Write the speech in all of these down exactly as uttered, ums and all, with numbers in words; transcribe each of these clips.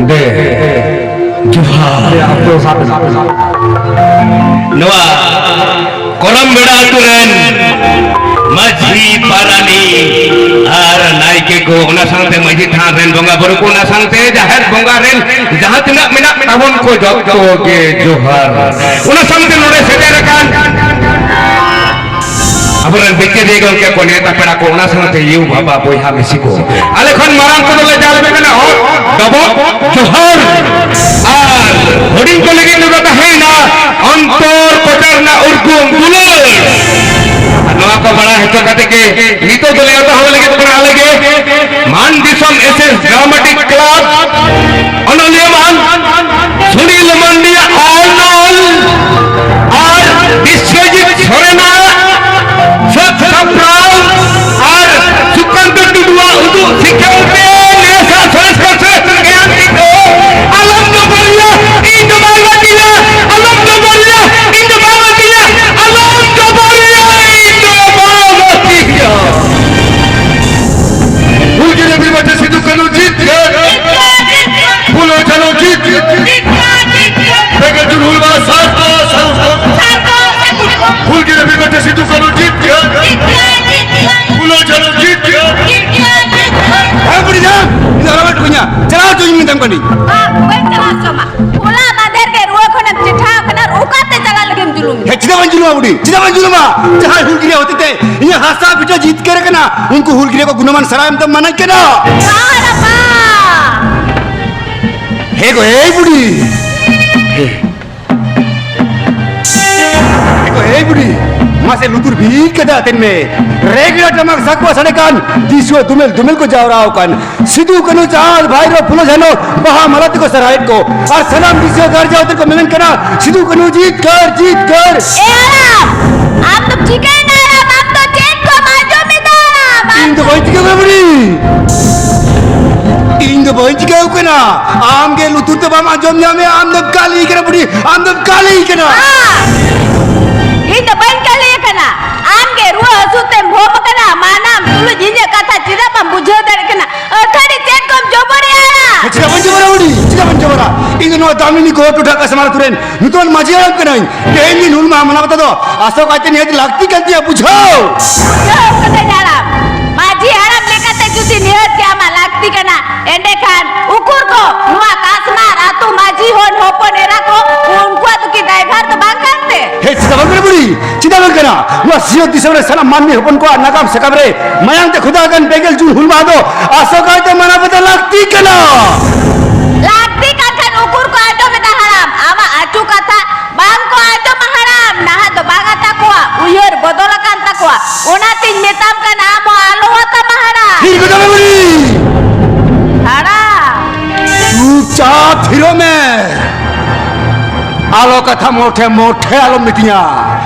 ᱫᱮ, ᱡᱚᱦᱟᱨ᱾ ᱱᱚᱣᱟ ᱠᱚᱨᱚᱢ ᱵᱮᱲᱟ ᱟᱹᱛᱩ ᱨᱮᱱ ᱢᱟᱹᱡᱷᱤ, ᱯᱟᱨᱟᱱᱤᱠ ᱟᱨ ᱱᱟᱭᱠᱮ ᱠᱚ, ᱚᱱᱟ ᱥᱟᱶᱛᱮ ᱢᱟᱹᱡᱷᱤ ᱛᱷᱟᱱ ᱨᱮᱱ ᱵᱚᱸᱜᱟ ᱵᱩᱨᱩ ᱠᱚ, ᱚᱱᱟ ᱥᱟᱶᱛᱮ ᱡᱟᱦᱮᱨ ᱵᱚᱸᱜᱟ ᱨᱮᱱ ᱡᱟᱦᱟᱸ ᱛᱤᱱᱟᱹᱜ ᱢᱮᱱᱟᱜ ᱛᱟᱵᱚᱱ ᱠᱚ, ᱡᱚᱛᱚ ᱜᱮ ᱡᱚᱦᱟᱨ᱾ ᱚᱱᱟ ᱥᱟᱶᱛᱮ ᱱᱚᱰᱮ ᱥᱮᱴᱮᱨ ᱟᱠᱟᱱ ᱟᱵᱚᱨᱮᱱ ᱵᱤᱪᱟᱹᱨᱤᱭᱟᱹ ᱜᱚᱢᱠᱮ ᱠᱚ, ᱱᱮᱣᱛᱟ ᱯᱮᱲᱟ ᱠᱚ, ᱚᱱᱟ ᱥᱟᱶᱛᱮ ᱭᱩ ᱵᱟᱵᱟ, ᱵᱚᱭᱦᱟ ᱢᱤᱥᱤ ᱠᱚ, ᱟᱞᱮ ᱠᱷᱚᱱ ᱢᱟᱨᱟᱝ ᱠᱚᱫᱚ ᱞᱮ ᱡᱟᱦᱟᱸ ᱞᱮᱠᱟ ᱠᱟᱱᱟ, ᱚᱛ ᱰᱚᱵᱚᱜ ᱡᱚᱦᱟᱨ᱾ ᱟᱨ ᱦᱩᱰᱤᱧ ᱠᱚ ᱞᱟᱹᱜᱤᱫ ᱫᱚ ᱛᱟᱦᱮᱸᱭᱮᱱᱟ ᱚᱱᱛᱚᱨ ᱠᱚᱪᱟ ᱨᱮᱱᱟᱜ ᱩᱨᱜᱩᱢ ᱫᱩᱞᱟᱹᱲ᱾ ᱟᱨ ᱱᱚᱣᱟ ᱠᱚ ᱵᱟᱲᱟᱭ ᱦᱚᱪᱚ ᱠᱟᱛᱮ ᱜᱮ ᱱᱤᱛᱚᱜ ᱫᱚᱞᱮ ᱮᱛᱚᱦᱚᱵ ᱞᱟᱹᱜᱤᱫ ᱠᱟᱱᱟ ᱟᱞᱮ ᱜᱮ ᱢᱟᱱ ᱫᱤᱥᱚᱢ ᱮᱥ ᱮᱥ ᱰᱨᱟᱢᱟᱴᱤᱠ ᱠᱞᱟᱵᱽ ᱚᱱᱚᱞᱤᱭᱟᱹ ᱢᱟᱱ ᱥᱩᱱᱤᱞ ᱢᱟᱱᱰᱤᱭᱟᱜ ᱚᱱᱚᱞ ᱟᱨ ᱵᱤᱥᱣᱚᱡᱤᱛ ᱥᱚᱨᱮᱱᱟᱜ ᱥᱟᱹᱛ ᱥᱟᱯᱲᱟᱣ ᱟᱨ ᱥᱩᱠᱟᱱᱛᱚ ᱴᱩᱰᱩᱣᱟᱜ ᱩᱫᱩᱜ ᱥᱤᱠᱷᱟᱹᱣ ᱛᱮ ᱱᱮᱥᱟ ᱥᱚᱨᱮᱥ ᱠᱚ ᱥᱚᱨᱮᱥ ᱜᱮᱭᱟᱱ ᱴᱷᱤᱠᱟᱹ ᱟᱞᱚᱢ ᱫᱚ ᱵᱟᱹᱲᱤᱭᱟ ᱪᱮᱫᱟᱜ ᱵᱟᱹᱧ ᱡᱩᱞᱩᱢᱟ? ᱡᱟᱦᱟᱸᱭ ᱦᱩᱞᱜᱤᱨᱤᱭᱟᱹ ᱦᱚᱛᱮᱛᱮ ᱤᱧᱟᱹᱜ ᱦᱟᱥᱟ ᱵᱷᱤᱴᱟᱹ ᱡᱤᱛᱠᱟᱹᱨ ᱟᱠᱟᱱᱟ, ᱩᱱᱠᱩ ᱦᱩᱞᱜᱤᱨᱤᱭᱟᱹ ᱠᱚ ᱜᱩᱱᱢᱟᱱ ᱥᱟᱨᱦᱟᱣ ᱮᱢ ᱫᱚ ᱢᱟᱱᱟᱧ ᱠᱟᱱᱟ᱾ ᱵᱟᱝ ᱨᱟᱯᱟ᱾ ᱦᱮ ᱜᱚ, ᱮᱭ ᱵᱩᱰᱷᱤ᱾ ᱦᱮ ᱜᱚ, ᱮᱭ ᱵᱩᱰᱷᱤ, ᱢᱟᱥᱮ ᱞᱩᱛᱩᱨ ᱵᱤᱫ ᱠᱟᱛᱮ ᱟᱛᱮᱱ ᱢᱮ᱾ ᱨᱮᱜᱽᱲᱟ ᱴᱟᱢᱟᱠ ᱥᱟᱠᱣᱟ ᱥᱟᱰᱮ ᱠᱟᱱ ᱫᱤᱥᱩᱣᱟᱹ ᱫᱩᱢᱮᱞ ᱫᱩᱢᱮᱞ ᱠᱚ ᱡᱟᱣᱨᱟ ᱟᱠᱟᱱ᱾ ᱥᱤᱫᱩ ᱠᱟᱹᱱᱦᱩ, ᱪᱟᱸᱫᱽ ᱵᱷᱟᱭᱨᱚ, ᱯᱷᱩᱞᱳ ᱡᱷᱟᱱᱚ ᱵᱟᱦᱟ ᱢᱟᱞᱟ ᱛᱮᱠᱚ ᱥᱟᱨᱦᱟᱣᱮᱫ ᱠᱚ᱾ ᱟᱨ ᱥᱟᱱᱟᱢ ᱫᱤᱥᱩᱣᱟᱹ ᱜᱟᱨᱡᱟᱣ ᱛᱮᱠᱚ ᱢᱮᱢᱮᱱ ᱠᱟᱱᱟ, "ᱥᱤᱫᱩ ᱠᱟᱹᱱᱦᱩ ᱡᱤᱛᱠᱟᱹᱨ, ᱡᱤᱛᱠᱟᱹᱨ!" ᱮ ᱦᱟᱲᱟᱢ, ᱟᱢ ᱫᱚᱢ ᱪᱤᱠᱟᱹᱭᱮᱱᱟ ᱦᱟᱲᱟᱢ? ᱟᱢ ᱫᱚ ᱪᱮᱫ ᱠᱚᱢ ᱟᱸᱡᱚᱢ ᱮᱫᱟ ᱦᱟᱲᱟᱢ? ᱤᱧ ᱫᱚ ᱵᱟᱹᱧ ᱪᱤᱠᱟᱹ ᱠᱟᱱᱟ ᱵᱩᱰᱷᱤ᱾ ᱤᱧ ᱫᱚ ᱵᱟᱹᱧ ᱪᱤᱠᱟᱹ ᱠᱟᱱᱟ᱾ ᱟᱢ ᱜᱮ ᱞᱩᱛᱩᱨ ᱛᱮ ᱵᱟᱢ ᱟᱸᱡᱚᱢ ᱧᱟᱢᱮᱫᱼᱟ, ᱟᱢ ᱫᱚᱢ ᱠᱟᱹᱞᱤ ᱠᱟᱱᱟ ᱵᱩᱰᱷᱤ, ᱟᱢ ᱫᱚᱢ ᱠᱟᱹᱞᱤ ᱠᱟᱱᱟ᱾ ᱵᱟᱝ! ᱤᱧ ᱫᱚ ᱵᱟᱹᱧ ᱠᱟᱹᱞᱤ ᱟᱠᱟᱱᱟ᱾ ᱟᱢ ᱜᱮ ᱨᱩᱣᱟᱹ ᱦᱟᱹᱥᱩ ᱛᱮᱢ ᱵᱷᱚᱢ ᱟᱠᱟᱱᱟ᱾ ᱢᱟᱱᱟᱢ ᱛᱩᱞᱩᱡ ᱤᱧᱟᱹᱜ ᱠᱟᱛᱷᱟ ᱪᱮᱫᱟᱜ ᱵᱟᱢ ᱵᱩᱡᱷᱟᱹᱣ ᱫᱟᱲᱮᱭᱟᱜ ᱠᱟᱱᱟ? ᱟᱹᱛᱷᱟᱹᱲᱤ ᱪᱮᱫ ᱠᱚᱢ ᱡᱚᱵᱚᱨᱮᱜᱼᱟ? ᱦᱮᱸ, ᱪᱮᱫᱟᱜ ᱵᱟᱹᱧ ᱡᱚᱵᱚᱨᱟ ᱵᱩᱰᱷᱤ? ᱪᱮᱫᱟᱜ ᱵᱟᱹᱧ ᱡᱚᱵᱚᱨᱟ? ᱤᱧ ᱫᱚ ᱱᱚᱣᱟ ᱫᱟᱢᱤᱱᱤ ᱜᱚᱲ ᱴᱚᱴᱷᱟ ᱠᱟᱥᱢᱟᱨ ᱟᱹᱛᱩ ᱨᱮᱱ ᱧᱩᱛᱩᱢᱟᱱ ᱢᱟᱹᱡᱷᱤ ᱦᱟᱲᱟᱢ ᱠᱟᱹᱱᱟᱹᱧ᱾ ᱛᱮᱦᱮᱧ ᱫᱤᱱ ᱦᱩᱞ ᱢᱟᱦᱟ ᱢᱟᱱᱟᱣ ᱠᱟᱛᱮ ᱫᱚ ᱟᱥᱚᱠ ᱟᱭᱛᱮ ᱱᱤᱦᱟᱹᱛ ᱞᱟᱹᱠᱛᱤ ᱠᱟᱱ ᱛᱤᱧᱟᱹ, ᱵᱩᱡᱷᱟᱹᱣ? ᱵᱩᱡᱷᱟᱹᱣ ᱠᱟᱹᱫᱟᱹᱧ ᱦᱟᱲᱟᱢ᱾ ᱢᱟᱹᱡᱷᱤ ᱦᱟᱲᱟᱢ ᱞᱮᱠᱟᱛᱮ ᱡᱩᱫᱤ ᱱᱤᱦᱟᱹᱛ ᱜᱮ ᱟᱢᱟᱜ ᱞᱟᱹᱠᱛᱤ ᱠᱟᱱᱟ, ᱮᱸᱰᱮᱠᱷᱟᱱ ᱩᱠᱩᱨ ᱠᱚ ᱱᱚᱣᱟ ᱠᱟᱥᱢᱟᱨ ᱟᱹᱛᱩ ᱢᱟᱹᱡᱷᱤ ᱦᱚᱲ ᱦᱚᱯᱚᱱ ᱮᱨᱟ ᱠᱚ, ᱩᱱᱠᱩᱣᱟᱜ ᱫᱚ ᱠᱤ ᱫᱟᱭᱵᱷᱟᱨ ᱫᱚ ᱵᱟᱝ ᱠᱟᱱ ᱛᱮ? ᱦᱮᱸ, ᱪᱮᱫᱟᱜ ᱵᱟᱝ ᱠᱟᱱᱟ ᱵᱩᱰᱷᱤ? ᱪᱮᱫᱟᱜ ᱵᱟᱝ ᱠᱟᱱᱟ? ᱱᱚᱣᱟ ᱥᱤᱧᱚᱛ ᱫᱤᱥᱚᱢ ᱨᱮ ᱥᱟᱱᱟᱢ ᱢᱟᱹᱱᱢᱤ ᱦᱚᱯᱚᱱ ᱠᱚᱣᱟᱜ ᱱᱟᱜᱟᱢ ᱥᱟᱠᱟᱢ ᱨᱮ ᱢᱟᱭᱟᱝ ᱛᱮ ᱠᱷᱚᱫᱟ ᱟᱠᱟᱱ ᱯᱮᱜᱮᱞ ᱡᱩᱱ ᱦᱩᱞ ᱢᱟᱦᱟ ᱫᱚ ᱟᱥᱚᱠᱟᱭ ᱛᱮ ᱢᱟᱱᱟᱣ ᱵᱟᱛᱟᱣ ᱞᱟᱹᱠᱛᱤ ᱠᱟᱱᱟ᱾ ᱞᱟᱹᱠᱛᱤ ᱠᱟᱱ ᱠᱷᱟᱱ ᱩᱠᱩᱨ ᱠᱚ ᱟᱸᱡᱚᱢ ᱮᱫᱟ ᱦᱟᱲᱟᱢ? ᱟᱢᱟᱜ ᱟᱹᱪᱩ ᱠᱟᱛᱷᱟ ᱵᱟᱝ ᱠᱚ ᱟᱸᱡᱚᱢᱟ ᱦᱟᱲᱟᱢ᱾ ᱱᱟᱦᱟᱜ ᱫᱚ ᱵᱟᱝ ᱟᱛᱟ ᱠᱚᱣᱟ, ᱩᱭᱦᱟᱹᱨ ᱵᱚᱫᱚᱞ ᱟᱠᱟᱱ ᱛᱟᱠᱚᱣᱟ᱾ ᱚᱱᱟᱛᱤᱧ ᱢᱮᱛᱟᱢ ᱠᱟᱱᱟ, ᱟᱢ ᱦᱚᱸ ᱟᱞᱚ ᱟᱛᱟᱢᱟ ᱦᱟᱲᱟᱢ᱾ ᱛᱷᱤᱨ ᱠᱚᱫᱚ ᱢᱮ ᱵᱩᱰᱷᱤ᱾ ᱦᱟᱲᱟᱢ᱾ ᱪᱩᱯᱪᱟᱯ ᱛᱷᱤᱨᱚᱜ ᱢᱮ᱾ ᱟᱞᱚ ᱠᱟᱛᱷᱟ ᱢᱚᱴᱷᱮ ᱢᱚᱴᱷᱮ ᱟᱞᱚᱢ ᱢᱤᱛᱟᱹᱧᱟ᱾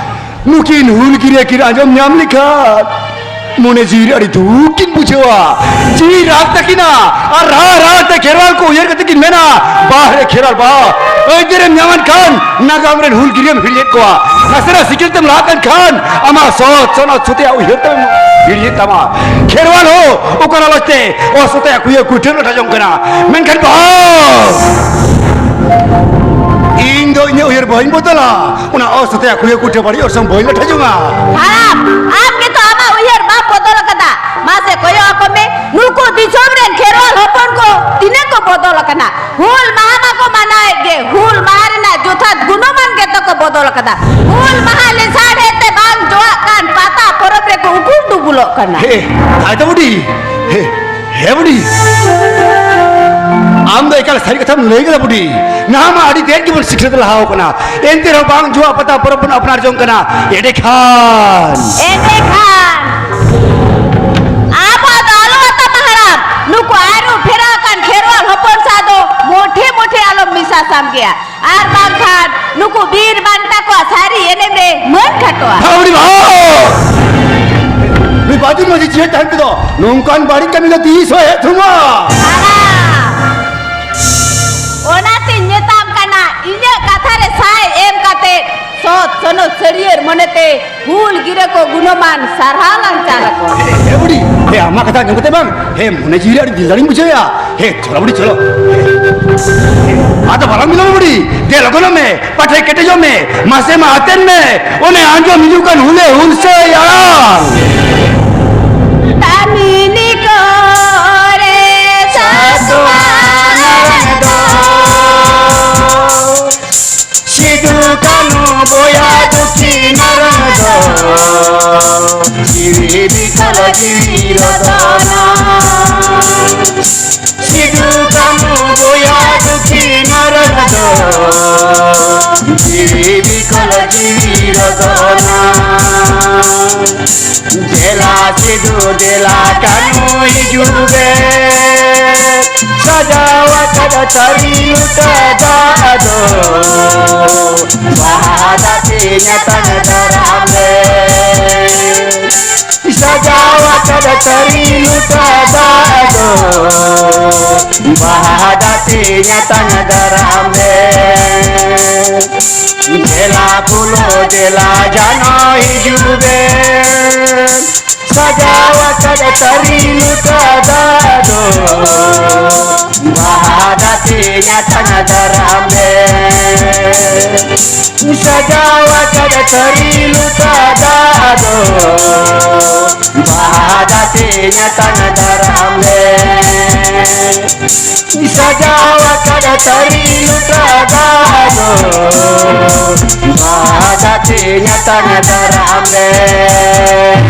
ᱱᱩᱠᱤᱱ ᱦᱩᱞᱜᱤᱨᱤᱭᱟᱹ ᱠᱤᱱ ᱟᱸᱡᱚᱢ ᱧᱟᱢ ᱞᱮᱠᱷᱟᱱ ᱢᱚᱱᱮ ᱡᱤᱣᱤ ᱨᱮ ᱟᱹᱰᱤ ᱫᱩᱠ ᱠᱤᱱ ᱵᱩᱡᱷᱟᱹᱣᱟ᱾ ᱡᱤᱣᱤ ᱨᱟᱜ ᱛᱟᱹᱠᱤᱱᱟ ᱟᱨ ᱨᱟᱜ ᱨᱟᱜ ᱛᱮ ᱠᱷᱮᱨᱣᱟᱞ ᱠᱚ ᱩᱭᱦᱟᱹᱨ ᱠᱟᱛᱮ ᱠᱤᱱ ᱢᱮᱱᱟ, "ᱵᱟᱦ ᱨᱮ ᱠᱷᱮᱨᱣᱟᱞ ᱵᱟᱦ, ᱟᱹᱭᱫᱟᱹᱨᱮᱢ ᱧᱟᱢᱟᱱ ᱠᱷᱟᱱ ᱱᱟᱜᱟᱢ ᱨᱮᱱ ᱦᱩᱞᱜᱤᱨᱤᱭᱟᱹᱢ ᱦᱤᱲᱤᱧᱮᱫ ᱠᱚᱣᱟ᱾ ᱱᱟᱥᱮᱱᱟᱜ ᱥᱤᱠᱤᱲ ᱛᱮᱢ ᱞᱟᱦᱟᱜ ᱠᱟᱱ ᱠᱷᱟᱱ ᱟᱢᱟᱜ ᱥᱚᱛ ᱥᱚᱱᱚᱛ ᱥᱚᱛᱮᱭᱟᱜ ᱩᱭᱦᱟᱹᱨ ᱛᱮᱢ ᱦᱤᱲᱤᱧᱮᱫ ᱛᱟᱢᱟ᱾" ᱠᱷᱮᱨᱣᱟᱞ ᱦᱚᱸ ᱚᱠᱟ ᱞᱟᱞᱚᱪ ᱛᱮ ᱚᱥᱚᱛᱮᱭᱟᱜ ᱠᱩᱭᱟᱹ ᱠᱩᱴᱷᱟᱹᱱ ᱞᱟᱴᱷᱟ ᱡᱚᱝ ᱠᱟᱱᱟ᱾ ᱢᱮᱱᱠᱷᱟᱱ ᱵᱟᱦ, ᱤᱧ ᱫᱚ ᱤᱧᱟᱹᱜ ᱩᱭᱦᱟᱹᱨ ᱵᱟᱹᱧ ᱵᱚᱫᱚᱞᱟ᱾ ᱚᱱᱟ ᱚᱥᱚᱛᱮ ᱟᱠᱚᱭᱟᱹ ᱠᱩᱴᱷᱟᱹ ᱵᱟᱹᱲᱤᱡ ᱚᱨᱥᱚᱝ ᱵᱟᱹᱧ ᱞᱟᱴᱷᱟ ᱡᱚᱝᱟ᱾ ᱦᱟᱲᱟᱢ, ᱟᱢ ᱜᱮᱛᱚ ᱟᱢᱟᱜ ᱩᱭᱦᱟᱹᱨ ᱵᱟᱢ ᱵᱚᱫᱚᱞ ᱟᱠᱟᱫᱟ᱾ ᱢᱟᱥᱮ ᱠᱚᱭᱚᱜ ᱟᱠᱚ ᱢᱮ, ᱱᱩᱠᱩ ᱫᱤᱥᱚᱢ ᱨᱮᱱ ᱠᱷᱮᱨᱣᱟᱞ ᱦᱚᱯᱚᱱ ᱠᱚ ᱛᱤᱱᱟᱹᱜ ᱠᱚ ᱵᱚᱫᱚᱞ ᱟᱠᱟᱱᱟ᱾ ᱦᱩᱞ ᱢᱟᱦᱟ ᱢᱟᱠᱚ ᱢᱟᱱᱟᱣᱮᱫ ᱜᱮ, ᱦᱩᱞ ᱢᱟᱦᱟ ᱨᱮᱱᱟᱜ ᱡᱚᱛᱷᱟᱛ ᱜᱩᱱᱚᱢᱟᱱ ᱜᱮᱛᱚ ᱠᱚ ᱵᱚᱫᱚᱞ ᱟᱠᱟᱫᱟ᱾ ᱦᱩᱞ ᱢᱟᱦᱟ ᱞᱮᱥᱟᱲ ᱦᱮ, ᱟᱭ ᱫᱚ ᱵᱩᱰᱤ᱾ ᱦᱮ, ᱦᱮ ᱵᱩᱰᱤ᱾ ᱟᱢ ᱫᱚ ᱮᱠᱟᱞ ᱥᱟᱹᱨᱤ ᱠᱟᱛᱷᱟᱢ ᱞᱟᱹᱭ ᱠᱮᱫᱟ ᱵᱩᱰᱤ᱾ ᱱᱟᱦᱟᱜ ᱢᱟ ᱟᱹᱰᱤ ᱛᱮᱫ ᱜᱮᱵᱚᱱ ᱥᱤᱠᱷᱱᱟᱹᱛ ᱞᱟᱦᱟᱣ ᱠᱟᱱᱟ᱾ ᱮᱱᱛᱮ ᱨᱮᱦᱚᱸ ᱵᱟᱝ ᱡᱚᱣᱟ ᱯᱟᱛᱟ ᱯᱚᱨᱚᱵᱽ ᱵᱚᱱ ᱟᱯᱱᱟᱨ ᱡᱚᱝ ᱠᱟᱱᱟ᱾ ᱮᱸᱰᱮᱠᱷᱟᱱ ᱮᱸᱰᱮᱠᱷᱟᱱ ᱟᱵᱚ ᱫᱚ ᱟᱞᱚ ᱟᱛᱟᱢᱟ ᱦᱟᱲᱟᱢ, ᱱᱩᱠᱩ ᱟᱹᱨᱩ ᱯᱷᱮᱨᱟᱣ ᱟᱠᱟᱱ ᱠᱷᱮᱨᱣᱟᱞ ᱦᱚᱯᱚᱱ ᱥᱟᱶ ᱫᱚ ᱢᱩᱴᱷᱮ ᱢᱩᱴᱷᱮ ᱟᱞᱚᱢ ᱢᱮᱥᱟ ᱥᱟᱢᱜᱮᱭᱟ᱾ ᱟᱨ ᱵᱟᱝᱠᱷᱟᱱ ᱱᱩᱠᱩ ᱵᱤᱨ ᱵᱟᱱᱴᱟ ᱠᱚᱣᱟᱜ ᱥᱟᱹᱨᱤ ᱮᱱᱮᱢ ᱨᱮ ᱢᱟᱹᱱ ᱠᱷᱟᱴᱚᱜᱼᱟ᱾ ᱵᱟᱵᱟ ᱨᱮ ᱵᱟᱵᱟ! ᱱᱩᱭ ᱵᱟᱹᱡᱩᱱ ᱢᱟᱹᱡᱷᱤ ᱪᱮᱫ ᱛᱟᱦᱮᱱ ᱛᱮᱫᱚ ᱱᱚᱝᱠᱟᱱ ᱵᱟᱹᱲᱤᱡ ᱠᱟᱹᱢᱤ ᱫᱚ ᱛᱤᱥ ᱦᱚᱸ ᱦᱮᱡ ᱛᱷᱩᱢᱟ᱾ ᱦᱟᱲᱟᱢ! ᱚᱱᱟᱛᱤᱧ ᱢᱮᱛᱟᱢ ᱠᱟᱱᱟ, ᱤᱧᱟᱹᱜ ᱠᱟᱛᱷᱟ ᱨᱮ ᱥᱟᱭ ᱮᱢ ᱠᱟᱛᱮ ᱥᱚᱛ ᱥᱚᱱᱚᱛ ᱥᱟᱹᱨᱭᱟᱹᱲ ᱢᱚᱱᱮᱛᱮ ᱦᱩᱞ ᱜᱤᱨᱟᱹ ᱠᱚ ᱜᱩᱱᱚᱢᱟᱱ ᱥᱟᱨᱦᱟᱣ ᱞᱟᱝ ᱪᱟᱞ ᱟᱠᱚᱣᱟ᱾ ᱦᱮ ᱵᱩᱰᱤ, ᱦᱮ ᱟᱢᱟᱜ ᱠᱟᱛᱷᱟ ᱟᱸᱡᱚᱢ ᱠᱟᱛᱮ ᱵᱟᱝ, ᱦᱮ ᱢᱚᱱᱮ ᱡᱤᱣᱤ ᱨᱮ ᱟᱹᱰᱤ ᱫᱤᱞ ᱫᱟᱲᱮᱧ ᱵᱩᱡᱷᱟᱹᱣᱮᱜᱼᱟ᱾ ᱦᱮ ᱪᱚᱞᱚ ᱵᱩᱰᱤ ᱪᱚᱞᱚ᱾ ᱟᱫᱚ ᱵᱟᱞᱟᱝ ᱵᱤᱞᱚᱢ ᱵᱩᱰᱤ, ᱫᱮ ᱞᱚᱜᱚᱱᱚᱜ ᱢᱮ, ᱯᱟᱴᱷᱮ ᱠᱮᱴᱮᱡᱚᱜ ᱢᱮ, ᱢᱟᱥᱮ ᱢᱟ ᱟᱛᱮᱱ ᱢᱮ, ᱚᱱᱮ ᱟᱸᱡᱚᱢ ᱦᱤᱡᱩᱜ ᱠᱟᱱ ᱦᱩᱞᱮ ᱦᱩᱞᱥᱟᱹᱭ ᱟᱲᱟᱝ᱾ ᱫᱟᱢᱤᱱᱤ ᱠᱚᱨᱮ ᱥᱟᱥᱣᱟᱱ ᱫᱚ ᱥᱤᱫᱩ ᱠᱟᱹᱱᱦᱩ ᱵᱚᱭᱦᱟ ᱫᱩᱠᱷᱤᱱ ᱨᱚᱲ ᱫᱚ ᱡᱤᱣᱤ ᱵᱤᱠᱚᱞ ᱡᱤᱣᱤ ᱨᱚᱛᱚᱱᱟ᱾ ᱥᱤᱫᱩ ᱠᱟᱹᱱᱦᱩ ᱵᱚᱭᱦᱟ ᱫᱩᱠᱷᱤᱱ ᱨᱚᱲ ᱫᱚ ᱡᱤᱣᱤ ᱵᱤᱠᱚᱞ ᱡᱤᱣᱤ ᱨᱚᱛᱚᱱᱟ᱾ ᱫᱮᱞᱟ ᱥᱤᱫᱩ ᱫᱮᱞᱟ ᱠᱟᱹᱱᱦᱩ ᱦᱤᱡᱩᱜ ᱵᱮ, ᱥᱟᱡᱟᱣ ᱟᱠᱟᱫ ᱛᱷᱟᱹᱨᱤ ᱞᱚᱴᱟ ᱫᱟᱜ ᱫᱚ ᱵᱟᱦᱟ ᱫᱟᱜ ᱛᱮ ᱧᱟᱛᱟᱝ ᱫᱟᱨᱟᱢ ᱞᱮ᱾ ᱥᱟᱡᱟᱣ ᱟᱠᱟᱫ ᱛᱷᱟᱹᱨᱤ ᱞᱚᱴᱟ ᱫᱟᱜ ᱫᱚ ᱵᱟᱦᱟ ᱫᱟᱜ ᱛᱮ ᱧᱟᱛᱟᱝ ᱫᱟᱨᱟᱢ ᱞᱮ᱾ ᱫᱮᱞᱟ ᱯᱷᱩᱞᱳ ᱫᱮᱞᱟ ᱡᱷᱟᱱᱳ ᱦᱤᱡᱩᱜ ᱵᱮᱱ, ᱥᱟᱡᱟᱣ ᱟᱠᱟᱫ ᱛᱷᱟᱹᱨᱤ ᱞᱚᱴᱟ ᱫᱟᱜ ᱫᱚ ᱵᱟᱦᱟ ᱫᱟᱜ ᱛᱮ ᱧᱟᱛᱟᱝ ᱫᱟᱨᱟᱢ ᱵᱮᱱ᱾ ᱥᱟᱡᱟᱣ ᱟᱠᱟᱫ ᱛᱷᱟᱹᱨᱤ ᱞᱚᱴᱟ ᱫᱟᱜ ᱫᱚ ᱵᱟᱦᱟ ᱫᱟᱜ ᱛᱮ ᱧᱟᱛᱟᱝ ᱫᱟᱨᱟᱢ ᱵᱮᱱ᱾ ᱥᱟᱡᱟᱣ ᱟᱠᱟᱫ ᱛᱷᱟᱹᱨᱤ ᱞᱚᱴᱟ ᱫᱟᱜ ᱫᱚ ᱵᱟᱦᱟ ᱫᱟᱜ ᱛᱮ ᱧᱟᱛᱟᱝ ᱫᱟᱨᱟᱢ ᱵᱮᱱ᱾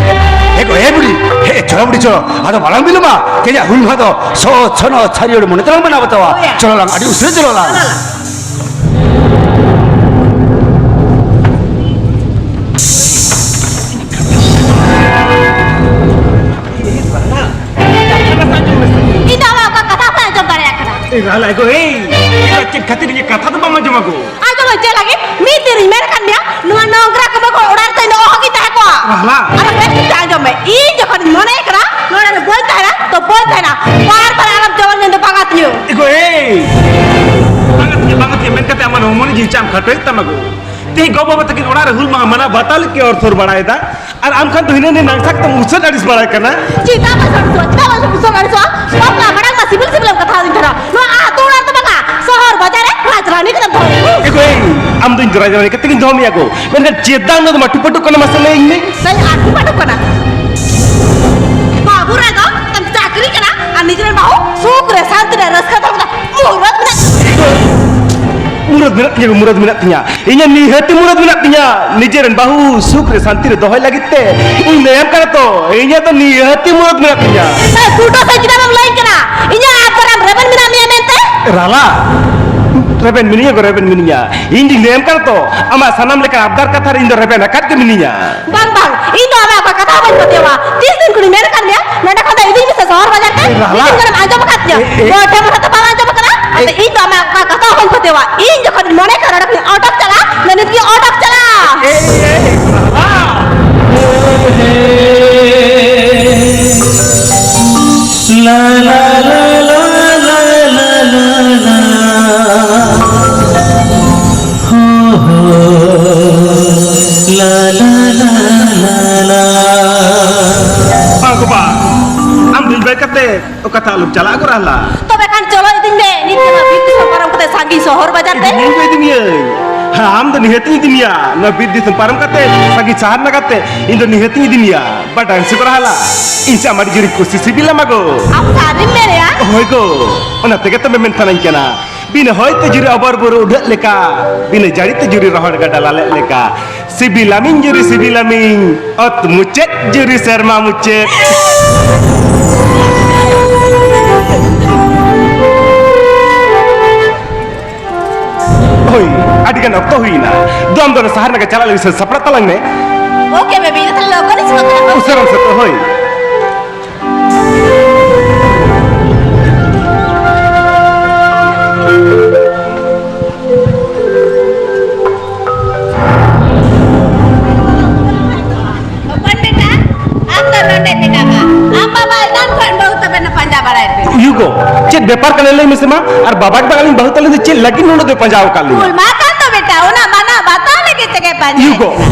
ᱮ ᱜᱚ, ᱮ ᱵᱩᱰᱷᱤ, ᱦᱮ, ᱪᱚᱞᱚ ᱵᱩᱰᱷᱤ, ᱪᱚᱞᱚ, ᱟᱫᱚ ᱵᱟᱞᱟᱝ ᱵᱤᱞᱚᱢᱟ᱾ ᱛᱮᱦᱮᱧᱟᱜ ᱦᱩᱞ ᱢᱟᱦᱟ ᱫᱚ ᱥᱚ ᱪᱷᱚᱱᱚ ᱪᱷᱟᱹᱨᱭᱟᱹᱲ ᱢᱚᱱᱮ ᱛᱮᱞᱟᱝ ᱢᱟᱱᱟᱣ ᱵᱟᱛᱟᱣᱟ᱾ ᱦᱳᱭ᱾ ᱪᱚᱞᱚ ᱞᱟᱝ, ᱟᱹᱰᱤ ᱩᱥᱟᱹᱨᱟ ᱪᱚᱞᱚ ᱞᱟᱝ᱾ ᱤᱧ ᱫᱚ ᱟᱢᱟᱜ ᱚᱠᱟ ᱠᱟᱛᱷᱟ ᱦᱚᱸ ᱵᱟᱹᱧ ᱟᱸᱡᱚᱢ ᱫᱟᱲᱮᱭᱟᱜ ᱠᱟᱱᱟ᱾ ᱮ ᱨᱟᱦᱞᱟ ᱜᱚ, ᱮᱭ, ᱪᱮᱫ ᱠᱷᱟᱹᱛᱤᱨ ᱤᱧᱟᱹᱜ ᱠᱟᱛᱷᱟ ᱫᱚ ᱵᱟᱢ ᱟᱸᱡᱚᱢᱟ ᱜᱚ? ᱟᱸᱡᱚᱢᱟᱹᱧ ᱪᱮᱫ ᱞᱟᱹᱜᱤᱫ? ᱢᱤᱫ ᱫᱤᱱ ᱤᱧ ᱢᱮᱱ ᱟᱠᱟᱫ ᱢᱮᱭᱟ, ᱱᱚᱣᱟ ᱱᱚᱝᱨᱟ ᱠᱚ ᱵᱟᱠᱚ ᱚᱲᱟᱜ ᱨᱮ ᱤᱧ ᱫᱚ ᱚᱦᱚ ᱜᱤᱧ ᱛᱟᱦᱮᱸ ᱠᱚᱜᱼᱟ᱾ ᱨᱟᱦᱞᱟ᱾ ᱟᱨ ᱵᱮᱥ ᱴᱷᱤᱠ ᱛᱮ ᱟᱸᱡᱚᱢ ᱢᱮ, ᱤᱧ ᱡᱚᱠᱷᱚᱱᱤᱧ ᱢᱚᱱᱮ ᱠᱟᱱᱟ ᱱᱚᱰᱮ ᱨᱮ ᱵᱟᱹᱧ ᱛᱟᱦᱮᱱᱟ, ᱛᱚ ᱵᱟᱹᱧ ᱛᱟᱦᱮᱱᱟ᱾ ᱵᱟᱨ ᱵᱟᱨ ᱟᱞᱚᱢ ᱡᱚᱵᱚᱨ ᱢᱮᱱ ᱫᱚ ᱵᱟᱝᱟ ᱛᱤᱧᱟᱹ᱾ ᱮ ᱜᱚ, ᱮᱭ, ᱵᱟᱝᱟ ᱛᱤᱧᱟᱹ, ᱵᱟᱝᱟ ᱛᱤᱧᱟᱹ ᱢᱮᱱ ᱠᱟᱛᱮ ᱟᱢᱟᱜ ᱦᱚᱲᱢᱚ ᱨᱮ ᱡᱤᱣᱤ ᱪᱟᱢ ᱠᱷᱟᱴᱚᱭᱮᱫ ᱛᱟᱢᱟ ᱜᱚ᱾ ᱛᱮᱦᱮᱧ ᱜᱚ ᱵᱟᱵᱟ ᱛᱟᱹᱠᱤᱱ ᱚᱲᱟᱜ ᱨᱮ ᱦᱩᱞ ᱢᱟᱦᱟ ᱢᱟᱱᱟᱣ ᱵᱟᱛᱟᱣ ᱞᱟᱹᱜᱤᱫ ᱚᱨ ᱥᱚᱨ ᱵᱟᱲᱟᱭᱮᱫᱟ᱾ ᱟᱨ ᱟᱢ ᱠᱷᱟᱱ ᱫᱚ ᱦᱤᱱᱟᱹ ᱱᱤᱭᱟᱹ ᱱᱟᱝᱥᱟ ᱠᱟᱛᱮᱢ ᱩᱥᱟᱹᱫ ᱟᱹᱲᱤᱥ ᱵᱟᱲᱟᱭ ᱠᱟᱱᱟ᱾ ᱪᱮᱫᱟᱜ ᱵᱟᱭ ᱥᱟᱹᱲᱤᱥᱚᱜᱼᱟ? ᱪᱮᱫᱟᱜ ᱵᱟᱭ ᱩᱥᱟᱹᱫ ᱟᱹᱲᱤᱥᱚᱜᱼᱟ? ᱵᱟᱯᱞᱟ ᱢᱟᱲᱟᱝ ᱢᱟ ᱥᱤᱵᱤᱞ ᱥᱤᱵᱤᱞᱮᱢ ᱠᱟᱛᱷᱟ ᱟᱹᱫᱤᱧ ᱛᱟᱦᱮᱱᱟ᱾ ᱱᱚᱣᱟ ᱟᱹᱛᱩ ᱚᱲᱟᱜ ᱨᱮᱫᱚ ᱵᱟᱝᱟ, ᱥᱚᱦᱚᱨ ᱵᱟᱡᱟᱨ ᱨᱮ ᱨᱟᱡᱽᱨᱟᱹᱱᱤ ᱠᱟᱛᱮᱢ ᱫᱚᱦᱚ ᱠᱟᱜᱼᱟ᱾ ᱮ ᱜᱚ, ᱮᱭ, ᱟᱢ ᱫᱚ ᱤᱧ ᱫᱚ ᱨᱟᱡᱽᱨᱟᱹᱱᱤ ᱠᱟᱛᱮ ᱜᱤᱧ ᱫᱚᱦᱚ ᱢᱮᱭᱟ ᱜᱚ᱾ ᱢᱮᱱᱠᱷᱟᱱ ᱪᱮᱫᱟᱜ ᱱᱚᱣᱟ ᱫᱚᱢ ᱟᱹᱴᱩ ᱯᱟᱹᱴᱩᱜ ᱠᱟᱱᱟ ᱢᱟᱥᱮ ᱞᱟᱹᱭᱟᱹᱧ ᱢᱮ? ᱫᱟᱹᱧ ᱟᱹᱴᱩ ᱯᱟᱹᱴᱩᱜ ᱠᱟᱱᱟ᱾ ᱵᱟᱹᱦᱩ ᱨᱮ ᱫᱚ ᱟᱢ ᱪᱟᱹᱠᱨᱤ ᱠᱟᱱᱟ ᱟᱨ ᱱᱤᱡᱮᱨ ᱵᱟᱹᱦᱩ ᱥᱩᱠ ᱨᱮ ᱥᱟᱱᱛᱤ ᱨᱮ ᱨᱟᱹᱥᱠᱟᱹ ᱫᱚᱦᱚ ᱠᱟᱛᱮ ᱢᱩᱨᱟᱹᱫ ᱢᱮᱱᱟᱜ ᱛᱟᱢᱟ᱾ ᱢᱩᱨᱟᱹᱫ ᱢᱮᱱᱟᱜ ᱛᱤᱧᱟ ᱜᱚ, ᱢᱩᱨᱟᱹᱫ ᱢᱮᱱᱟᱜ ᱛᱤᱧᱟ᱾ ᱤᱧᱟᱹᱜ ᱱᱤᱦᱟᱹᱛᱤ ᱢᱩᱨᱟᱹᱫ ᱢᱮᱱᱟᱜ ᱛᱤᱧᱟ, ᱱᱤᱡᱮᱨᱮᱱ ᱵᱟᱹᱦᱩ ᱥᱩᱠ ᱨᱮ ᱥᱟᱱᱛᱤ ᱨᱮ ᱫᱚᱦᱚᱭ ᱞᱟᱹᱜᱤᱫ ᱛᱮ᱾ ᱤᱧ ᱞᱟᱹᱭᱟᱢ ᱠᱟᱱᱟ ᱛᱚ, ᱤᱧᱟᱹᱜ ᱫᱚ ᱱᱤᱦᱟᱹᱛᱤ ᱢᱩᱨᱟᱹᱫ ᱢᱮᱱᱟᱜ ᱛᱤᱧᱟ᱾ ᱮ, ᱠᱩᱴᱟᱹ ᱥᱮ ᱪᱮᱫᱟᱜ ᱮᱢ ᱞᱟᱹᱭ ᱠᱟᱱᱟ? ᱤᱧᱟᱹᱜ ᱟᱵᱫᱟᱨ ᱟᱢ ᱨᱮᱵᱮᱱ ᱢᱮᱱᱟᱜ ᱢᱮᱭᱟ ᱢᱮᱱᱛᱮ? ᱨᱟᱦᱞᱟ, ᱨᱮᱵᱮᱱ ᱢᱤᱱᱟᱹᱧᱟ ᱜᱚ, ᱨᱮᱵᱮᱱ ᱢᱤᱱᱟᱹᱧᱟ᱾ ᱤᱧ ᱫᱩᱧ ᱞᱟᱹᱭᱟᱢ ᱠᱟᱱᱟ ᱛᱚ, ᱟᱢᱟᱜ ᱥᱟᱱᱟᱢ ᱞᱮᱠᱟᱱ ᱟᱵᱫᱟᱨ ᱠᱟᱛᱷᱟ ᱨᱮ ᱤᱧ ᱫᱚ ᱨᱮᱵᱮᱱ ᱟᱠᱟᱫ ᱜᱮ ᱢᱤᱱᱟᱹᱧᱟ᱾ ᱵᱟᱝ, ᱵᱟᱝ, ᱤᱧ ᱫᱚ ᱟᱢᱟᱜ ᱚᱠᱟ ᱠᱟᱛᱷᱟ ᱦᱚᱸ ᱵᱟᱹᱧ ᱯᱟᱹᱛᱭᱟᱹᱣᱟ᱾ ᱛᱤᱥ ᱫᱤᱱ ᱠᱷᱚᱱᱤᱧ ᱢᱮᱱ ᱟᱠᱟᱫ ᱢᱮᱭᱟ, ᱱᱚᱰᱮ ᱠᱷᱚᱱ ᱫᱚ ᱤᱫᱤᱧ ᱢᱮᱥᱮ ᱥᱚᱦᱚᱨ ᱵᱟᱡᱟᱨ ᱛᱮ? ᱨᱟᱦᱞᱟ᱾ ᱛᱤᱥ ᱫᱤᱱ ᱠᱷᱚᱱᱮᱢ ᱟᱸᱡᱚᱢ ᱟᱠᱟᱫ ᱛᱤᱧᱟ? ᱮ, ᱮ᱾ ᱱᱚᱣᱟ ᱴᱷᱮᱱ ᱠᱷᱚᱱ ᱫᱚ ᱵᱟᱢ ᱟᱸᱡᱚᱢ ᱟᱠᱟᱫᱟ? ᱮ, ᱮ᱾ ᱟᱫᱚ ᱤᱧ ᱫᱚ ᱟᱢᱟᱜ ᱚᱠᱟ ᱠᱟᱛᱷᱟ ᱦᱚᱸ ᱵᱟᱹᱧ ᱯᱟᱹᱛᱭᱟᱹᱣᱟ᱾ ᱤᱧ ᱡᱚᱠᱷᱚᱱᱤᱧ ᱢᱚᱱᱮ ᱠᱟᱜᱼᱟ ᱱᱚᱰᱮ ᱠᱷᱚᱱᱤᱧ ᱚᱰᱚᱠ ᱪᱟᱞᱟᱜᱼᱟ, ᱢᱮᱱᱮᱫ ᱜᱮ ᱚᱰᱚᱠ ᱪᱟᱞᱟᱜᱼᱟ᱾ ᱮ, ᱮ, ᱮ, ᱨᱟᱦᱞᱟ᱾ ᱞᱟ, ᱞᱟ, ᱞᱟ, ᱞᱟ, ᱞᱟ, ᱞᱟ, ᱞᱟ, ᱞᱟ᱾ ᱦᱚ, ᱦᱚ, ᱞᱟ, ᱞᱟ, ᱞᱟ, ᱞᱟ, ᱞᱟ᱾ ᱵᱟᱝ ᱜᱚ ᱵᱟᱝ, ᱟᱢ ᱫᱚ ᱤᱧ ᱵᱟᱹᱜᱤ ᱠᱟᱛᱮ ᱚᱠᱟ ᱛᱮ ᱟᱞᱚᱢ ᱪᱟᱞᱟᱜᱼᱟ ᱜᱚ ᱨᱟᱦᱞᱟ᱾ ᱛᱚᱵᱮ ᱠᱷᱟᱱ ᱪᱚᱞᱚ ᱤᱫᱤᱧ ᱢᱮ, ᱱᱤᱛ ᱜᱮ ᱱᱚᱣᱟ ᱵᱤᱨ ᱫᱤᱥᱚᱢ ᱯᱟᱨᱚᱢ ᱠᱟᱛᱮ ᱥᱟᱺᱜᱤᱧ ᱥᱚᱦᱚᱨ ᱵᱟᱡᱟᱨ ᱛᱮ᱾ ᱤᱫᱤ ᱢᱮᱭᱟᱹᱧ ᱜᱚ, ᱤᱫᱤ ᱢᱮᱭᱟᱹᱧ᱾ ᱦᱮᱸ, ᱟᱢ ᱫᱚ ᱱᱤᱦᱟᱹᱛᱤᱧ ᱤᱫᱤ ᱢᱮᱭᱟ᱾ ᱱᱚᱣᱟ ᱵᱤᱨ ᱫᱤᱥᱚᱢ ᱯᱟᱨᱚᱢ ᱠᱟᱛᱮ ᱥᱟᱺᱜᱤᱧ ᱥᱟᱦᱟᱨ ᱱᱟᱜᱟᱨ ᱛᱮ ᱤᱧ ᱫᱚ ᱱᱤᱦᱟᱹᱛᱤᱧ ᱤᱫᱤ ᱢᱮᱭᱟ᱾ ᱵᱟᱰᱟᱭᱟᱢ ᱥᱮ ᱜᱚ ᱨᱟᱦᱞᱟ, ᱤᱧ ᱪᱮᱫ ᱟᱢ ᱟᱹᱰᱤ ᱡᱳᱨᱤᱧ ᱠᱩᱥᱤ ᱥᱤᱵᱤᱞᱟᱢᱟ ᱜᱚ᱾ ᱟᱢ ᱥᱟᱹᱨᱤᱢ ᱢᱮᱱᱮᱜᱼᱟ? ᱦᱳᱭ ᱜᱚ, ᱚᱱᱟ ᱛᱮᱜᱮ ᱛᱚ ᱢᱮᱢᱮᱱ ᱥᱟᱱᱟᱧ ᱠᱟᱱᱟ᱾ ᱵᱤᱱᱟᱹ ᱦᱚᱭ ᱛᱮ ᱡᱩᱨᱤ ᱚᱵᱚᱨ ᱵᱩᱨᱩ ᱩᱰᱷᱟᱹᱜ ᱞᱮᱠᱟ, ᱵᱤᱱᱟᱹ ᱡᱟᱹᱲᱤ ᱛᱮ ᱡᱩᱨᱤ ᱨᱚᱦᱚᱲ ᱜᱟᱰᱟ ᱞᱟᱞᱮᱜ ᱞᱮᱠᱟ, ᱥᱤᱵᱤᱞᱟᱢᱤᱧ ᱡᱩᱨᱤ ᱥᱤᱵᱤᱞᱟᱢᱤᱧ, ᱚᱛ ᱢᱩᱪᱟᱹᱫ ᱡᱩᱨᱤ ᱥᱮᱨᱢᱟ ᱢᱩᱪᱟᱹᱫ᱾ ᱦᱳᱭ, ᱟᱹᱰᱤ ᱜᱟᱱ ᱚᱠᱛᱚ ᱦᱩᱭᱱᱟ᱾ ᱫᱩ ᱟᱢ ᱫᱚ ᱚᱱᱟ ᱥᱟᱦᱟᱨ ᱱᱟᱜᱟᱨ ᱪᱟᱞᱟᱜ ᱞᱟᱹᱜᱤᱫ ᱥᱟᱹᱛ ᱥᱟᱯᱲᱟᱜ ᱛᱟᱞᱟᱝ ᱢᱮ᱾ ᱳᱠᱮ, ᱵᱮᱵᱤ, ᱤᱱᱟᱹ ᱛᱟᱦᱞᱮ ᱞᱚᱜᱚᱱ ᱤᱧ ᱥᱮᱱᱚᱜ ᱠᱟᱱᱟ᱾ ᱩᱥᱟᱹᱨᱟᱢ ᱥᱮᱛᱟᱜ, ᱦᱳᱭ᱾ ᱦᱚᱯᱚᱱ ᱵᱮᱴᱟ, ᱟᱢ ᱫᱚ ᱱᱚᱰᱮ ᱢᱮᱱᱟᱢᱟ᱾ ᱟᱢ ᱵᱟᱵᱟ ᱮᱱᱟᱱ ᱠᱷᱚᱱ ᱵᱟᱹᱦᱩ ᱛᱟᱵᱮᱱ ᱮ ᱯᱟᱸᱡᱟ ᱵᱟᱲᱟᱭᱮᱫ ᱵᱮᱱᱟ᱾ ᱭᱩ ᱜᱳ, ᱪᱮᱫ ᱵᱮᱯᱟᱨ ᱠᱟᱱᱟ ᱞᱟᱹᱭ ᱢᱮᱥᱮ ᱢᱟ? ᱟᱨ ᱵᱟᱵᱟ ᱜᱮ ᱵᱟᱝ ᱟᱹᱞᱤᱧ ᱵᱟᱹᱦᱩ ᱛᱟᱹᱞᱤᱧ ᱫᱚ ᱪᱮᱫ ᱞᱟᱹᱜᱤᱫ ᱱᱚᱰᱮ ᱫᱚᱭ ᱯᱟᱸᱡᱟ ᱟᱠᱟᱫ ᱞᱤᱧᱟ? ᱦᱩᱞ ᱢᱟᱦᱟ ᱠᱟᱱ ᱫᱚ ᱵᱮᱴᱟ, ᱚᱱᱟ ᱢᱟᱱᱟ ᱵᱟᱛᱟᱣ ᱞᱟᱹᱜᱤᱫ ᱛᱮᱜᱮ ᱯᱟᱸᱡᱟ ᱭᱩ ᱜᱳ᱾ ᱠᱟᱱᱟ᱾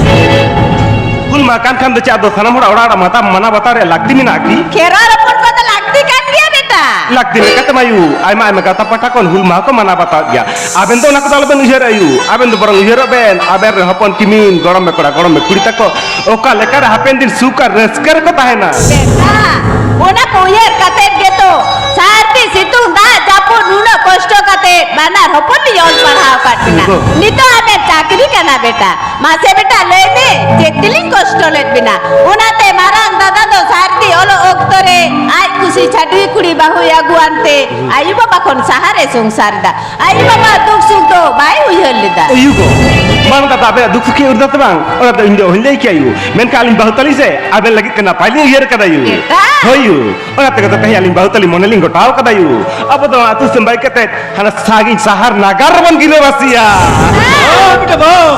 ᱦᱩᱞ ᱢᱟᱦᱟ ᱠᱟᱱ ᱠᱷᱟᱱ ᱫᱚ ᱪᱮᱫ ᱟᱫᱚ ᱥᱟᱱᱟᱢ ᱦᱚᱲᱟᱜ ᱚᱲᱟᱜ ᱚᱲᱟᱜ ᱢᱟᱛᱟ-, ᱢᱟᱱᱟᱣ ᱵᱟᱛᱟᱣ ᱨᱮᱭᱟᱜ ᱞᱟᱹᱠᱛᱤ ᱢᱮᱱᱟᱜᱼᱟ ᱠᱤ? ᱠᱷᱮᱨᱣᱟᱲ ᱦᱚᱯᱚᱱ ᱠᱚᱫᱚ ᱞᱟᱹᱠᱛᱤ ᱠᱟᱱ ᱜᱮᱭᱟ ᱵᱮᱴᱟ᱾ ᱞᱟᱹᱠᱛᱤ ᱞᱮᱠᱟᱛᱮ ᱢᱟᱭᱩ, ᱟᱭᱢᱟ ᱟᱭᱢᱟ ᱜᱟᱶᱛᱟ ᱯᱟᱦᱴᱟ ᱠᱷᱚᱱ ᱦᱩᱞ ᱢᱟᱦᱟ ᱠᱚ ᱢᱟᱱᱟᱣ ᱵᱟᱛᱟᱣᱮᱫ ᱜᱮᱭᱟ᱾ ᱟᱵᱮᱱ ᱫᱚ ᱚᱱᱟ ᱠᱚᱫᱚ ᱟᱞᱚᱵᱮᱱ ᱩᱭᱦᱟᱹᱨᱟ ᱭᱩ, ᱟᱵᱮᱱ ᱫᱚ ᱵᱚᱨᱚᱝ ᱩᱭᱦᱟᱹᱨᱚᱜ ᱵᱮᱱ, ᱟᱵᱮᱱ ᱨᱮᱱ ᱦᱚᱯᱚᱱ ᱠᱤᱢᱤᱱ, ᱜᱚᱲᱚᱢ ᱢᱮ ᱠᱚᱲᱟ, ᱜᱚᱲᱚᱢ ᱢᱮ ᱠᱩᱲᱤ ᱛᱟᱠᱚ ᱚᱠᱟ ᱞᱮᱠᱟᱨᱮ ᱦᱟᱯᱮᱱ ᱫᱤᱱ ᱥᱩᱠ ᱟᱨ ᱨᱟᱹᱥᱠᱟᱹ ᱨᱮᱠᱚ ᱛᱟᱦᱮᱱᱟ᱾ ᱵᱮᱴᱟ, ᱚᱱᱟ ᱠᱚ ᱩᱭᱦᱟᱹᱨ ᱠᱟᱛᱮᱫ ᱜᱮᱛᱚ ᱥᱟᱹᱨᱫᱤ ᱥᱤᱛᱩᱝ ᱫᱟᱜ ᱡᱟᱹᱯᱩᱫ ᱱᱩᱱᱟᱹᱜ ᱠᱚᱥᱴᱚ ᱠᱟᱛᱮᱫ ᱵᱟᱱᱟᱨ ᱦᱚᱯᱚᱱ ᱞᱤᱧ ᱚᱞ ᱯᱟᱲᱦᱟᱣ ᱟᱠᱟᱫ ᱠᱤᱱᱟ᱾ ᱜᱚ- ᱱᱤᱛᱚᱜ ᱟᱵᱮᱱ ᱪᱟᱹᱠᱨᱤ ᱠᱟᱱᱟ ᱵᱮᱴᱟ᱾ ᱢᱟᱥᱮ ᱵᱮᱴᱟ ᱞᱟᱹᱭ ᱢᱮ, ᱪᱮᱫ ᱛᱮᱞᱤᱧ ᱠᱚᱥᱴᱚ ᱞᱮᱫ ᱵᱮᱱᱟ? ᱚᱱᱟᱛᱮ ᱢᱟᱨᱟᱝ ᱫᱟᱫᱟ ᱫᱚ ᱥᱟᱹᱨᱫᱤ ᱚᱞᱚᱜ ᱚᱠᱛᱚ ᱨᱮ ᱟᱡ ᱠᱩᱥᱤ ᱪᱷᱟᱹᱰᱣᱤ ᱠᱩᱲᱤ ᱵᱟᱹᱦᱩᱭ ᱟᱹᱜᱩᱣᱟᱱ ᱛᱮ ᱟᱭᱳ ᱵᱟᱵᱟ ᱠᱷᱚᱱ ᱥᱟᱦᱟᱨᱮ ᱥᱚᱝᱥᱟᱨ ᱮᱫᱟ᱾ ᱟᱭᱳ ᱵᱟᱵᱟ ᱫᱩᱠ ᱥᱩᱠ ᱫᱚ ᱵᱟᱭ ᱩᱭᱦᱟᱹᱨ ᱞᱮᱫᱟ᱾ ᱟᱭᱳ ᱜᱚ, ᱢᱟᱨᱟᱝ ᱫᱟᱫᱟ ᱟᱵᱮᱱᱟᱜ ᱫᱩᱠ ᱥᱩᱠ ᱮ ᱩᱭᱦᱟᱹᱨ ᱫᱟ ᱥᱮ ᱵᱟᱝ? ᱚᱱᱟ ᱫᱚ ᱤᱧ ᱫᱚ ᱚᱦᱚᱧ ᱞᱟᱹᱭ ᱠᱮᱭᱟ ᱟᱭᱳ, ᱢᱮᱱᱠᱷᱟᱱ ᱟᱹᱞᱤᱧ ᱵᱟᱹᱦᱩ ᱛᱟᱹᱞᱤᱧ ᱥᱮ ᱟᱵᱮᱱ ᱞᱟᱹᱜᱤᱫ ᱛᱮ ᱱᱟᱯᱟᱭ ᱞᱤᱧ ᱩᱭᱦᱟᱹᱨ ᱠᱟᱫᱟ ᱟᱭᱳ᱾ ᱪᱮᱫ ᱞᱮᱠᱟ? ᱦᱳᱭ ᱟᱭᱳ, ᱚᱱᱟ ᱛᱮᱜᱮ ᱛᱚ ᱛᱮᱦᱮᱧ ᱟᱹᱞᱤᱧ ᱵᱟᱹᱦᱩ ᱛᱟᱹᱞᱤᱧ ᱢᱚᱱᱮ ᱞᱤᱧ ᱜᱚᱴᱟᱣ ᱠᱟᱫᱟ ᱭᱩ᱾ ᱟᱵᱚ ᱫᱚ ᱟᱹᱛᱩ ᱫᱤᱥᱚᱢ ᱵᱟᱹᱜᱤ ᱠᱟᱛᱮ ᱦᱟᱱᱟ ᱥᱟᱺᱜᱤᱧ ᱥᱟᱦᱟᱨ ᱱᱟᱜᱟᱨ ᱨᱮᱵᱚᱱ ᱜᱤᱨᱟᱹᱵᱟᱹᱥᱤᱭᱟ᱾ ᱦᱮᱸ, ᱵᱮᱴᱟ ᱵᱟᱹᱦᱩ᱾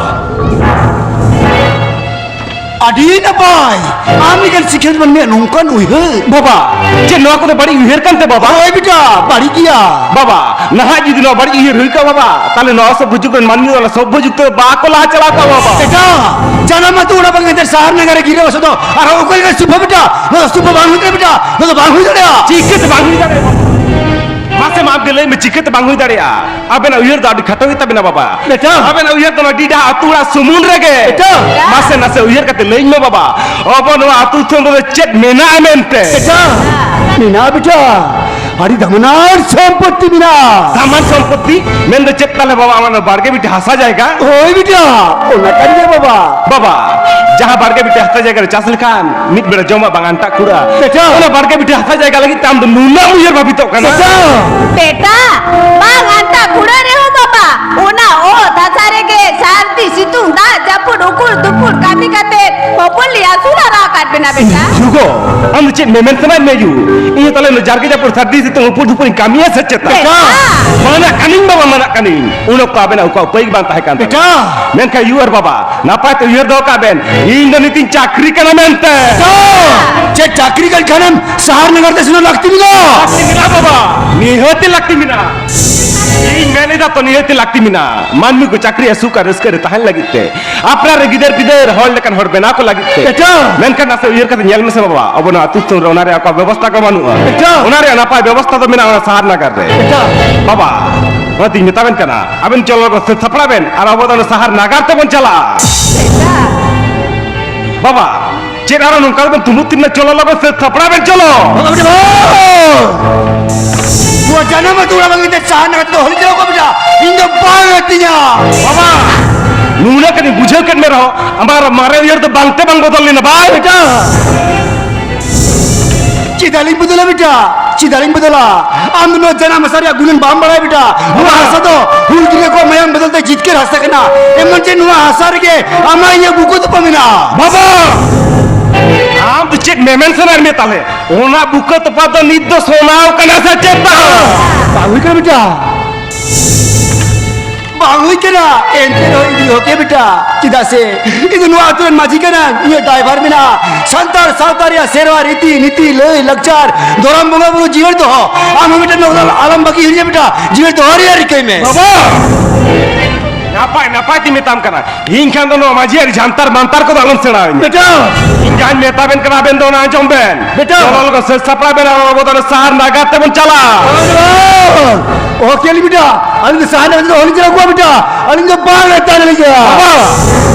ᱟᱹᱰᱤ ᱱᱟᱯᱟᱭ᱾ ᱟᱢ ᱞᱮᱠᱟᱱ ᱥᱤᱠᱷᱱᱟᱹᱛ ᱢᱟᱹᱱᱢᱤᱭᱟᱜ ᱱᱚᱝᱠᱟᱱ ᱩᱭᱦᱟᱹᱨ᱾ ᱵᱟᱵᱟ, ᱪᱮᱫ ᱱᱚᱣᱟ ᱠᱚᱫᱚ ᱵᱟᱹᱲᱤᱡ ᱩᱭᱦᱟᱹᱨ ᱠᱟᱱ ᱛᱮ ᱵᱟᱵᱟ? ᱦᱳᱭ ᱵᱮᱴᱟ, ᱵᱟᱹᱲᱤᱡ ᱜᱮᱭᱟ᱾ ᱵᱟᱵᱟ, ᱱᱟᱦᱟᱜ ᱡᱩᱫᱤ ᱱᱚᱣᱟ ᱵᱟᱹᱲᱤᱡ ᱩᱭᱦᱟᱹᱨ ᱦᱩᱭ ᱠᱚᱜᱼᱟ ᱵᱟᱵᱟ, ᱛᱟᱦᱞᱮ ᱱᱚᱣᱟ ᱥᱚᱵᱵᱷᱚ ᱡᱩᱜᱽ ᱨᱮᱱ ᱢᱟᱹᱱᱢᱤ ᱫᱚ ᱚᱱᱟ ᱥᱚᱵᱵᱷᱚ ᱡᱩᱜᱽ ᱛᱮ ᱵᱟᱠᱚ ᱞᱟᱦᱟ ᱪᱟᱞᱟᱣ ᱠᱚᱜᱼᱟ ᱵᱟᱵᱟ᱾ ᱵᱮᱴᱟ, ᱡᱟᱱᱟᱢ ᱟᱹᱛᱩ ᱚᱲᱟᱜ ᱵᱟᱹᱜᱤ ᱠᱟᱛᱮ ᱥᱟᱦᱟᱨ ᱱᱟᱜᱟᱨ ᱨᱮ ᱜᱤᱨᱟᱹ ᱵᱟᱥᱟ ᱫᱚ ᱟᱨᱦᱚᱸ ᱚᱠᱚᱭ ᱞᱮᱠᱟᱱ ᱥᱩᱵᱷᱟ ᱵᱮᱴᱟ? ᱱᱚᱣᱟ ᱫᱚ ᱥᱩᱵᱷᱟ ᱵᱟᱝ ᱦᱩᱭ ᱫᱟᱲᱮᱭᱟᱜᱼᱟ ᱵᱮᱴᱟ, ᱱᱚᱣᱟ ᱫᱚ ᱵᱟᱝ ᱦᱩᱭ ᱫᱟᱲᱮᱭᱟᱜᱼᱟ᱾ ᱪᱤᱠᱟᱹᱛᱮ ᱵᱟᱝ ᱦᱩᱭ ᱫᱟᱲᱮᱭᱟᱜᱼᱟ ᱵᱟᱵᱟ? ᱢᱟᱥᱮ ᱢᱟ ᱟᱢ ᱜᱮ ᱞᱟᱹᱭ ᱢᱮ, ᱪᱤᱠᱟᱹᱛᱮ ᱵᱟᱝ ᱦᱩᱭ ᱫᱟᱲᱮᱭᱟᱜᱼᱟ? ᱟᱵᱮᱱᱟᱜ ᱩᱭᱦᱟᱹᱨ ᱫᱚ ᱟᱹᱰᱤ ᱠᱷᱟᱴᱚ ᱜᱮ ᱛᱟᱵᱮᱱᱟ ᱵᱟᱵᱟ᱾ ᱵᱮᱴᱟ᱾ ᱟᱵᱮᱱᱟᱜ ᱩᱭᱦᱟᱹᱨ ᱫᱚ ᱱᱚᱣᱟ ᱰᱤᱰᱟ ᱟᱹᱛᱩ ᱚᱲᱟᱜ ᱥᱩᱢᱩᱝ ᱨᱮᱜᱮ᱾ ᱵᱮᱴᱟ᱾ ᱢᱟᱥᱮ ᱱᱟᱥᱮ ᱩᱭᱦᱟᱹᱨ ᱠᱟᱛᱮ ᱞᱟᱹᱭᱟᱹᱧ ᱢᱮ ᱵᱟᱵᱟ, ᱟᱵᱚ ᱱᱚᱣᱟ ᱟᱹᱛᱩ ᱫᱤᱥᱚᱢ ᱨᱮᱫᱚ ᱪᱮᱫ ᱢᱮᱱᱟᱜᱼᱟ ᱢᱮᱱᱛᱮ? ᱵᱮᱴᱟ, ᱢᱮᱱᱟᱜᱼᱟ ᱵᱮᱴᱟ᱾ ᱟᱹᱰᱤ ᱫᱟᱢᱟᱱᱟᱱ ᱥᱚᱢᱯᱚᱛᱛᱤ ᱢᱮᱱᱟᱜᱼᱟ᱾ ᱫᱟᱢᱟᱱ ᱥᱚᱢᱯᱚᱛᱛᱤ? ᱢᱮᱱᱫᱚ ᱪᱮᱫ ᱛᱟᱞᱮ ᱵᱟᱵᱟ, ᱟᱢᱟᱜ ᱱᱚᱣᱟ ᱵᱟᱲᱜᱮ ᱵᱤᱴᱟᱹ ᱦᱟᱥᱟ ᱡᱟᱭᱜᱟ? ᱦᱳᱭ ᱵᱤᱴᱟ, ᱚᱱᱟ ᱠᱟᱱ ᱜᱮᱭᱟ ᱵᱟᱵᱟ᱾ ᱵᱟᱵᱟ, ᱡᱟᱦᱟᱸ ᱵᱟᱲᱜᱮ ᱵᱤᱴᱟᱹ ᱦᱟᱥᱟ ᱡᱟᱭᱜᱟ ᱨᱮ ᱪᱟᱥ ᱞᱮᱠᱷᱟᱱ ᱢᱤᱫ ᱵᱮᱲᱟ ᱡᱚᱢᱟᱜ ᱵᱟᱝ ᱟᱱᱴᱟᱜ ᱠᱩᱲᱟᱹᱜᱼᱟ, ᱵᱮᱴᱟ᱾ ᱚᱱᱟ ᱵᱟᱲᱜᱮ ᱵᱤᱴᱟᱹ ᱦᱟᱥᱟ ᱡᱟᱭᱜᱟ ᱞᱟᱹᱜᱤᱫ ᱛᱮ ᱟᱢ ᱫᱚ ᱱᱩᱱᱟᱹᱜ ᱩᱭᱦᱟᱹᱨ ᱵᱷᱟᱵᱤᱛᱚᱜ ᱠᱟᱱᱟ? ᱵᱮᱴᱟ᱾ ᱵᱮᱴᱟ, ᱵᱟᱝ ᱟᱱᱴᱟᱜ ᱠᱩᱲᱟᱹ ᱨᱮᱦᱚᱸ ᱵᱟᱵᱟ, ᱚᱱᱟ ᱚᱛ ᱦᱟᱥᱟ ᱨᱮᱜᱮ ᱥᱟᱹᱨᱫᱤ ᱥᱤᱛᱩᱝ ᱫᱟᱜ ᱡᱟᱹᱯᱩᱫ ᱩᱠᱩᱲ ᱫᱩᱯᱩᱲ ᱠᱟᱹᱢᱤ ᱠᱟᱛᱮ ᱦᱚᱯᱚᱱ ᱞᱮ ᱟᱹᱥᱩᱞ ᱦᱟᱨᱟ ᱟᱠᱟᱫ ᱵᱮᱱᱟ ᱵᱮᱴᱟ᱾ ᱡᱩᱜᱚ, ᱟᱢ ᱫᱚ ᱪᱮᱫ ᱢᱮᱢᱮᱱ ᱥᱟᱱᱟᱭᱮᱫ ᱢᱮᱭᱟ ᱭᱩ? ᱤᱧ ᱦᱚᱸ ᱛᱟᱦᱞᱮ ᱱᱩᱭ ᱡᱟᱨᱜᱮ ᱡᱟᱹᱯᱩᱫ ᱥᱟᱹᱨᱫᱤ ᱥᱤᱛᱩᱝ ᱩᱯᱩᱲ ᱫᱩᱯᱩᱲᱤᱧ ᱠᱟᱹᱢᱤᱭᱟ ᱥᱮ ᱪᱮᱛᱟ? ᱵᱮᱴᱟ! ᱢᱟᱱᱟᱜ ᱠᱟᱹᱱᱟᱹᱧ ᱵᱟᱵᱟ, ᱢᱟᱱᱟᱜ ᱠᱟᱹᱱᱟᱹᱧ᱾ ᱩᱱ ᱚᱠᱛᱚ ᱟᱵᱮᱱᱟᱜ ᱚᱠᱟ ᱩᱯᱟᱹᱭ ᱜᱮ ᱵᱟᱝ ᱛᱟᱦᱮᱸ ᱠᱟᱱ ᱛᱟᱵᱮᱱᱟ᱾ ᱵᱮᱴᱟ! ᱢᱮᱱᱠᱷᱟᱱ ᱭᱩ ᱟᱨ ᱵᱟᱵᱟ, ᱱᱟᱯᱟᱭ ᱛᱮ ᱩᱭᱦᱟᱹᱨ ᱫᱚᱦᱚ ᱠᱟᱜ ᱵᱮᱱ, ᱤᱧ ᱫᱚ ᱱᱤᱛᱤᱧ ᱪᱟᱹᱠᱨᱤ ᱠᱟᱱᱟ ᱢᱮᱱᱛᱮ᱾ ᱪᱮᱫ ᱪᱟᱹᱠᱨᱤ ᱠᱟᱱ ᱠᱷᱟᱱᱮᱢ ᱥᱟᱦᱟᱨ ᱱᱟᱜᱟᱨ ᱛᱮ ᱥᱮᱱᱚᱜ ᱞᱟᱹᱠᱛᱤ ᱢᱮᱱᱟᱜᱼᱟ? ᱞᱟᱹᱠᱛᱤ ᱢᱮᱱᱟᱜᱼᱟ ᱵᱟᱵᱟ, ᱱᱤᱦᱟᱹᱛᱤ ᱞᱟᱹᱠᱛᱤ ᱢᱮᱱᱟᱜᱼᱟ᱾ ᱤᱧ ᱢᱮᱱ ᱮᱫᱟ ᱛᱚ, ᱱᱤᱦᱟᱹᱛᱤ ᱞᱟᱹᱠᱛᱤ ᱢᱮᱱᱟᱜᱼᱟ ᱢᱟᱹᱱᱢᱤ ᱠᱚ ᱪᱟᱹᱠᱨᱤ ᱟᱹᱥᱩᱞ ᱟᱨ ᱨᱟᱹᱥᱠᱟᱹ ᱨᱮ ᱛᱟᱦᱮᱱ ᱞᱟᱹᱜᱤᱫ ᱛᱮ, ᱟᱯᱱᱟᱨ ᱨᱮ ᱜᱤᱫᱟᱹᱨ ᱯᱤᱫᱟᱹᱨ ᱦᱚᱲ ᱞᱮᱠᱟᱱ ᱦᱚᱲ ᱵᱮᱱᱟᱣ ᱠᱚ ᱞᱟᱹᱜᱤᱫ ᱛᱮ᱾ ᱮᱴᱟᱜ! ᱢᱮᱱᱠᱷᱟᱱ ᱱᱟᱥᱮ ᱩᱭᱦᱟᱹᱨ ᱠᱟᱛᱮ ᱧᱮᱞ ᱢᱮᱥᱮ ᱵᱟᱵᱟ, ᱟᱵᱚ ᱱᱚᱣᱟ ᱟᱹᱛᱩ ᱫᱤᱥᱚᱢ ᱨᱮ ᱚᱱᱟ ᱨᱮᱭᱟᱜ ᱚᱠᱟ ᱵᱮᱵᱚᱥᱛᱷᱟ ᱠᱚ ᱵᱟᱹᱱᱩᱜᱼᱟ᱾ ᱮᱴᱟᱜ! ᱚᱱᱟ ᱨᱮᱭᱟᱜ ᱱᱟᱯᱟᱭ ᱵᱮᱵᱚᱥᱛᱷᱟ ᱫᱚ ᱢᱮᱱᱟᱜᱼᱟ ᱚᱱᱟ ᱥᱟᱦᱟᱨ ᱱᱟᱜᱟᱨ ᱨᱮ᱾ ᱮᱴᱟᱜ! ᱵᱟᱵᱟ, ᱚᱱᱟᱛᱤᱧ ᱢᱮᱛᱟᱵᱮᱱ ᱠᱟᱱᱟ, ᱟᱵᱮᱱ ᱪᱚᱞᱚ ᱞᱚᱜᱚᱱ ᱥᱟᱹᱛ ᱥᱟᱯᱲᱟᱣ ᱵᱮᱱ ᱟᱨ ᱟᱵᱚ ᱫᱚ ᱚᱱᱟ ᱥᱟᱦᱟᱨ ᱱᱟᱜᱟᱨ ᱛᱮᱵᱚᱱ ᱪᱟᱞᱟᱜᱼᱟ᱾ ᱮᱴᱟᱜ! ᱵᱟᱵᱟ, ᱪᱮᱫ ᱟᱨᱚ ᱱᱚᱝᱠᱟ ᱫᱚᱵᱮᱱ ᱛᱩᱢᱩᱫ ᱛᱤᱨᱱᱟ? ᱪᱚᱞᱚ ᱞᱚᱜᱚᱱ ᱥᱟᱹᱛ ᱥᱟᱯᱲᱟᱣ ᱵᱮᱱ, ᱪᱚᱞᱚ᱾ ᱵᱟᱵᱟ, ᱵᱮᱴᱟ, ᱵᱟᱵᱟ! ᱱᱚᱣᱟ ᱡᱟᱱᱟᱢ ᱟᱹᱛᱩ ᱚᱲᱟᱜ ᱵᱟᱹᱜᱤ ᱠᱟᱛᱮ ᱥᱟᱦᱟᱨ ᱱᱟᱜᱟᱨ ᱛᱮᱫᱚ ᱦᱚᱞᱤᱧ ᱪᱟᱞᱟᱣ ᱠᱚᱜᱼᱟ ᱵᱮᱴᱟ, ᱤᱧ ᱫᱚ ᱵᱟᱝ ᱟᱹᱛᱤᱧᱟ᱾ ᱵᱟᱵᱟ, ᱱᱩᱱᱟᱹᱜ ᱠᱟᱹᱴᱤᱡ ᱵᱩᱡᱷᱟᱹᱣ ᱠᱮᱫ ᱢᱮ ᱨᱮᱦᱚᱸ, ᱟᱢᱟᱜ ᱢᱟᱨᱮ ᱩᱭᱦᱟᱹᱨ ᱫᱚ ᱵᱟᱝ ᱛᱮ ᱵᱟᱝ ᱵᱚᱫᱚᱞ ᱞᱮᱱᱟ, ᱵᱟᱝ? ᱵᱮᱴᱟ! ᱪᱮᱫᱟᱜ ᱞᱤᱧ ᱵᱚᱫᱚᱞᱟ ᱵᱮᱴᱟ? ᱪᱮᱫᱟᱜ ᱞᱤᱧ ᱵᱚᱫᱚᱞᱟ? ᱟᱢ ᱫᱚ ᱱᱚᱣᱟ ᱡᱟᱱᱟᱢ ᱦᱟᱥᱟ ᱨᱮᱭᱟᱜ ᱜᱩᱱᱟᱹᱱ ᱵᱟᱢ ᱵᱟᱲᱟᱭᱟ ᱵᱮᱴᱟ᱾ ᱱᱚᱣᱟ ᱦᱟᱥᱟ ᱫᱚ ᱦᱩᱞ ᱜᱤᱨᱭᱟᱹ ᱠᱚᱣᱟᱜ ᱢᱟᱭᱟᱢ ᱵᱚᱫᱚᱞ ᱛᱮ ᱡᱤᱛᱠᱟᱹᱨ ᱦᱟᱥᱟ ᱠᱟᱱᱟ᱾ ᱮᱢᱚᱱ ᱪᱮᱫ ᱱᱚᱣᱟ ᱦᱟᱥᱟ ᱨᱮᱜᱮ ᱟᱢᱟᱜ ᱤᱧᱟᱹᱜ ᱵᱩᱠᱟᱹ ᱛᱚᱯᱟ ᱢᱮᱱᱟᱜᱼᱟ᱾ ᱵᱟᱵᱟ! ᱟᱢ ᱫᱚ ᱪᱮᱫ ᱢᱮᱢᱮᱱ ᱥᱟᱱᱟᱭᱮᱫ ᱢᱮᱭᱟ ᱛᱟᱦᱞᱮ? ᱚᱱᱟ ᱵᱩᱠᱟᱹ ᱛᱚᱯᱟ ᱫᱚ ᱱᱤᱛ ᱫᱚ ᱥᱚᱱᱟᱣ ᱠᱟᱱᱟ ᱥᱮ ᱪᱮᱫ ᱵᱟᱝ? ᱵᱟᱝ ᱦᱩᱭ ᱠᱟᱱᱟ ᱵᱮᱴᱟ᱾ ᱵᱟᱝ ᱦᱩᱭ ᱠᱟᱱᱟ, ᱮᱱᱛᱮ ᱨᱮᱦᱚᱸ ᱤᱧ ᱫᱚᱧ ᱦᱚᱠᱮ ᱵᱮᱴᱟ᱾ ᱪᱮᱫᱟᱜ ᱥᱮ ᱤᱧ ᱫᱚ ᱱᱚᱣᱟ ᱟᱹᱛᱩ ᱨᱮᱱ ᱢᱟᱹᱡᱷᱤ ᱠᱟᱱᱟᱧ, ᱤᱧᱟᱹᱜ ᱫᱟᱭᱵᱷᱟᱨ ᱢᱮᱱᱟᱜᱼᱟ ᱥᱟᱱᱛᱟᱲ ᱥᱟᱶᱛᱟ ᱨᱮᱭᱟᱜ ᱥᱮᱨᱣᱟ, ᱨᱤᱛᱤ ᱱᱤᱛᱤ, ᱞᱟᱹᱭ ᱞᱟᱠᱪᱟᱨ, ᱫᱷᱚᱨᱚᱢ, ᱵᱚᱸᱜᱟ ᱵᱩᱨᱩ ᱡᱤᱭᱟᱹᱲ ᱫᱚᱦᱚ᱾ ᱟᱢ ᱦᱚᱸ ᱢᱤᱫᱴᱮᱱ ᱱᱚᱣᱟ ᱫᱚ ᱟᱞᱚᱢ ᱵᱟᱹᱜᱤ ᱦᱤᱲᱤᱧᱟ ᱵᱮᱴᱟ, ᱡᱤᱭᱟᱹᱲ ᱫᱚᱦᱚ ᱨᱮᱭᱟᱜ ᱨᱤᱠᱟᱹᱭ ᱢᱮ᱾ ᱵᱟᱵᱟ! ᱱᱟᱯᱟᱭ, ᱱᱟᱯᱟᱭ᱾ ᱱᱟᱯᱟᱭ ᱛᱮᱧ ᱢᱮᱛᱟᱢ ᱠᱟᱱᱟ, ᱤᱧ ᱠᱷᱟᱱ ᱫᱚ ᱱᱚᱣᱟ ᱢᱟᱹᱡᱷᱤ ᱟᱨ ᱡᱷᱟᱱᱛᱟᱨ ᱢᱟᱱᱛᱟᱨ ᱠᱚᱫᱚ ᱟᱞᱚᱢ ᱥᱮᱬᱟ ᱟᱹᱧᱟ᱾ ᱵᱮᱴᱟ! ᱤᱧ ᱡᱟᱦᱟᱸᱧ ᱢᱮᱛᱟ ᱵᱮᱱ ᱠᱟᱱᱟ, ᱟᱵᱮᱱ ᱫᱚ ᱚᱱᱟ ᱟᱸᱡᱚᱢ ᱵᱮᱱ᱾ ᱵᱮᱴᱟ! ᱪᱚᱞᱚ ᱞᱚᱜᱚᱱ ᱥᱟᱹᱛ ᱥᱟᱯᱲᱟᱣ ᱵᱮᱱ, ᱟᱨ ᱟᱵᱚ ᱫᱚ ᱚᱱᱟ ᱥᱟᱦᱟᱨ ᱱᱟᱜᱟᱨ ᱛᱮᱵᱚᱱ ᱪᱟᱞᱟᱜᱼᱟ᱾ ᱵᱟᱝ, ᱵᱟᱝ! ᱚ, ᱠᱮᱞᱤ ᱵᱮᱴᱟ, ᱟᱹᱞᱤᱧ ᱫᱚ ᱥᱟᱦᱟᱨ ᱱᱟᱜᱟᱨ ᱫᱚ ᱚᱦᱚᱞᱤᱧ ᱪᱟᱞᱟᱣ ᱠᱚᱜᱼᱟ ᱵᱮᱴᱟ, ᱟᱹᱞᱤᱧ ᱫᱚ ᱵᱟᱝ ᱦᱟᱛᱟᱣ ᱞᱤᱧᱟ᱾ ᱵᱟᱵᱟ,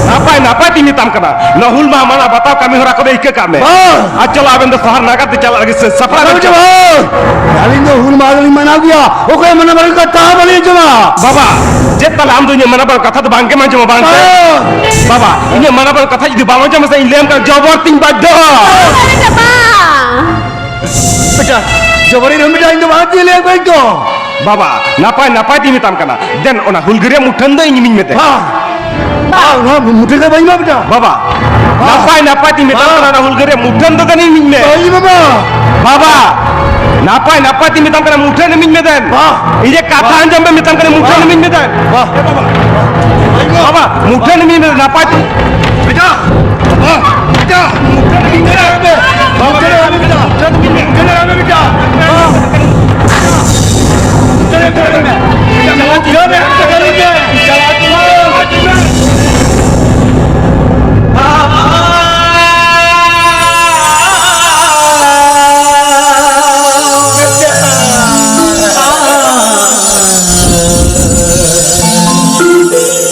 ᱱᱟᱯᱟᱭ ᱱᱟᱯᱟᱭ ᱛᱮᱧ ᱢᱮᱛᱟᱢ ᱠᱟᱱᱟ, ᱱᱚᱣᱟ ᱦᱩᱞ ᱢᱟᱦᱟ ᱢᱟᱱᱟᱣ ᱵᱟᱛᱟᱣ ᱠᱟᱹᱢᱤ ᱦᱚᱨᱟ ᱠᱚᱫᱚ ᱤᱠᱟᱹ ᱠᱟᱜ ᱢᱮ᱾ ᱵᱟᱝ! ᱟᱨ ᱪᱚᱞᱚ, ᱟᱵᱮᱱ ᱫᱚ ᱥᱟᱦᱟᱨ ᱱᱟᱜᱟᱨ ᱛᱮ ᱪᱟᱞᱟᱜ ᱞᱟᱹᱜᱤᱫ ᱥᱟᱹᱛ ᱥᱟᱯᱲᱟᱣ ᱵᱮᱱ ᱵᱮᱴᱟ, ᱪᱟᱞᱟᱜᱼᱟ᱾ ᱵᱟᱝ! ᱟᱹᱞᱤᱧ ᱫᱚ ᱦᱩᱞ ᱢᱟᱦᱟ ᱫᱚᱞᱤᱧ ᱢᱟᱱᱟᱣ ᱜᱮᱭᱟ, ᱚᱠᱚᱭ ᱢᱟᱱᱟᱣ ᱵᱟᱨᱚᱱ ᱠᱟᱛᱷᱟ ᱦᱚᱸ ᱵᱟᱹᱞᱤᱧ ᱟᱸᱡᱚᱢᱟ᱾ ᱵᱟᱵᱟ, ᱪᱮᱫ ᱛᱟᱦᱞᱮ ᱟᱢ ᱫᱚ ᱤᱧᱟᱹᱜ ᱢᱟᱱᱟ ᱵᱟᱨᱚᱱ ᱠᱟᱛᱷᱟ ᱫᱚ ᱵᱟᱝ ᱜᱮᱢ ᱟᱸᱡᱚᱢᱟ, ᱵᱟᱝ ᱥᱮ? ᱵᱟᱝ᱾ ᱵᱟᱵᱟ, ᱤᱧᱟᱹᱜ ᱢᱟᱱᱟ ᱵᱟᱨᱚᱱ ᱠᱟᱛᱷᱟ ᱡᱩᱫᱤ ᱵᱟᱢ ᱟᱸᱡᱚᱢᱟ ᱥᱮ, ᱤᱧ ᱞᱟᱹᱭᱟᱢ ᱠᱟᱱᱟ, ᱡᱚᱵᱚᱨ ᱛᱤᱧ ᱵᱟᱫᱽᱫᱷᱚᱜᱼᱟ᱾ ᱵᱟᱵᱟ ᱨᱮ ᱵᱟᱵᱟ᱾ ᱵᱮᱴᱟ, ᱡᱚᱵᱚᱨᱤ ᱨᱮᱦᱚᱸ ᱵᱮᱴᱟ, ᱤᱧ ᱫᱚ ᱵᱟᱝ ᱛᱤᱧ ᱞᱟᱹᱭᱟᱢ ᱠᱟᱱᱟ ᱤᱧ ᱫᱚ᱾ ᱵᱟᱵᱟ, ᱱᱟᱯᱟᱭ ᱱᱟᱯᱟᱭ ᱛᱤᱧ ᱢᱮᱛᱟᱢ ᱠᱟᱱᱟ, ᱫᱮᱱ ᱚᱱᱟ ᱦᱩᱞᱜᱟᱹᱨᱤᱭᱟᱹ ᱢᱩᱴᱷᱟᱹᱱ ᱫᱚ ᱤᱧ ᱤᱢᱟᱹᱧ ᱢᱮ ᱫᱮᱱ᱾ ᱦᱮᱸ᱾ ᱵᱟᱝ, ᱱᱚᱣᱟ ᱢᱩᱴᱷᱟᱹᱱ ᱫᱚ ᱵᱟᱹᱧ ᱮᱢᱟ ᱵᱮᱴᱟ᱾ ᱵᱟᱵᱟ, ᱦᱮᱸ᱾ ᱱᱟᱯᱟᱭ ᱱᱟᱯᱟᱭ ᱛᱤᱧ ᱢᱮᱛᱟᱢ ᱠᱟᱱᱟ, ᱦᱮᱸ᱾ ᱚᱱᱟ ᱦᱩᱞᱜᱟᱹᱨᱤᱭᱟᱹ ᱢᱩᱴᱷᱟᱹᱱ ᱫᱚ ᱫᱮᱱ ᱤᱢᱟᱹᱧ ᱢᱮ᱾ ᱵᱟᱹᱧ ᱮᱢᱟᱢᱟ᱾ ᱵᱟᱵᱟ, ᱱᱟᱯᱟᱭ ᱱᱟᱯᱟᱭ ᱛᱤᱧ ᱢᱮᱛᱟᱢ ᱠᱟᱱᱟ, ᱢᱩᱴᱷᱟᱹᱱ ᱤᱢᱟᱹᱧ ᱢᱮ ᱫᱮᱱ᱾ ᱵᱟᱝ᱾ ᱤᱧᱟᱹᱜ ᱠᱟᱛᱷᱟ ᱵᱟᱝ᱾ ᱟᱸᱡᱚᱢ ᱢᱮ, ᱢᱮᱛᱟᱢ ᱠᱟᱱᱟ, ᱢᱩᱴᱷᱟᱹᱱ ᱵᱟᱝ᱾ ᱤᱢᱟᱹᱧ ᱢᱮ ᱫᱮᱱ᱾ ᱵᱟᱝ᱾ ᱮ ᱵᱟᱵᱟ᱾ ᱵᱟᱵᱟ, ᱢᱩᱴᱷᱟᱹᱱ ᱤᱢᱟᱹᱧ ᱢᱮ, ᱱᱟᱯᱟᱭ ᱛᱮ᱾ ᱵᱮᱴᱟ, ᱵᱟᱵᱟ, ᱵᱮᱴᱟ, ᱢᱩᱴᱷᱟᱹᱱ ᱤᱢᱟᱹᱧ ᱢᱮ᱾ ᱵᱟᱵᱟ, ᱢᱩᱴᱷᱟᱹᱱ ᱤᱢᱟᱹᱧ ᱢᱮ, ᱵᱮᱴᱟ᱾ ᱢᱩᱴᱷᱟᱹᱱ ᱤᱢᱟᱹᱧ ᱢᱮ, ᱵᱮᱴᱟ᱾ ᱢᱩᱴᱷᱟᱹᱱ ᱤᱢᱟᱹᱧ ᱢᱮ᱾ ᱢᱩᱴᱷᱟᱹᱱ ᱤᱢᱟᱹᱧ ᱢᱮ᱾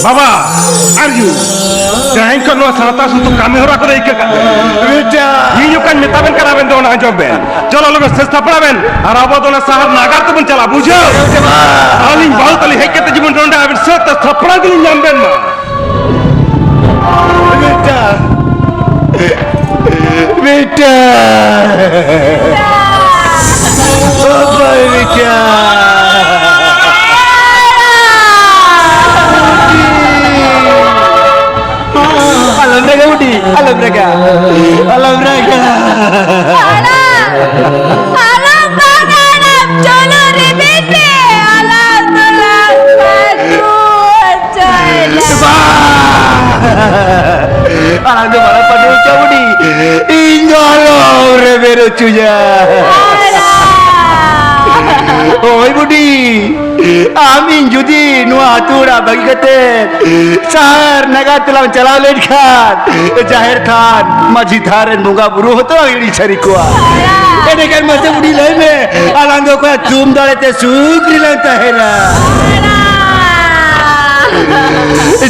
ᱵᱟᱵᱟ, ᱟᱨ ᱭᱩ, ᱛᱮᱦᱮᱧ ᱠᱷᱚᱱ ᱱᱚᱣᱟ ᱥᱟᱶᱛᱟ ᱥᱩᱛᱩᱜ ᱠᱟᱹᱢᱤ ᱦᱚᱨᱟ ᱠᱚᱫᱚ ᱤᱠᱟᱹ ᱠᱟᱜ ᱵᱮᱱ᱾ ᱵᱮᱴᱟ᱾ ᱤᱧ ᱚᱠᱟᱧ ᱢᱮᱛᱟ ᱵᱮᱱ ᱠᱟᱱᱟ, ᱟᱵᱮᱱ ᱫᱚ ᱚᱱᱟ ᱟᱸᱡᱚᱢ ᱵᱮᱱ᱾ ᱪᱚᱞᱚ ᱞᱚᱜᱚᱱ ᱥᱟᱹᱛ ᱥᱟᱯᱲᱟᱣ ᱵᱮᱱ, ᱟᱨ ᱟᱵᱚ ᱫᱚ ᱚᱱᱟ ᱥᱟᱦᱟᱨ ᱱᱟᱜᱟᱨ ᱛᱮᱵᱚᱱ ᱪᱟᱞᱟᱜᱼᱟ, ᱵᱩᱡᱷᱟᱹᱣ? ᱵᱮᱴᱟ᱾ ᱟᱹᱞᱤᱧ ᱵᱟᱹᱦᱩ ᱛᱟᱹᱞᱤᱧ ᱦᱮᱡ ᱠᱟᱛᱮ ᱡᱮᱢᱚᱱ ᱱᱚᱰᱮ ᱟᱵᱮᱱ ᱥᱟᱹᱛ ᱥᱟᱯᱲᱟᱣ ᱜᱮᱞᱤᱧ ᱧᱟᱢ ᱵᱮᱱ ᱢᱟ᱾ ᱵᱮᱴᱟ᱾ ᱵᱮᱴᱟ᱾ ᱵᱟᱵᱟ ᱵᱮᱴᱟ᱾ ᱟᱞᱚᱢ ᱨᱟᱜᱟ ᱵᱩᱰᱤ, ᱟᱞᱚᱢ ᱨᱟᱜᱟ, ᱟᱞᱚᱢ ᱨᱟᱜᱟ᱾ ᱟᱞᱚᱢ ᱨᱟᱜᱟ, ᱟᱞᱚᱢ ᱪᱚᱞᱚ ᱨᱮ ᱵᱤᱴᱤ, ᱟᱞᱚᱢ ᱨᱟᱜᱟ᱾ ᱵᱟᱝ! ᱟᱞᱟᱝ ᱫᱚ ᱵᱟᱞᱟᱝ ᱯᱟᱹᱴᱤ ᱦᱚᱪᱚ ᱵᱩᱰᱤ᱾ ᱤᱧ ᱫᱚ ᱟᱞᱚᱢ ᱨᱮᱵᱮᱱ ᱦᱚᱪᱚᱧᱟ᱾ ᱦᱳᱭ ᱵᱩᱰᱤ᱾ ᱟᱢ ᱤᱧ ᱡᱩᱫᱤ ᱱᱚᱣᱟ ᱟᱹᱛᱩ ᱚᱲᱟᱜ ᱵᱟᱹᱜᱤ ᱠᱟᱛᱮ ᱥᱟᱦᱟᱨ ᱱᱟᱜᱟᱨ ᱛᱮᱞᱟᱝ ᱪᱟᱞᱟᱣ ᱞᱮᱱᱠᱷᱟᱱ, ᱡᱟᱦᱮᱨ ᱛᱷᱟᱱ, ᱢᱟᱹᱡᱷᱤ ᱛᱷᱟᱱ ᱨᱮᱱ ᱵᱚᱸᱜᱟ ᱵᱩᱨᱩ ᱦᱚᱸᱛᱚ ᱞᱟᱝ ᱦᱤᱲᱤᱧ ᱥᱟᱹᱨᱤ ᱠᱚᱣᱟ᱾ ᱮᱸᱰᱮᱠᱷᱟᱱ ᱢᱟᱥᱮ ᱵᱩᱰᱷᱤ ᱞᱟᱹᱭ ᱢᱮ, ᱟᱞᱟᱝ ᱫᱚ ᱚᱠᱟ ᱛᱷᱩᱢ ᱫᱟᱲᱮ ᱛᱮ ᱥᱩᱠ ᱨᱮᱞᱟᱝ ᱛᱟᱦᱮᱱᱟ?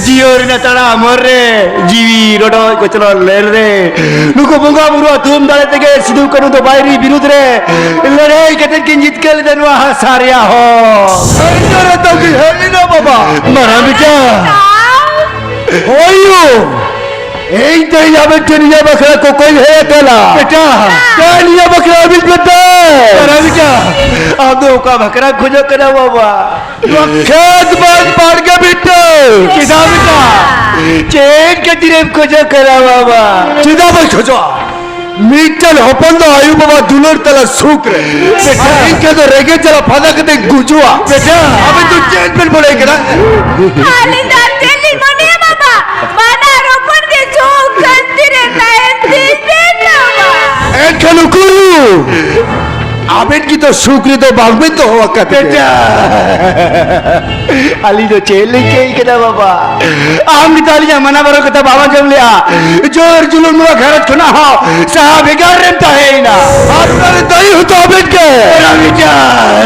ᱡᱤᱭᱚᱱ ᱨᱮᱱᱟᱜ ᱛᱟᱲᱟᱢ ᱦᱚᱨ ᱨᱮ, ᱡᱤᱣᱤ ᱨᱚᱰᱚᱡ ᱠᱚᱪᱞᱚᱱ ᱞᱮᱱ ᱨᱮ, ᱱᱩᱠᱩ ᱵᱚᱸᱜᱟ ᱵᱩᱨᱩᱣᱟᱜ ᱛᱷᱩᱢ ᱫᱟᱲᱮ ᱛᱮᱜᱮ ᱥᱤᱫᱩ ᱠᱟᱹᱱᱦᱩ ᱫᱚ ᱵᱟᱹᱭᱨᱤ ᱵᱤᱨᱩᱫᱽ ᱨᱮ ᱞᱟᱹᱲᱦᱟᱹᱭ ᱠᱟᱛᱮ ᱠᱤᱱ ᱡᱤᱛᱠᱟᱹᱨ ᱞᱮᱫᱟ ᱱᱚᱣᱟ ᱦᱟᱥᱟ ᱨᱮᱭᱟᱜ ᱦᱚᱸ᱾ ᱟᱹᱭᱩᱨ ᱟᱛᱟᱝ ᱠᱤᱱ ᱦᱮᱡ ᱞᱮᱱᱟ ᱵᱟᱵᱟ᱾ ᱢᱟᱨᱟᱝ ᱵᱮᱴᱟ᱾ ᱦᱳᱭ ᱭᱳ᱾ ᱤᱧ ᱛᱮᱦᱮᱧ ᱟᱵᱮᱱ ᱴᱷᱮᱱ ᱱᱤᱭᱟᱹ ᱵᱟᱠᱷᱨᱟ ᱠᱚᱠᱚᱧ ᱦᱮᱡ ᱟᱠᱟᱱᱟ᱾ ᱵᱮᱴᱟ᱾ ᱛᱮᱦᱮᱧ ᱱᱤᱭᱟᱹ ᱵᱟᱠᱷᱨᱟ ᱟᱹᱵᱤᱱ ᱵᱮᱴᱟ᱾ ᱢᱟᱨᱟᱝ ᱵᱮᱴᱟ᱾ ᱟᱢ ᱫᱚ ᱚᱠᱟ ᱵᱟᱠᱷᱨᱟ ᱠᱷᱚᱡᱚᱜ ᱠᱟᱱᱟ ᱵᱟᱵᱟ? ᱱᱚᱣᱟ ᱠᱷᱮᱛ ᱵᱟᱹᱫᱽ ᱵᱟᱲᱜᱮ ᱵᱤᱴᱟᱹ᱾ ᱪᱮᱫᱟᱜ ᱵᱮᱴᱟ? ᱪᱮᱫ ᱠᱷᱟᱹᱛᱤᱨᱮᱢ ᱠᱷᱚᱡᱚᱜ ᱠᱟᱱᱟ ᱵᱟᱵᱟ? ᱪᱮᱫᱟᱜ ᱵᱟᱹᱧ ᱠᱷᱚᱡᱚᱜᱼᱟ? ᱢᱤᱫᱴᱮᱱ ᱦᱚᱯᱚᱱ ᱫᱚ ᱟᱭᱳ ᱵᱟᱵᱟ ᱫᱩᱞᱟᱹᱲ ᱛᱟᱞᱟ ᱥᱩᱠ ᱨᱮ᱾ ᱵᱮᱴᱟ᱾ ᱤᱧ ᱴᱷᱮᱱ ᱫᱚ ᱨᱮᱸᱜᱮᱡ ᱡᱟᱞᱟ ᱯᱷᱟᱫᱟ ᱠᱟᱛᱮ ᱜᱩᱡᱩᱜᱼᱟ᱾ ᱵᱮᱴᱟ᱾ ᱟᱵᱮᱱ ᱫᱚ ᱪᱮᱫ ᱵᱮᱱ ᱢᱚᱱᱮ ᱠᱟᱱᱟ? ᱟᱹᱞᱤᱧ ᱫᱚ ᱟᱨ ᱪᱮᱫ ᱞᱤᱧ ᱢᱚᱱᱮᱭᱟ ᱵᱟᱵᱟ? ᱵᱟᱱᱟᱨ ᱦᱚᱯᱚᱱ ᱜᱮ ᱥᱩᱠ ᱥᱟᱱᱛᱤ ᱨᱮ ᱛᱟᱦᱮᱱ ᱛᱤᱧ ᱵᱮᱱ ᱵᱟᱵᱟ᱾ ᱮᱱᱠᱷᱟᱱ ᱩᱠᱩᱨ ᱟᱵᱮᱱ ᱜᱮ ᱛᱚ ᱥᱩᱠ ᱨᱮᱫᱚ ᱵᱟᱝᱵᱮᱱ ᱫᱚᱦᱚ ᱟᱠᱟᱫ ᱵᱮᱴᱟ᱾ ᱟᱹᱞᱤᱧ ᱫᱚ ᱪᱮᱫ ᱞᱤᱧ ᱪᱤᱠᱟᱹᱭ ᱠᱟᱱᱟ ᱵᱟᱵᱟ? ᱟᱢ ᱜᱮᱛᱚ ᱟᱹᱞᱤᱧᱟᱜ ᱢᱟᱱᱟ ᱵᱟᱨᱚ ᱠᱟᱛᱷᱟ ᱵᱟᱢ ᱟᱸᱡᱚᱢ ᱞᱮᱜᱼᱟ᱾ ᱡᱳᱨ ᱡᱩᱞᱩᱢ ᱱᱚᱣᱟ ᱜᱷᱟᱨᱚᱸᱡᱽ ᱠᱷᱚᱱᱟᱜ ᱦᱚᱸ ᱥᱟᱦᱟ ᱵᱷᱮᱜᱟᱨ ᱨᱮᱢ ᱛᱟᱦᱮᱸᱭᱮᱱᱟ᱾ ᱟᱨ ᱚᱱᱟ ᱨᱮ ᱫᱟᱹᱭᱤ ᱦᱚᱸᱛᱚ ᱟᱵᱮᱱ ᱜᱮ᱾ ᱚᱱᱟ ᱢᱤᱫᱴᱟᱝ᱾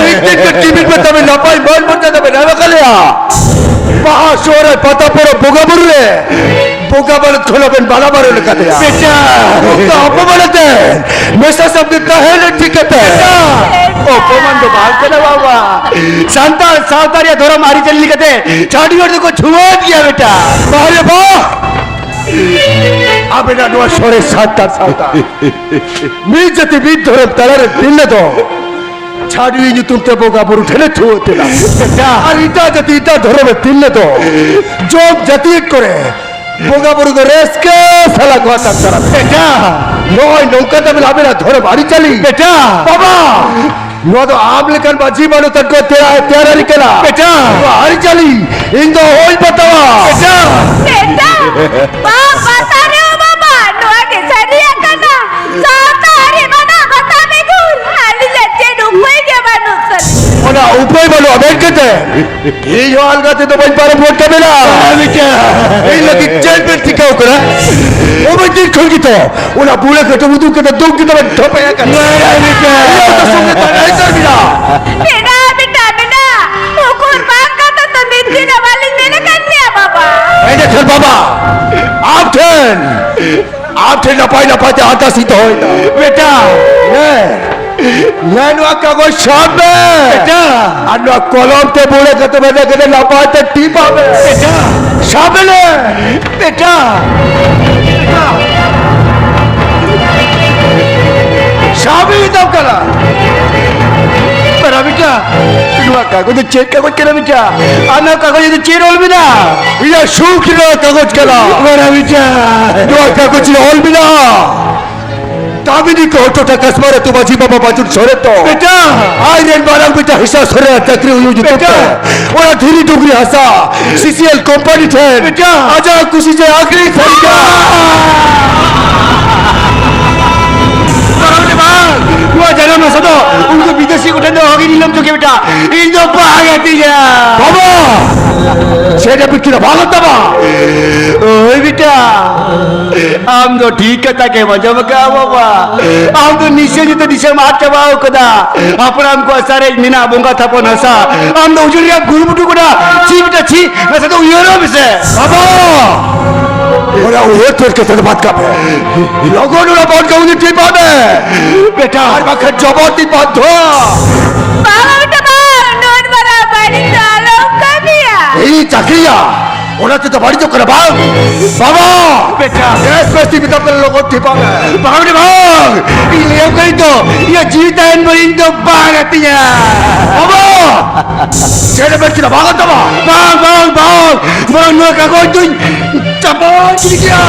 ᱢᱤᱫᱴᱮᱱ ᱜᱮ ᱴᱤᱵᱤ ᱯᱮ ᱛᱟᱵᱮᱱ ᱱᱟᱯᱟᱭ ᱢᱟᱹᱱ ᱢᱚᱨᱡᱟᱫᱟ ᱵᱮᱱ ᱮᱢ ᱟᱠᱟᱫ ᱞᱮᱭᱟ᱾ ᱵᱟᱦᱟ ᱥᱚᱦᱨᱟᱭ ᱯᱟᱛᱟ ᱯᱚᱨᱚᱵᱽ ᱵᱚᱸᱜᱟ ᱵᱩᱨᱩ ᱨᱮ ᱵᱚᱸᱜᱟ ᱵᱟᱨᱚᱛ ᱠᱷᱚᱱ ᱦᱚᱸ ᱵᱮᱱ ᱵᱟᱞᱟ ᱵᱟᱨᱚ ᱞᱮᱠᱟᱛᱮᱭᱟ᱾ ᱵᱮᱴᱟ᱾ ᱚᱱᱠᱟ ᱚᱯᱚᱢᱟᱱ ᱟᱛᱮ ᱢᱮᱥᱟ ᱥᱟᱵ ᱫᱚ ᱛᱟᱦᱮᱸ ᱞᱮᱱ ᱴᱷᱤᱠ ᱠᱟᱛᱮ᱾ ᱚᱯᱚᱢᱟᱱ ᱫᱚ ᱵᱟᱝ ᱠᱟᱱᱟ ᱵᱟᱵᱟ᱾ ᱥᱟᱱᱛᱟᱲ ᱥᱟᱶᱛᱟ ᱨᱮᱭᱟᱜ ᱫᱷᱚᱨᱚᱢ ᱟᱹᱨᱤᱪᱟᱹᱞᱤ ᱞᱮᱠᱟᱛᱮ ᱪᱷᱟᱹᱰᱣᱤ ᱦᱚᱲ ᱫᱚᱠᱚ ᱪᱷᱩᱣᱟᱹᱛ ᱜᱮᱭᱟ ᱵᱮᱴᱟ᱾ ᱵᱟᱦᱨᱮ ᱵᱟ᱾ ᱟᱵᱮᱱᱟᱜ ᱱᱚᱣᱟ ᱥᱚᱨᱮᱥ ᱥᱟᱱᱛᱟᱲ ᱥᱟᱶᱛᱟ ᱢᱤᱫ ᱡᱟᱹᱛᱤ ᱢᱤᱫ ᱫᱷᱚᱨᱚᱢ ᱛᱟᱞᱟᱨᱮ ᱛᱤᱨᱞᱟᱹ ᱫᱚ ᱪᱷᱟᱹᱰᱣᱤ ᱧᱩᱛᱩᱢ ᱛᱮ ᱵᱚᱸᱜᱟ ᱵᱩᱨᱩ ᱴᱷᱮᱱᱮ ᱪᱷᱩᱣᱟᱹᱛ ᱮᱱᱟ᱾ ᱵᱮᱴᱟ᱾ ᱟᱨ ᱮᱴᱟᱜ ᱡᱟᱹᱛᱤ ᱮᱴᱟᱜ ᱫᱷᱚᱨᱚᱢ ᱨᱮ ᱛᱤᱨᱞᱟᱹ ᱫᱚ ᱡᱚᱢ ᱡᱟᱹᱛᱤ ᱠᱚᱨᱮ ᱵᱚᱸᱜᱟ ᱵᱩᱨᱩ ᱫᱚ ᱨᱟᱹᱥᱠᱟᱹ ᱥᱟᱞᱟᱜ ᱠᱚ ᱟᱛᱟᱝ ᱫᱟᱨᱟᱢ᱾ ᱵᱮᱴᱟ᱾ ᱱᱚᱜᱼᱚᱭ ᱱᱚᱝᱠᱟ ᱛᱟᱵᱮᱱ ᱟᱵᱮᱱᱟᱜ ᱫᱷᱚᱨᱚᱢ ᱟᱹᱨᱤᱪᱟᱹᱞᱤ᱾ ᱵᱮᱴᱟ᱾ ᱵᱟᱵᱟ, ᱱᱚᱣᱟ ᱫᱚ ᱟᱢ ᱞᱮᱠᱟᱱ ᱢᱟᱹᱡᱷᱤ ᱢᱟᱱᱚᱛᱟᱱ ᱠᱚ ᱛᱮᱭᱟ-, ᱛᱮᱭᱟᱨ ᱟᱹᱨᱤ ᱠᱟᱱᱟ᱾ ᱵᱮᱴᱟ᱾ ᱱᱚᱣᱟ ᱟᱹᱨᱤᱪᱟᱹᱞᱤ ᱤᱧ ᱫᱚ ᱚᱦᱚᱧ ᱵᱟᱛᱟᱣᱟ᱾ ᱵᱮᱴᱟ᱾ ᱵᱮᱴᱟ᱾ ᱵᱟᱢ ᱵᱟᱛᱟᱣ ᱨᱮᱦᱚᱸ ᱵᱟᱵᱟ, ᱱᱚᱣᱟ ᱜᱮ ᱥᱟᱹᱨᱤᱭᱟᱜ ᱠᱟᱱᱟ᱾ ᱥᱟᱶᱛᱟ ᱟᱹᱨᱤ ᱢᱟᱱᱟᱣ ᱵᱟᱛᱟᱣ ᱵᱮᱜᱚᱨ ᱟᱹᱞᱤᱧᱟᱜ ᱪᱮᱫ ᱩᱯᱟᱹᱭ ᱜᱮ ᱵᱟᱹᱱᱩᱜ ᱛᱟᱹᱞᱤᱧᱟ᱾ ᱚᱱᱟ ᱩᱯᱟᱹᱭ ᱵᱟᱹᱱᱩᱜᱼᱟ ᱢᱮᱱ ᱠᱟᱛᱮ ᱤᱧ ᱦᱚᱸ ᱟᱞᱜᱟ ᱛᱮᱫᱚ ᱵᱟᱹᱧ ᱯᱟᱨᱚᱢ ᱜᱚᱫ ᱠᱟᱵᱤᱱᱟ᱾ ᱤᱧ ᱞᱟᱹᱜᱤᱫ ᱪᱮᱫ ᱵᱮᱱ ᱪᱤᱠᱟᱹᱣ ᱠᱟᱱᱟ? ᱩᱱᱟᱹᱜ ᱫᱤᱱ ᱠᱷᱚᱱ ᱜᱮᱛᱚ ᱚᱱᱟ ᱵᱩᱲᱟᱹ ᱠᱟᱹᱴᱩᱵ ᱩᱫᱩᱜ ᱠᱟᱛᱮ ᱫᱩᱠ ᱠᱟᱛᱮ ᱵᱮᱱ ᱴᱷᱚᱯᱮ ᱟᱠᱟᱱᱟ᱾ ᱤᱧ ᱦᱚᱸ ᱛᱚ ᱥᱚᱸᱜᱮ ᱛᱟᱦᱮᱸ ᱩᱛᱟᱹᱨ ᱵᱤᱱᱟ᱾ ᱵᱮᱴᱟ, ᱵᱮᱴᱟ, ᱵᱮᱴᱟ, ᱩᱠᱩᱨ ᱵᱟᱝ ᱠᱟᱛᱷᱟ ᱛᱚ ᱢᱤᱫ ᱫᱤᱱ ᱦᱚᱸ ᱵᱟᱹᱞᱤᱧ ᱢᱮᱱ ᱟᱠᱟᱫ ᱢᱮᱭᱟ ᱵᱟᱵᱟ᱾ ᱮᱸᱰᱮᱠᱷᱟᱱ ᱵᱟᱵᱟ, ᱟᱢ ᱴᱷᱮᱱ ᱟᱢ ᱴᱷᱮᱱ ᱱᱟᱯᱟᱭ ᱱᱟᱯᱟᱭ ᱛᱮ ᱟᱨᱫᱟᱥ ᱤᱧ ᱫᱚᱦᱚᱭᱮᱫᱟ᱾ ᱵᱮᱴᱟ᱾ ᱦᱮᱸ᱾ ᱱᱚᱣᱟ ᱠᱟᱜᱚᱡᱽ ᱥᱟᱵ ᱢᱮ᱾ ᱵᱮᱴᱟ᱾ ᱟᱨ ᱱᱚᱣᱟ ᱠᱚᱞᱚᱢ ᱛᱮ ᱵᱩᱲᱟᱹ ᱠᱟᱛᱮ ᱵᱮᱱᱟ ᱠᱟᱛᱮ ᱱᱟᱯᱟᱭ ᱛᱮ ᱴᱤᱯ ᱟᱜ ᱢᱮ᱾ ᱵᱮᱴᱟ᱾ ᱥᱟᱵ ᱢᱮ᱾ ᱵᱮᱴᱟ᱾ ᱥᱟᱵ ᱢᱮ ᱢᱮᱛᱟᱢ ᱠᱟᱱᱟ᱾ ᱵᱮᱴᱟ, ᱱᱚᱣᱟ ᱠᱟᱜᱚᱡᱽ ᱫᱚ ᱪᱮᱫ ᱠᱟᱜᱚᱡᱽ ᱠᱟᱱᱟ ᱵᱮᱴᱟ? ᱟᱨ ᱱᱚᱣᱟ ᱠᱟᱜᱚᱡᱽ ᱨᱮ ᱪᱮᱫ ᱚᱞ ᱢᱮᱱᱟᱜᱼᱟ? ᱤᱧᱟᱹᱜ ᱥᱩᱠ ᱨᱮᱱᱟᱜ ᱠᱟᱜᱚᱡᱽ ᱠᱟᱱᱟ᱾ ᱵᱟᱲᱟ ᱵᱮᱴᱟ᱾ ᱱᱚᱣᱟ ᱠᱟᱜᱚᱡᱽ ᱨᱮ ᱚᱞ ᱢᱮᱱᱟᱜᱼᱟ, ᱫᱟᱢᱤᱱᱤ ᱠᱚ ᱴᱚᱴᱷᱟ ᱠᱟᱥᱢᱟᱨ ᱟᱹᱛᱩ ᱢᱟᱹᱡᱷᱤ ᱵᱟᱵᱟ ᱵᱟᱡᱩᱱ ᱥᱚᱨᱮᱱ ᱫᱚ ᱵᱮᱴᱟ᱾ ᱟᱡ ᱨᱮᱱ ᱢᱟᱨᱟᱝ ᱵᱮᱴᱟ ᱦᱤᱥᱟ ᱥᱚᱨᱮᱱ ᱟᱜ ᱪᱟᱹᱠᱨᱤ ᱦᱩᱭᱩᱜ ᱧᱩᱛᱩᱢ ᱵᱮᱴᱟ᱾ ᱛᱮ ᱚᱱᱟ ᱫᱷᱤᱨᱤ ᱰᱩᱝᱨᱤ ᱦᱟᱥᱟ ᱥᱤᱥᱤᱮᱞ ᱠᱳᱢᱯᱟᱱᱤ ᱴᱷᱮᱱ ᱵᱮᱴᱟ᱾ ᱟᱡᱟᱜ ᱠᱩᱥᱤ ᱡᱮ ᱟᱹᱠᱷᱨᱤᱧ ᱥᱟᱹᱨᱤ ᱠᱟᱱᱟ᱾ ᱵᱟᱝ, ᱵᱟᱝ, ᱱᱚᱣᱟ ᱡᱟᱱᱟᱢ ᱦᱟᱥᱟ ᱫᱚ ᱩᱱᱠᱩ ᱵᱤᱫᱮᱥᱤ ᱠᱚᱴᱷᱮᱱ ᱫᱚ ᱚᱦᱚᱜᱤᱧ ᱱᱤᱞᱟᱹᱢ ᱦᱚᱪᱚ ᱠᱮᱭᱟ ᱵᱮᱴᱟ᱾ ᱤᱧ ᱫᱚ ᱵᱟᱝ ᱟᱹᱛᱤᱧᱟ᱾ ᱵᱟᱵᱟ, ᱪᱮᱫ ᱮ ᱵᱤᱱ ᱠᱮᱫᱟ? ᱵᱟᱝ ᱛᱟᱢᱟ᱾ ᱳᱭ ᱵᱮᱴᱟ, ᱟᱢ ᱫᱚ ᱴᱷᱤᱠ ᱠᱟᱛᱷᱟ ᱜᱮᱢ ᱟᱸᱡᱚᱢ ᱟᱠᱟᱫᱼᱟ ᱵᱟᱵᱟ᱾ ᱟᱢ ᱫᱚ ᱱᱤᱥᱟᱹ ᱧᱩᱛᱮ ᱫᱤᱥᱚᱢ ᱟᱫ ᱪᱟᱵᱟᱣ ᱠᱟᱫᱟ᱾ ᱦᱟᱯᱲᱟᱢ ᱠᱚᱣᱟᱜ ᱥᱟᱨᱮᱡ ᱢᱮᱱᱟᱜ ᱵᱚᱸᱜᱟ ᱛᱷᱟᱯᱚᱱ ᱦᱟᱥᱟ ᱟᱢ ᱫᱚ ᱩᱡᱟᱹᱲ ᱨᱮᱭᱟᱜ ᱠᱩᱨᱩᱢᱩᱴᱩ ᱠᱟᱱᱟ᱾ ᱪᱮᱫ ᱵᱮᱴᱟ ᱪᱮᱫ? ᱱᱟᱥᱮ ᱫᱚ ᱩᱭᱦᱟᱹᱨᱚᱜ ᱢᱮᱥᱮ᱾ ᱵᱟᱵᱟ! ᱚᱱᱟ ᱩᱭᱦᱟᱹᱨ ᱛᱮᱫ ᱠᱟᱛᱮ ᱫᱚ ᱵᱟᱫ ᱠᱟᱜ ᱢᱮ᱾ ᱞᱚᱜᱚᱱ ᱚᱱᱟ ᱵᱚᱱ ᱠᱟᱹᱢᱤ ᱴᱷᱤᱠ ᱵᱟᱝ ᱢᱮ᱾ ᱵᱮᱴᱟ᱾ ᱟᱨ ᱵᱟᱠᱷᱟᱱ ᱡᱚᱵᱚᱨ ᱛᱤᱧ ᱵᱟᱫᱷᱚ᱾ ᱵᱟᱵᱟ ᱵᱮᱴᱟ ᱵᱟᱝ, ᱱᱚᱣᱟ ᱵᱟᱨᱟ ᱵᱟᱹᱲᱤᱡ ᱫᱚ ᱟᱞᱚᱢ ᱠᱟᱹᱢᱤᱭᱟ᱾ ᱤᱧ ᱪᱟᱹᱠᱨᱤᱭᱟ, ᱚᱱᱟ ᱛᱮᱫᱚ ᱵᱟᱹᱲᱤᱡᱚᱜ ᱠᱟᱱᱟ ᱵᱟᱝ? ᱵᱟᱵᱟ! ᱵᱮᱴᱟ᱾ ᱵᱮᱥ ᱵᱮᱥ ᱛᱤᱧ ᱢᱮᱛᱟᱢ ᱠᱟᱱᱟ, ᱞᱚᱜᱚᱱ ᱴᱷᱤᱠ ᱵᱟᱝ ᱢᱮ᱾ ᱵᱟᱵᱟ ᱵᱮᱴᱟ ᱵᱟᱝ, ᱤᱧ ᱞᱟᱹᱭᱟᱢ ᱠᱟᱹᱱᱟᱹᱧ ᱛᱚ, ᱤᱧᱟᱹᱜ ᱡᱤᱣᱤ ᱛᱟᱦᱮᱱ ᱵᱷᱳᱨ ᱤᱧ ᱫᱚ ᱵᱟᱝ ᱟᱹᱛᱤᱧᱟ᱾ ᱵᱟᱵᱟ! ᱪᱮᱫ ᱮᱢ ᱢᱮᱱ ᱠᱮᱫᱟ? ᱵᱟᱝ ᱟᱛᱟᱢᱟ? ᱵᱟᱝ, ᱵᱟᱝ, ᱵᱟᱝ, ᱵᱟᱝ, ᱱᱚᱣᱟ ᱠᱟᱜᱚᱡᱽ ᱫᱚᱧ ᱪᱟᱯᱟ ᱜᱤᱰᱤ ᱠᱮᱫᱟ᱾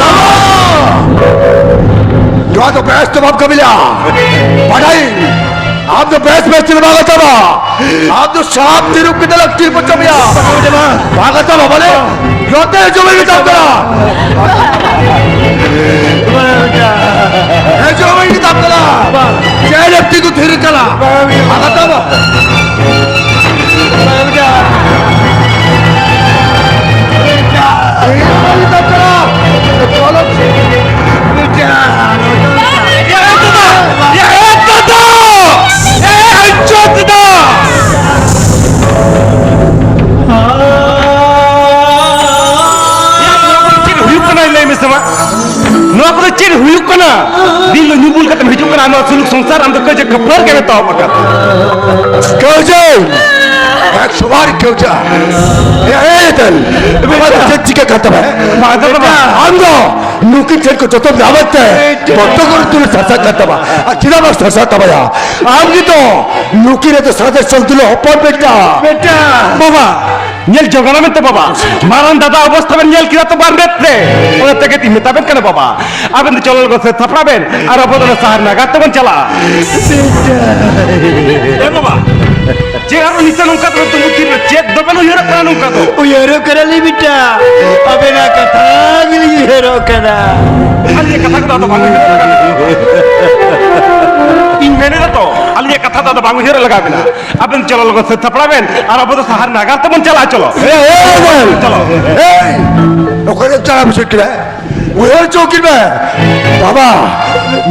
ᱱᱚᱣᱟ ᱫᱚ ᱵᱮᱥ ᱫᱚ ᱵᱟᱢ ᱠᱟᱹᱢᱤ ᱞᱮᱜᱼᱟ᱾ ᱵᱟᱰᱟᱭᱟᱹᱧ, ᱟᱢ ᱫᱚ ᱵᱮᱥ ᱵᱮᱥ ᱛᱮ ᱵᱟᱝ ᱟᱛᱟᱢᱟ᱾ ᱟᱢ ᱫᱚ ᱥᱟᱯ ᱛᱤᱨᱩᱯ ᱠᱟᱛᱮ ᱞᱟᱹᱠᱛᱤ ᱨᱮ ᱯᱚᱪᱚᱢᱮᱭᱟ᱾ ᱵᱟᱝ ᱟᱛᱟᱢᱟ ᱵᱚᱞᱮ? ᱱᱚᱛᱮ ᱦᱤᱡᱩᱜ ᱢᱮ ᱢᱮᱛᱟᱢ ᱠᱟᱱᱟ᱾ ᱦᱤᱡᱩᱜ ᱢᱮ ᱢᱮᱛᱟᱢ ᱠᱟᱱᱟ᱾ ᱪᱮᱫ ᱞᱟᱹᱠᱛᱤ ᱠᱚ ᱛᱷᱤᱨ ᱠᱟᱱᱟ? ᱵᱟᱝ ᱟᱛᱟᱢᱟ᱾ ᱫᱤᱱ ᱦᱤᱞᱳᱜ ᱧᱩ ᱵᱩᱞ ᱠᱟᱛᱮᱢ ᱦᱤᱡᱩᱜ ᱠᱟᱱᱟ, ᱱᱚᱣᱟ ᱥᱩᱞᱩᱠ ᱥᱚᱝᱥᱟᱨ ᱟᱢ ᱫᱚ ᱠᱟᱹᱡ ᱠᱷᱟᱹᱯᱟᱹᱨ ᱜᱮᱢ ᱮᱛᱚᱦᱚᱵ ᱟᱠᱟᱫᱟ᱾ ᱠᱟᱹᱣᱡᱟᱹ, ᱮᱠ ᱥᱚ ᱵᱟᱨ ᱠᱟᱹᱣᱡᱟᱹ᱾ ᱮ, ᱮ, ᱛᱮᱞ᱾ ᱟᱢ ᱫᱚ ᱪᱮᱫ ᱪᱤᱠᱟᱹ ᱠᱟᱱ ᱛᱟᱢᱟ? ᱵᱟᱝ ᱫᱚ ᱵᱟᱝ᱾ ᱟᱢ ᱫᱚ ᱱᱩᱠᱤᱱ ᱴᱷᱮᱱ ᱠᱚ ᱡᱚᱛᱚᱢ ᱧᱟᱢᱮᱫ ᱛᱮ ᱵᱚᱛᱚ ᱠᱚᱨᱮ ᱛᱩᱞᱟᱹ ᱥᱟᱨᱥᱟᱜ ᱠᱟᱱ ᱛᱟᱢᱟ᱾ ᱟᱨ ᱪᱮᱫᱟᱜ ᱵᱟᱝ ᱥᱟᱨᱥᱟᱜ ᱛᱟᱢᱟᱭᱟ? ᱟᱢ ᱜᱮᱛᱚ ᱱᱩᱠᱤᱱ ᱨᱮᱫᱚ ᱥᱟᱨᱫᱮᱥ ᱪᱚᱞ ᱛᱩᱞᱟᱹ ᱦᱚᱯᱚᱱ ᱵᱮᱴᱟ᱾ ᱵᱮᱴᱟ᱾ ᱵᱟᱵᱟ, ᱧᱮᱞ ᱡᱚᱝ ᱟᱞᱚ ᱢᱮᱱᱛᱮ ᱵᱟᱵᱟ, ᱢᱟᱨᱟᱝ ᱫᱟᱫᱟ ᱚᱵᱚᱥᱛᱷᱟ ᱵᱮᱱ ᱧᱮᱞ ᱠᱮᱫᱟ ᱛᱚ ᱵᱟᱨ ᱢᱮᱫ ᱛᱮ, ᱚᱱᱟ ᱛᱮᱜᱮ ᱛᱤᱧ ᱢᱮᱛᱟ ᱵᱮᱱ ᱠᱟᱱᱟ ᱵᱟᱵᱟ, ᱟᱵᱮᱱ ᱫᱚ ᱪᱚᱞᱚ ᱞᱚᱜᱚᱱ ᱥᱮ ᱛᱷᱟᱯᱲᱟ ᱵᱮᱱ ᱟᱨ ᱟᱵᱚ ᱫᱚ ᱚᱱᱟ ᱥᱟᱦᱟᱨ ᱱᱟᱜᱟᱨ ᱛᱮᱵᱚᱱ ᱪᱟᱞᱟᱜᱼᱟ᱾ ᱮ ᱵᱟᱵᱟ, ᱪᱮᱫ ᱟᱨᱚ ᱱᱤᱛᱚᱜ ᱱᱚᱝᱠᱟ ᱫᱚ ᱫᱩᱲᱩᱵ ᱛᱷᱤᱨ ᱨᱮ ᱪᱮᱫ ᱫᱚᱵᱮᱱ ᱩᱭᱦᱟᱹᱨᱚᱜ ᱠᱟᱱᱟ ᱱᱚᱝᱠᱟ ᱫᱚ? ᱩᱭᱦᱟᱹᱨᱚᱜ ᱠᱟᱱᱟᱞᱤᱧ ᱵᱮᱴᱟ, ᱟᱵᱮᱱᱟᱜ ᱠᱟᱛᱷᱟ ᱜᱮᱞᱤᱧ ᱩᱭᱦᱟᱹᱨᱚᱜ ᱠᱟᱱᱟ᱾ ᱟᱹᱞᱤᱧᱟᱜ ᱠᱟᱛᱷᱟ ᱠᱚᱫᱚ ᱟᱫᱚ ᱵᱟᱝ ᱩᱭᱦᱟᱹᱨᱚᱜ ᱞᱟᱜᱟᱣ ᱵᱮᱱᱟ᱾ ᱤᱧ ᱢᱮᱱᱮᱫᱟ ᱛᱚ, ᱟᱹᱞᱤᱧᱟᱜ ᱠᱟᱛᱷᱟ ᱫᱚ ᱟᱫᱚ ᱵᱟᱝ ᱩᱭᱦᱟᱹᱨᱚᱜ ᱞᱟᱜᱟᱣ ᱵᱮᱱᱟ᱾ ᱟᱵᱮᱱ ᱪᱚᱞᱚ ᱞᱚᱜᱚᱱ ᱥᱟᱹᱛ ᱥᱟᱯᱲᱟᱣ ᱵᱮᱱ ᱟᱨ ᱟᱵᱚ ᱫᱚ ᱥᱟᱦᱟᱨ ᱱᱟᱜᱟᱨ ᱛᱮᱵᱚᱱ ᱪᱟᱞᱟᱜᱼᱟ, ᱪᱚᱞᱚ᱾ ᱮᱭ, ᱮᱭ, ᱮᱭ, ᱪᱚᱞᱚ᱾ ᱮᱭ, ᱚᱠᱚᱭ ᱫᱚ ᱪᱟᱞᱟᱣ ᱵᱩᱡᱷᱟᱹᱣ ᱠᱮᱫᱟ? ᱩᱭᱦᱟᱹᱨ ᱦᱚᱪᱚ ᱠᱤᱱ ᱢᱮ᱾ ᱵᱟᱵᱟ,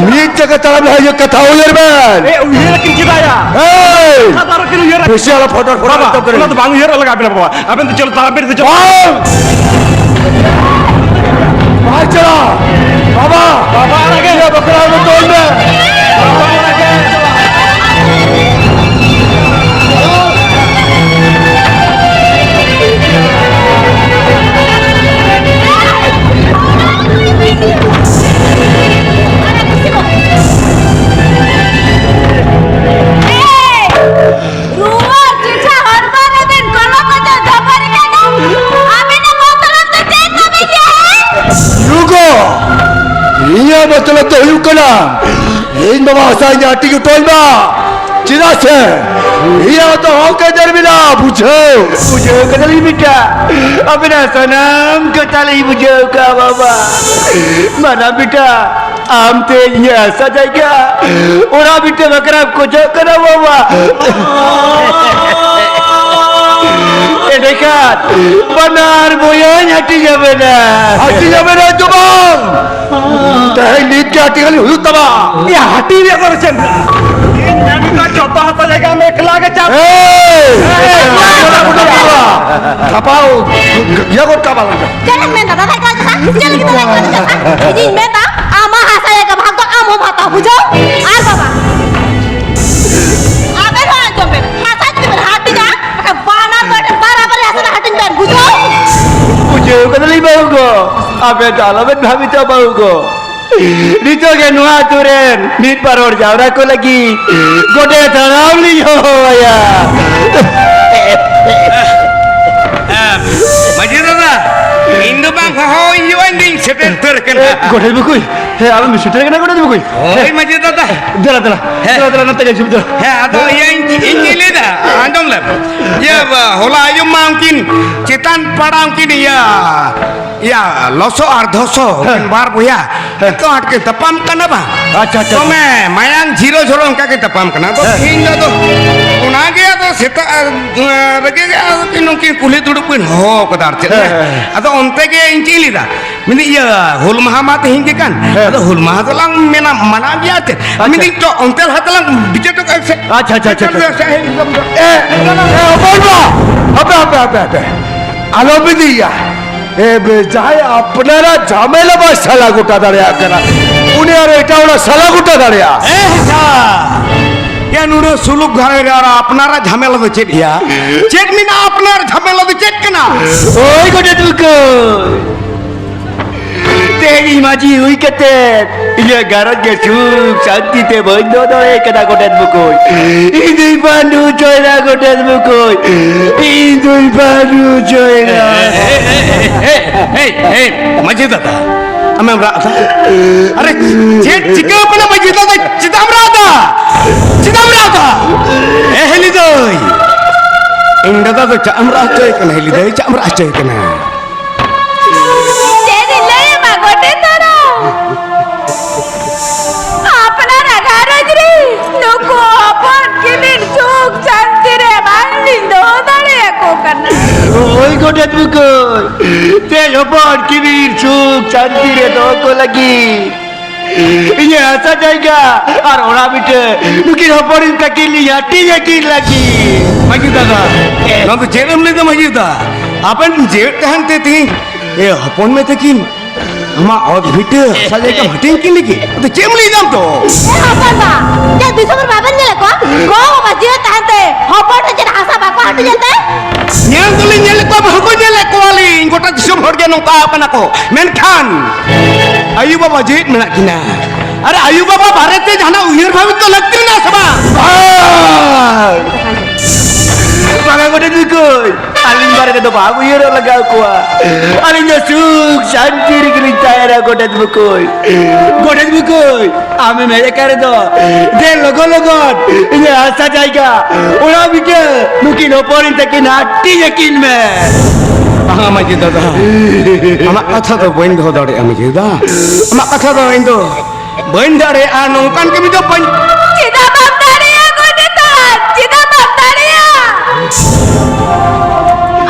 ᱢᱤᱫ ᱡᱟᱭᱜᱟ ᱛᱟᱲᱟᱢ ᱞᱟᱦᱟ ᱦᱩᱭᱩᱜ ᱠᱟᱛᱷᱟ ᱩᱭᱦᱟᱹᱨ ᱵᱮᱱ᱾ ᱮ, ᱩᱭᱦᱟᱹᱨ ᱟᱹᱠᱤᱱ ᱪᱮᱫᱟᱜ ᱭᱟ? ᱮᱭ! ᱠᱟᱛᱷᱟ ᱫᱚ ᱟᱹᱠᱤᱱ ᱩᱭᱦᱟᱹᱨ ᱟᱹᱠᱤᱱ᱾ ᱵᱮᱥᱤ ᱟᱞᱚ ᱯᱷᱚᱴᱚᱨ ᱯᱷᱚᱴᱚᱨ ᱵᱟᱵᱟ, ᱛᱚᱯᱛᱚᱨ ᱚᱱᱟ ᱫᱚ ᱵᱟᱝ ᱩᱭᱦᱟᱹᱨᱚᱜ ᱞᱟᱜᱟᱣ ᱵᱮᱱᱟ ᱵᱟᱵᱟ᱾ ᱟᱵᱮᱱ ᱫᱚ ᱪᱚᱞᱚ ᱛᱟᱲᱟᱢ ᱵᱮᱱ ᱥᱮ ᱪᱚᱞᱚ᱾ ᱵᱟᱝ! ᱵᱟᱭ ᱪᱟᱞᱟᱜ! ᱵᱟᱵᱟ! ᱵᱟᱵᱟ ᱟᱲᱟᱜᱮ! ᱤᱭᱟᱹ ᱵᱟᱠᱷᱨᱟ ᱫᱚ ᱛᱚᱞ ᱢᱮ! ᱵᱟᱵᱟ ᱟᱲᱟᱜᱮ! ᱨᱩᱣᱟᱹ ᱪᱮᱪᱷᱟ ᱦᱚᱲᱢᱚ ᱨᱮᱵᱮᱱ ᱠᱚᱞᱚ ᱠᱚᱪᱚ ᱡᱚᱵᱚᱨ ᱠᱟᱱᱟ᱾ ᱟᱵᱮᱱᱟᱜ ᱢᱚᱛᱞᱚᱵ ᱫᱚ ᱪᱮᱫ ᱛᱟᱵᱮᱱ ᱡᱮ? ᱨᱩᱜᱚ, ᱤᱧᱟᱹᱜ ᱢᱚᱛᱞᱚᱵ ᱫᱚ ᱦᱩᱭᱩᱜ ᱠᱟᱱᱟ, ᱤᱧ ᱵᱟᱵᱟ ᱦᱟᱥᱟ ᱤᱧ ᱦᱟᱹᱴᱤᱧ ᱦᱚᱴᱚ ᱟᱹᱧ ᱢᱟ᱾ ᱪᱮᱫᱟᱜ ᱥᱮ ᱤᱧᱟᱹᱜ ᱫᱚ ᱦᱚᱠ ᱟᱹᱭᱫᱟᱹᱨ ᱢᱮᱱᱟᱜᱼᱟ, ᱵᱩᱡᱷᱟᱹᱣ? ᱵᱩᱡᱷᱟᱹᱣ ᱠᱟᱫᱟᱞᱤᱧ ᱵᱮᱴᱟ, ᱟᱵᱮᱱᱟᱜ ᱥᱟᱱᱟᱢ ᱠᱟᱛᱷᱟ ᱞᱤᱧ ᱵᱩᱡᱷᱟᱹᱣ ᱠᱟᱜᱼᱟ ᱵᱟᱵᱟ᱾ ᱢᱟᱱᱟ ᱵᱮᱴᱟ, ᱟᱢ ᱛᱮ ᱤᱧᱟᱹᱜ ᱦᱟᱥᱟ ᱡᱟᱭᱜᱟ ᱚᱲᱟᱜ ᱵᱷᱤᱴᱟᱹ ᱵᱟᱠᱷᱨᱟᱢ ᱠᱷᱚᱡᱚᱜ ᱠᱟᱱᱟ ᱵᱟᱵᱟ? ᱮᱸᱰᱮᱠᱷᱟᱱ ᱵᱟᱱᱟᱨ ᱵᱚᱭᱦᱟᱧ ᱦᱟᱹᱴᱤᱧ ᱟᱵᱮᱱᱟ᱾ ᱦᱟᱹᱴᱤᱧ ᱟᱵᱮᱱᱟ ᱫᱚ ᱵᱟᱝ, ᱛᱮᱦᱮᱧ ᱱᱤᱛ ᱜᱮ ᱦᱟᱹᱴᱤᱧ ᱟᱹᱞᱤᱧ ᱦᱩᱭᱩᱜ ᱛᱟᱢᱟ᱾ ᱮᱭᱟ, ᱦᱟᱹᱴᱤᱧ ᱨᱮᱭᱟᱜ ᱫᱚ ᱪᱮᱫ ᱢᱮᱱᱟᱜᱼᱟ? ᱤᱧ ᱢᱮᱱ ᱮᱫᱟ ᱡᱚᱛᱚ ᱦᱟᱥᱟ ᱡᱟᱭᱜᱟ ᱟᱢ ᱮᱠᱞᱟ ᱜᱮ ᱪᱟᱥ᱾ ᱮᱭ! ᱮᱭ! ᱜᱟᱯᱟ ᱤᱭᱟᱹ ᱜᱚᱫ ᱠᱟᱜ ᱵᱟᱝ᱾ ᱪᱮᱫ ᱮᱢ ᱢᱮᱱᱫᱟ? ᱫᱟᱫᱟ ᱮᱠᱞᱟ ᱪᱟᱥᱟ? ᱪᱮᱫ ᱞᱟᱹᱜᱤᱫ ᱫᱟᱫᱟ ᱮᱠᱞᱟ ᱪᱟᱥᱟ? ᱤᱧᱤᱧ ᱢᱮᱱᱫᱟ, ᱟᱢᱟᱜ ᱦᱟᱥᱟ ᱡᱟᱭᱜᱟ ᱠᱟᱫᱟᱞᱤᱧ ᱵᱟᱹᱦᱩ ᱠᱚ, ᱟᱵᱮᱱ ᱫᱚ ᱟᱞᱚᱵᱮᱱ ᱵᱷᱟᱵᱤᱛᱚᱜᱼᱟ ᱵᱟᱹᱦᱩ ᱠᱚ᱾ ᱱᱤᱛᱚᱜ ᱜᱮ ᱱᱚᱣᱟ ᱟᱹᱛᱩ ᱨᱮᱱ ᱢᱤᱫ ᱵᱟᱨ ᱦᱚᱲ ᱡᱟᱣᱨᱟ ᱠᱚ ᱞᱟᱹᱜᱤᱫ ᱜᱚᱰᱮᱛ ᱦᱟᱲᱟᱢ ᱞᱤᱧ ᱦᱚᱦᱚᱣᱟᱭᱟ᱾ ᱦᱮᱸ, ᱢᱟᱹᱡᱷᱤ ᱫᱟᱫᱟ, ᱤᱧ ᱫᱚ ᱵᱟᱝ ᱦᱚᱦᱚ ᱦᱩᱭᱩᱜᱼᱟ, ᱤᱧ ᱫᱚᱧ ᱥᱮᱴᱮᱨ ᱩᱛᱟᱹᱨ ᱠᱟᱱᱟ᱾ ᱮ, ᱜᱚᱰᱮᱛ ᱵᱩᱠᱩᱭ, ᱦᱮᱸ, ᱟᱢᱮᱢ ᱥᱮᱴᱮᱨ ᱠᱟᱱᱟ ᱜᱚᱰᱮᱛ ᱵᱩᱠᱩᱭ? ᱦᱳᱭ, ᱢᱟᱹᱡᱷᱤ ᱫᱟᱫᱟ᱾ ᱫᱮᱞᱟ, ᱫᱮᱞᱟ, ᱦᱮᱸ᱾ ᱫᱮᱞᱟ, ᱫᱮᱞᱟ, ᱱᱚᱛᱮ ᱜᱮ ᱦᱤᱡᱩᱜ ᱢᱮ, ᱫᱮᱞᱟ᱾ ᱦᱮᱸ, ᱟᱫᱚ ᱤᱭᱟᱹ, ᱤᱧ, ᱤᱧ ᱞᱟᱹᱭ ᱫᱟ, ᱟᱸᱡᱚᱢ ᱞᱮᱢ᱾ ᱤᱭᱟᱹ, ᱦᱚᱞᱟ ᱟᱭᱩᱵ ᱢᱟ ᱩᱱᱠᱤᱱ ᱪᱮᱛᱟᱱ ᱯᱟᱲᱟ ᱩᱱᱠᱤᱱ ᱤᱭᱟᱹ, ᱤᱭᱟᱹ, ᱞᱚᱥᱚ ᱟᱨ ᱫᱷᱚᱥᱚ, ᱦᱮᱸ᱾ ᱩᱱᱠᱤᱱ ᱵᱟᱨ ᱵᱚᱭᱦᱟ᱾ ᱦᱮᱸ᱾ ᱮᱛᱚ ᱟᱸᱴ ᱠᱤᱱ ᱛᱟᱯᱟᱢ ᱠᱟᱱᱟ ᱵᱟᱝ? ᱟᱪᱪᱷᱟ, ᱟᱪᱪᱷᱟ, ᱫᱚᱢᱮ ᱟᱪᱪᱷᱟ᱾ ᱢᱟᱭᱟᱝ ᱡᱷᱤᱨᱚ ᱡᱷᱚᱨᱚ ᱚᱱᱠᱟ ᱠᱤᱱ ᱛᱟᱯᱟᱢ ᱠᱟᱱᱟ᱾ ᱟᱫᱚ ᱦᱮᱸ᱾ ᱛᱮᱦᱮᱧ ᱫᱚ ᱟᱫᱚ ᱚᱱᱟᱜᱮ ᱟᱫᱚ ᱥᱮᱛᱟᱜ, ᱟᱨ, ᱨᱮᱜᱮ ᱟᱫᱚ ᱠᱤᱱ ᱱᱩᱠᱤᱱ ᱠᱩᱞᱦᱤ ᱫᱩᱲᱩᱵ ᱠᱤᱱ ᱦᱚᱦᱚ ᱠᱟᱫᱟ ᱟᱨ ᱪᱮᱫ᱾ ᱦᱮᱸ, ᱦᱮᱸ᱾ ᱟᱫᱚ ᱚᱱᱛᱮ ᱜᱮ ᱤᱧ ᱪᱮᱫ ᱤᱧ ᱞᱟᱹᱭᱫᱟ, ᱢᱮᱱᱫᱟᱹᱧ, ᱤᱭᱟᱹ, ᱦᱩᱞ ᱢᱟᱦᱟ ᱢᱟ ᱛᱮᱦᱮᱧ ᱜᱮ ᱠᱟᱱ᱾ ᱦᱮᱸ᱾ ᱟᱫᱚ ᱦᱩᱞ ᱢᱟᱦᱟ ᱫᱚᱞᱟᱝ ᱢᱮᱱᱟ, ᱢᱟᱱᱟᱣ ᱜᱮᱭᱟ ᱪᱮᱫ? ᱟᱪᱪᱷᱟ᱾ ᱢᱮᱱᱫᱟᱹᱧ ᱛᱚ, ᱚᱱᱛᱮ ᱞᱟᱦᱟ ᱛᱮᱞᱟᱝ ᱵᱤᱪᱟᱹᱨ ᱦᱚᱴᱚ ᱠᱟᱜᱼᱟ ᱥᱮ? ᱟᱪᱪᱷᱟ, ᱟᱪᱪᱷᱟ, ᱟᱪᱪᱷᱟ, ᱟᱪᱪᱷᱟ᱾ ᱮ, ᱮ, ᱦᱚᱯᱚᱱ ᱵᱟ! ᱦᱟᱯᱮ, ᱦᱟᱯᱮ, ᱦᱟᱯᱮ, ᱦᱟᱯᱮ᱾ ᱟᱞᱚ ᱵᱤᱫᱤᱭᱟ᱾ ᱮ, ᱵᱮ, ᱡᱟᱦᱟᱸᱭ ᱟᱯᱱᱟᱨᱟᱜ ᱡᱷᱟᱢᱮᱞᱟ ᱵᱟᱭ ᱥᱟᱞᱟ ᱜᱚᱴᱟ ᱫᱟᱲᱮᱭᱟᱜ ᱠᱟᱱᱟ, ᱩᱱᱤ ᱟᱨᱚ ᱮᱴᱟᱜ ᱦᱚᱲᱟᱜ ᱥᱟᱞᱟ ᱜᱚᱴᱟ ᱫᱟᱲᱮᱭᱟᱜᱼᱟ? ᱮ, ᱦᱮᱸ᱾ ᱭᱟ, ᱱᱩᱱᱟᱹᱜ ᱥᱩᱞᱩᱠ ᱜᱷᱟᱨᱚᱸᱡᱽ ᱨᱮ ᱟᱨ ᱟᱯᱱᱟᱨᱟᱜ ᱡᱷᱟᱢᱮᱞᱟ ᱫᱚ ᱪᱮᱫ ᱭᱟ? ᱪᱮᱫ ᱢᱮᱱᱟᱜᱼᱟ ᱟᱯᱱᱟᱨ ᱡᱷᱟᱢᱮᱞᱟ ᱫᱚ ᱪᱮᱫ ᱠᱟᱱᱟ? ᱳᱭ ᱜᱚᱰᱮᱛ ᱵᱩᱠᱟᱹ, ᱛᱮᱦᱮᱧ ᱢᱟᱹᱡᱷᱤ ᱦᱩᱭ ᱠᱟᱛᱮ ᱤᱧᱟᱹᱜ ᱜᱷᱟᱨᱚᱸᱡᱽ ᱜᱮ ᱥᱩᱠ ᱥᱟᱱᱛᱤ ᱛᱮ ᱵᱟᱹᱧ ᱫᱚᱦᱚ ᱫᱟᱲᱮ ᱠᱟᱫᱟ ᱜᱚᱰᱮᱛ ᱵᱩᱠᱟᱹ᱾ ᱤᱧ ᱫᱩᱧ ᱯᱟᱹᱰᱩ ᱦᱚᱪᱚᱭᱮᱱᱟ ᱜᱚᱰᱮᱛ ᱵᱩᱠᱟᱹ᱾ ᱤᱧ ᱫᱩᱧ ᱯᱟᱹᱰᱩ ᱦᱚᱪᱚᱭᱮᱱᱟ᱾ ᱦᱮ, ᱦᱮ, ᱦᱮ, ᱢᱟᱹᱡᱷᱤ ᱫᱟᱫᱟ, ᱟᱢᱮᱢ ᱨᱟᱜ ᱫᱟ? ᱟᱨᱮ, ᱪᱮᱫ ᱪᱤᱠᱟᱹ ᱠᱟᱱᱟ ᱢᱟᱹᱡᱷᱤ ᱫᱟᱫᱟ? ᱪᱮᱫᱟᱜ ᱮᱢ ᱨᱟᱜ ᱫᱟ? ᱪᱮᱫᱟᱜ ᱮᱢ ᱨᱟᱜ ᱫᱟ? ᱮ ᱦᱤᱞᱤ ᱫᱟᱹᱭ, ᱤᱧ ᱫᱟᱫᱟ ᱫᱚ ᱪᱟᱜ ᱮᱢ ᱨᱟᱜ ᱦᱚᱪᱚᱭ ᱠᱟᱱᱟ? ᱦᱤᱞᱤ ᱫᱟᱹᱭ, ᱪᱟᱜ ᱮᱢ ᱨᱟᱜ ᱦᱚᱪᱚᱭ ᱠᱟᱱᱟ? ᱪᱮᱫ ᱤᱧ ᱞᱟᱹᱭ ᱟᱢᱟ ᱜᱚᱰᱮᱛ ᱦᱟᱲᱟᱢ? ᱟᱯᱱᱟᱨᱟᱜ ᱜᱷᱟᱨᱚᱸᱡᱽ ᱨᱮ ᱱᱩᱠᱩ ᱦᱚᱯᱚᱱ ᱠᱤᱢᱤᱱ ᱥᱩᱠ ᱥᱟᱱᱛᱤ ᱨᱮ ᱵᱟᱝ ᱞᱤᱧ ᱫᱚᱦᱚ ᱫᱟᱲᱮᱭᱟᱠᱚ ᱠᱟᱱᱟ᱾ ᱳᱭ ᱜᱚᱰᱮᱛ ᱵᱩᱠᱟᱹᱭ, ᱛᱮᱦᱮᱧ ᱦᱚᱯᱚᱱ ᱠᱤᱢᱤᱱ ᱥᱩᱠ ᱥᱟᱱᱛᱤ ᱨᱮ ᱫᱚᱦᱚ ᱠᱚ ᱞᱟᱹᱜᱤᱫ ᱤᱧᱟᱹᱜ ᱦᱟᱥᱟ ᱡᱟᱭᱜᱟ ᱟᱨ ᱚᱲᱟᱜ ᱵᱤᱴᱟᱹ ᱱᱩᱠᱤᱱ ᱦᱚᱯᱚᱱ ᱛᱟᱹᱠᱤᱱ ᱞᱤᱧ ᱦᱟᱹᱴᱤᱧ ᱟᱹᱠᱤᱱ ᱞᱟᱹᱜᱤᱫ᱾ ᱢᱟᱹᱡᱷᱤ ᱫᱟᱫᱟ, ᱱᱚᱣᱟ ᱫᱚ ᱪᱮᱫ ᱮᱢ ᱞᱟᱹᱭ ᱫᱟ ᱢᱟᱹᱡᱷᱤ ᱫᱟᱫᱟ? ᱟᱯᱮ ᱡᱮᱣᱮᱫ ᱛᱟᱦᱮᱱ ᱛᱮ ᱛᱮᱦᱮᱧ, ᱮ, ᱦᱚᱯᱚᱱ ᱢᱮ ᱛᱟᱹᱠᱤᱱ ᱟᱢᱟᱜ ᱚᱛ ᱵᱷᱤᱴᱟᱹ ᱦᱟᱥᱟ ᱡᱟᱭᱜᱟᱢ ᱦᱟᱹᱴᱤᱧ ᱠᱤᱱ ᱞᱟᱹᱜᱤᱫ? ᱟᱫᱚ ᱪᱮᱫ ᱮᱢ ᱞᱟᱹᱭ ᱫᱟᱢ ᱛᱚ? ᱮ ᱦᱚᱯᱚᱱ ᱵᱟ, ᱪᱮᱫ ᱫᱤᱥᱚᱢ ᱨᱮ ᱵᱟᱵᱮᱱ ᱧᱮᱞᱮᱫ ᱠᱚᱣᱟ? ᱜᱚ ᱵᱟᱵᱟ ᱡᱤᱣᱮᱫ ᱛᱟᱦᱮᱱ ᱛᱮ ᱦᱚᱯᱚᱱ ᱨᱮ ᱪᱮᱫ ᱦᱟᱥᱟ ᱵᱟᱠᱚ ᱦᱟᱹᱴᱤᱧᱮᱫ ᱛᱮ? ᱧᱮᱞ ᱫᱚᱞᱤᱧ ᱧᱮᱞᱮᱫ ᱠᱚᱣᱟ, ᱵᱟᱹᱦᱩ ᱠᱚ ᱧᱮᱞᱮᱫ ᱠᱚᱣᱟᱞᱤᱧ, ᱜᱚᱴᱟ ᱫᱤᱥᱚᱢ ᱦᱚᱲ ᱜᱮ ᱱᱚᱝᱠᱟ ᱟᱠᱟᱱᱟ ᱠᱚ, ᱢᱮᱱᱠᱷᱟᱱ ᱟᱭᱳ ᱵᱟᱵᱟ ᱡᱮᱣᱮᱫ ᱢᱮᱱᱟᱜ ᱠᱤᱱᱟ᱾ ᱟᱨ ᱟᱭᱳ ᱵᱟᱵᱟ ᱵᱟᱨᱮᱛᱮ ᱡᱟᱦᱟᱱᱟᱜ ᱩᱭᱦᱟᱹᱨ ᱵᱷᱟᱵᱤᱛ ᱫᱚ ᱞᱟᱹᱠᱛᱤ ᱢᱮᱱᱟᱜᱼᱟ ᱥᱮ ᱵᱟᱝ? ᱵᱟᱝ᱾ ᱵᱟᱝᱟ ᱜᱚᱰᱮᱛ ᱵᱩᱠᱩᱭ, ᱟᱹᱞᱤᱧ ᱵᱟᱨᱮ ᱛᱮᱫᱚ ᱵᱟᱝ ᱩᱭᱦᱟᱹᱨᱚᱜ ᱞᱟᱜᱟᱣ ᱠᱚᱣᱟ᱾ ᱟᱹᱞᱤᱧ ᱫᱚ ᱥᱩᱠ ᱥᱟᱱᱛᱤ ᱨᱮᱜᱮᱞᱤᱧ ᱛᱟᱦᱮᱱᱟ ᱜᱚᱰᱮᱛ ᱵᱩᱠᱩᱭ᱾ ᱜᱚᱰᱮᱛ ᱵᱩᱠᱩᱭ, ᱟᱢᱮᱢ ᱦᱮᱡ ᱟᱠᱟᱱ ᱨᱮᱫᱚ ᱫᱮ ᱞᱚᱜᱚᱱ ᱞᱚᱜᱚᱱ ᱤᱧᱟᱹᱜ ᱦᱟᱥᱟ ᱡᱟᱭᱜᱟ ᱚᱲᱟᱜ ᱵᱤᱴᱟᱹ ᱱᱩᱠᱤᱱ ᱦᱚᱯᱚᱱᱤᱧ ᱛᱟᱹᱠᱤᱱ ᱦᱟᱹᱴᱤᱧ ᱟᱹᱠᱤᱱ ᱢᱮ᱾ ᱵᱟᱝᱟ ᱢᱟᱹᱡᱷᱤ ᱫᱟᱫᱟ, ᱟᱢᱟᱜ ᱠᱟᱛᱷᱟ ᱫᱚ ᱵᱟᱹᱧ ᱫᱚᱦᱚ ᱫᱟᱲᱮᱭᱟᱜᱼᱟ ᱢᱟᱹᱡᱷᱤ ᱫᱟᱫᱟ᱾ ᱟᱢᱟᱜ ᱠᱟᱛᱷᱟ ᱫᱚ ᱤᱧ ᱫᱚ ᱵᱟᱹᱧ ᱫᱟᱲᱮᱭᱟᱜᱼᱟ, ᱱᱚᱝᱠᱟᱱ ᱠᱟᱹᱢᱤ ᱫᱚ ᱵᱟᱹᱧ᱾ ᱪᱮᱫᱟᱜ ᱵᱟᱢ ᱫᱟᱲᱮᱭᱟᱜᱼᱟ ᱜᱚᱰᱮᱛ ᱦᱟᱲᱟᱢ? ᱪᱮᱫᱟᱜ ᱵᱟᱢ ᱫᱟᱲᱮᱭᱟᱜᱼᱟ?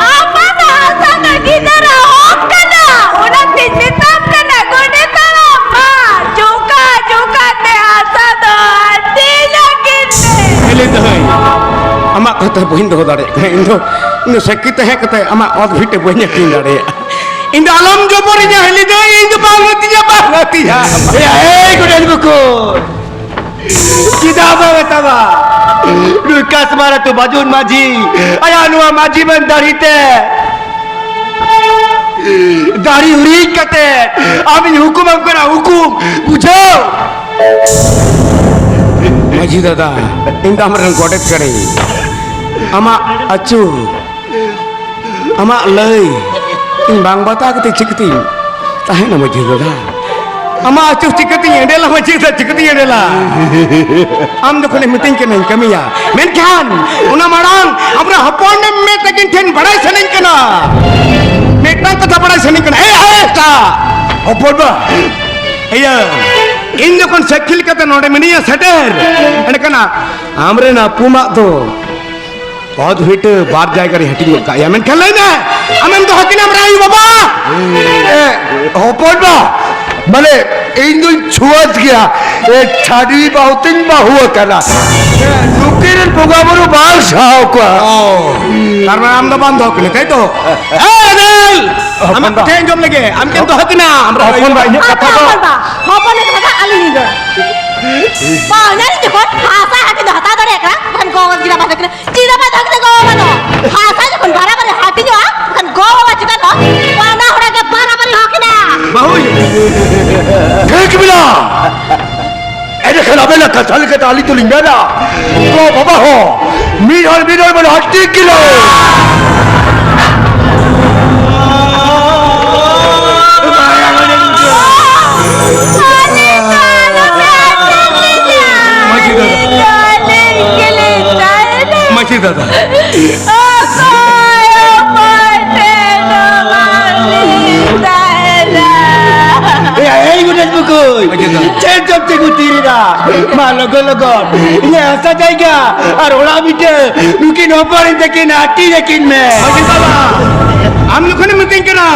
ᱟᱢᱟᱜ ᱦᱟᱥᱟ ᱫᱚ ᱜᱤᱫᱟᱹᱨᱟᱜ ᱦᱚᱠ ᱠᱟᱱᱟ, ᱚᱱᱟᱛᱤᱧ ᱢᱮᱛᱟᱢ ᱠᱟᱱᱟ ᱜᱚᱰᱮᱛ ᱦᱟᱲᱟᱢ, ᱢᱟ ᱡᱚᱠᱟ ᱡᱚᱠᱟ ᱛᱮ ᱦᱟᱥᱟ ᱫᱚ ᱦᱟᱹᱴᱤᱧ ᱟᱹᱠᱤᱱ ᱢᱮ᱾ ᱦᱮᱞᱮ ᱫᱟᱹᱭ, ᱟᱢᱟᱜ ᱠᱟᱛᱷᱟ ᱵᱟᱹᱧ ᱫᱚᱦᱚ ᱫᱟᱲᱮᱭᱟᱜ ᱠᱟᱱᱟ᱾ ᱤᱧ ᱫᱚ, ᱤᱧ ᱫᱚ ᱥᱟᱹᱠᱷᱤ ᱛᱟᱦᱮᱸ ᱠᱟᱛᱮ ᱟᱢᱟᱜ ᱚᱛ ᱵᱷᱤᱴᱟᱹ ᱵᱟᱹᱧ ᱟᱹᱠᱷᱨᱤᱧ ᱫᱟᱲᱮᱭᱟᱜᱼᱟ᱾ ᱤᱧ ᱫᱚ ᱟᱞᱚᱢ ᱡᱚᱵᱚᱨᱤᱧᱟ ᱦᱮᱞᱤ ᱫᱟᱹᱭ, ᱤᱧ ᱫᱚ ᱵᱟᱝ ᱟᱹᱛᱤᱧᱟ, ᱵᱟᱝ ᱟᱹᱛᱤᱧᱟ᱾ ᱮᱭ, ᱮᱭ, ᱜᱚᱰᱮᱛ ᱵᱟᱹᱠᱩ, ᱪᱮᱫᱟᱜ ᱵᱟᱝ ᱟᱛᱟᱢᱟ? ᱱᱩᱭ ᱠᱟᱥᱢᱟᱨ ᱟᱹᱛᱩ ᱵᱟᱡᱩᱱ ᱢᱟᱹᱡᱷᱤ, ᱟᱭᱟᱜ ᱱᱚᱣᱟ ᱢᱟᱹᱡᱷᱤ ᱵᱟᱱ ᱫᱟᱲᱦᱤ ᱛᱮ, ᱫᱟᱲᱦᱤ ᱩᱨᱤᱡ ᱠᱟᱛᱮ ᱟᱢᱤᱧ ᱦᱩᱠᱩᱢᱟᱢ ᱠᱟᱱᱟ, ᱦᱩᱠᱩᱢ, ᱵᱩᱡᱷᱟᱹᱣ? ᱢᱟᱹᱡᱷᱤ ᱫᱟᱫᱟ, ᱤᱧ ᱫᱚ ᱟᱢᱨᱮᱱ ᱜᱚᱰᱮᱛ ᱠᱟᱹᱱᱟᱹᱧ᱾ ᱟᱢᱟᱜ ᱟᱹᱪᱩᱨ, ᱟᱢᱟᱜ ᱞᱟᱹᱭ ᱤᱧ ᱵᱟᱝ ᱵᱟᱛᱟᱣ ᱠᱟᱛᱮ ᱪᱤᱠᱟᱹᱛᱤᱧ ᱛᱟᱦᱮᱱᱟ ᱢᱟᱹᱡᱷᱤ ᱫᱟᱫᱟ? ᱟᱢᱟᱜ ᱟᱹᱪᱩᱨ ᱪᱤᱠᱟᱹᱛᱤᱧ ᱮᱸᱰᱮᱞᱟ ᱢᱟᱹᱡᱷᱤ ᱫᱟᱫᱟ, ᱪᱤᱠᱟᱹᱛᱤᱧ ᱮᱸᱰᱮᱞᱟ? ᱟᱢ ᱡᱚᱠᱷᱚᱱᱮᱢ ᱢᱤᱛᱟᱹᱧ ᱠᱟᱱᱟᱧ ᱠᱟᱹᱢᱤᱭᱟ, ᱢᱮᱱᱠᱷᱟᱱ ᱚᱱᱟ ᱢᱟᱲᱟᱝ ᱟᱢᱨᱮᱱ ᱦᱚᱯᱚᱱ ᱮᱢ ᱢᱮ ᱛᱟᱹᱠᱤᱱ ᱴᱷᱮᱱ ᱵᱟᱲᱟᱭ ᱥᱟᱱᱟᱧ ᱠᱟᱱᱟ, ᱢᱤᱫᱴᱟᱝ ᱠᱟᱛᱷᱟ ᱵᱟᱲᱟᱭ ᱥᱟᱱᱟᱧ ᱠᱟᱱᱟ᱾ ᱮ, ᱮ, ᱮ, ᱮᱴᱟ! ᱦᱚᱯᱚᱱ ᱵᱟ, ᱤᱭᱟᱹ, ᱤᱧ ᱡᱚᱠᱷᱚᱱ ᱥᱟᱹᱠᱷᱤ ᱞᱮᱠᱟᱛᱮ ᱱᱚᱰᱮ ᱢᱤᱱᱟᱹᱧᱟ ᱥᱮᱴᱮᱨ, ᱮᱸᱰᱮᱠᱷᱟᱱ ᱟᱢᱨᱮᱱ ᱟᱹᱯᱩᱢᱟᱜ ᱫᱚ ᱚᱛ ᱵᱷᱤᱴᱟᱹ ᱵᱟᱨ ᱡᱟᱭᱜᱟ ᱨᱮ ᱦᱟᱹᱴᱤᱧ ᱜᱚᱫ ᱠᱟᱜ ᱭᱟ᱾ ᱢᱮᱱᱠᱷᱟᱱ ᱞᱟᱹᱭ ᱢᱮ, ᱟᱢᱮᱢ ᱫᱚᱦᱚ ᱠᱤᱱᱟᱢ ᱨᱮ ᱟᱭᱳ ᱵᱟᱵᱟ? ᱮ, ᱦᱚᱯᱚᱱ ᱵᱟ, ᱢᱟᱱᱮ, ᱤᱧ ᱫᱩᱧ ᱪᱷᱩᱣᱟᱹᱛ ᱜᱮᱭᱟ᱾ ᱮ, ᱪᱷᱟᱹᱰᱣᱤ ᱵᱟᱹᱦᱩ ᱛᱤᱧ ᱵᱟᱹᱦᱩ ᱟᱠᱟᱱᱟ᱾ ᱮ, ᱱᱩᱠᱤᱱ ᱨᱮᱱ ᱵᱚᱸᱜᱟ ᱵᱩᱨᱩ ᱵᱟᱝ ᱥᱟᱦᱟᱣ ᱠᱚᱣᱟ᱾ ᱚ, ᱛᱟᱨ ᱢᱟᱱᱮ ᱟᱢ ᱫᱚ ᱵᱟᱢ ᱫᱚᱦᱚ ᱠᱤᱱᱟ, ᱛᱟᱭ ᱛᱚ? ᱮ, ᱨᱮᱞ! ᱦᱚᱯᱚᱱ ᱟᱢᱟᱜ ᱵᱟ᱾ ᱠᱟᱛᱷᱟ ᱟᱸᱡᱚᱢ ᱞᱮᱜᱮ, ᱟᱢ ᱠᱤᱱ ᱫᱚᱦᱚ ᱠᱤᱱᱟ, ᱟᱢ ᱨᱮᱱ ᱦᱚᱯᱚᱱ ᱟᱭᱳ ᱵᱟ, ᱵᱟᱵᱟ᱾ ᱤᱧᱟᱹᱜ ᱠᱟᱛᱷᱟ ᱫᱚ᱾ ᱦᱚᱯᱚᱱ ᱵᱟ, ᱦᱚᱯᱚᱱ ᱠᱟᱛᱷᱟ ᱟᱞᱤᱧ ᱫᱚ᱾ ᱵᱟᱝ, ᱧᱮᱞ ᱡᱚᱠᱷᱚᱱ ᱦᱟᱥᱟ ᱦᱟᱹᱴᱤᱧ ᱫᱚ ᱦᱟᱛᱟᱣ ᱫᱟᱲᱮᱭᱟᱜ ᱠᱟᱱᱟ, ᱮᱱᱠᱷᱟᱱ ᱜᱚ ᱵᱟᱵᱟ ᱪᱮᱫᱟᱜ ᱵᱟᱭ ᱫᱚᱦᱚ ᱠᱤᱱᱟ? ᱪᱮᱫᱟᱜ ᱵᱟᱭ ᱫᱚᱦᱚ ᱠᱤᱱᱟ ᱜᱚ ᱵᱟᱵᱟ ᱫᱚ? ᱦᱟᱥᱟ ᱡᱚᱠᱷᱚᱱ ᱵᱟᱨᱟᱵᱟᱨᱤ ᱦᱟᱹᱴᱤᱧᱚᱜᱼᱟ, ᱮᱱᱠᱷᱟᱱ ᱜᱚ ᱵᱟᱵᱟ ᱪᱮᱛᱟᱱ ᱦᱚᱸ ᱵᱟᱱᱟ ᱦᱚᱲ ᱜᱮ ᱵᱟᱨᱟᱵᱟᱨᱤ ᱦᱚᱸ ᱠᱤᱱᱟ᱾ ᱵᱟᱹᱦᱩ! ᱴᱷᱤᱠ ᱢᱮᱱᱟᱜᱼᱟ᱾ ᱮᱸᱰᱮᱠᱷᱟᱱ ᱟᱵᱮᱱᱟᱜ ᱠᱟᱛᱷᱟ ᱞᱮᱠᱟᱛᱮ ᱟᱹᱞᱤᱧ ᱫᱚᱞᱤᱧ ᱢᱮᱱᱟ, ᱜᱚ ᱵᱟᱵᱟ ᱦᱚᱸ ᱢᱤᱫ ᱦᱚᱲ ᱢᱤᱫ ᱦᱚᱲ ᱵᱚᱱ ᱦᱟᱹᱴᱤᱧ ᱠᱤᱱᱟ᱾ ᱢᱟᱹᱡᱷᱤ ᱫᱟᱫᱟ᱾ ᱢᱟᱹᱡᱷᱤ ᱫᱟᱫᱟ᱾ ᱚᱠᱚᱭ, ᱚᱠᱚᱭ ᱛᱮ ᱱᱚᱣᱟ ᱢᱤᱫ ᱫᱟᱭᱨᱟ? ᱮᱭᱟ, ᱮᱭ ᱜᱚᱰᱮᱛ ᱵᱩᱠᱩᱭ, ᱟᱪᱪᱷᱟ, ᱟᱪᱪᱷᱟ᱾ ᱪᱮᱫ ᱪᱚᱢ ᱛᱤᱸᱜᱩ ᱛᱷᱤᱨ ᱮᱫᱟ? ᱢᱟ ᱞᱚᱜᱚᱱ ᱞᱚᱜᱚᱱ ᱤᱧᱟᱹᱜ ᱦᱟᱥᱟ ᱡᱟᱭᱜᱟ ᱟᱨ ᱚᱲᱟᱜ ᱵᱷᱤᱴᱟᱹ ᱱᱩᱠᱤᱱ ᱦᱚᱯᱚᱱ ᱛᱟᱹᱠᱤᱱ ᱦᱟᱹᱴᱤᱧ ᱟᱹᱠᱤᱱ ᱢᱮ᱾ ᱢᱟᱹᱡᱷᱤ ᱵᱟᱵᱟ, ᱟᱢ ᱡᱚᱠᱷᱚᱱᱮᱢ ᱢᱤᱛᱟᱹᱧ ᱠᱟᱱᱟ,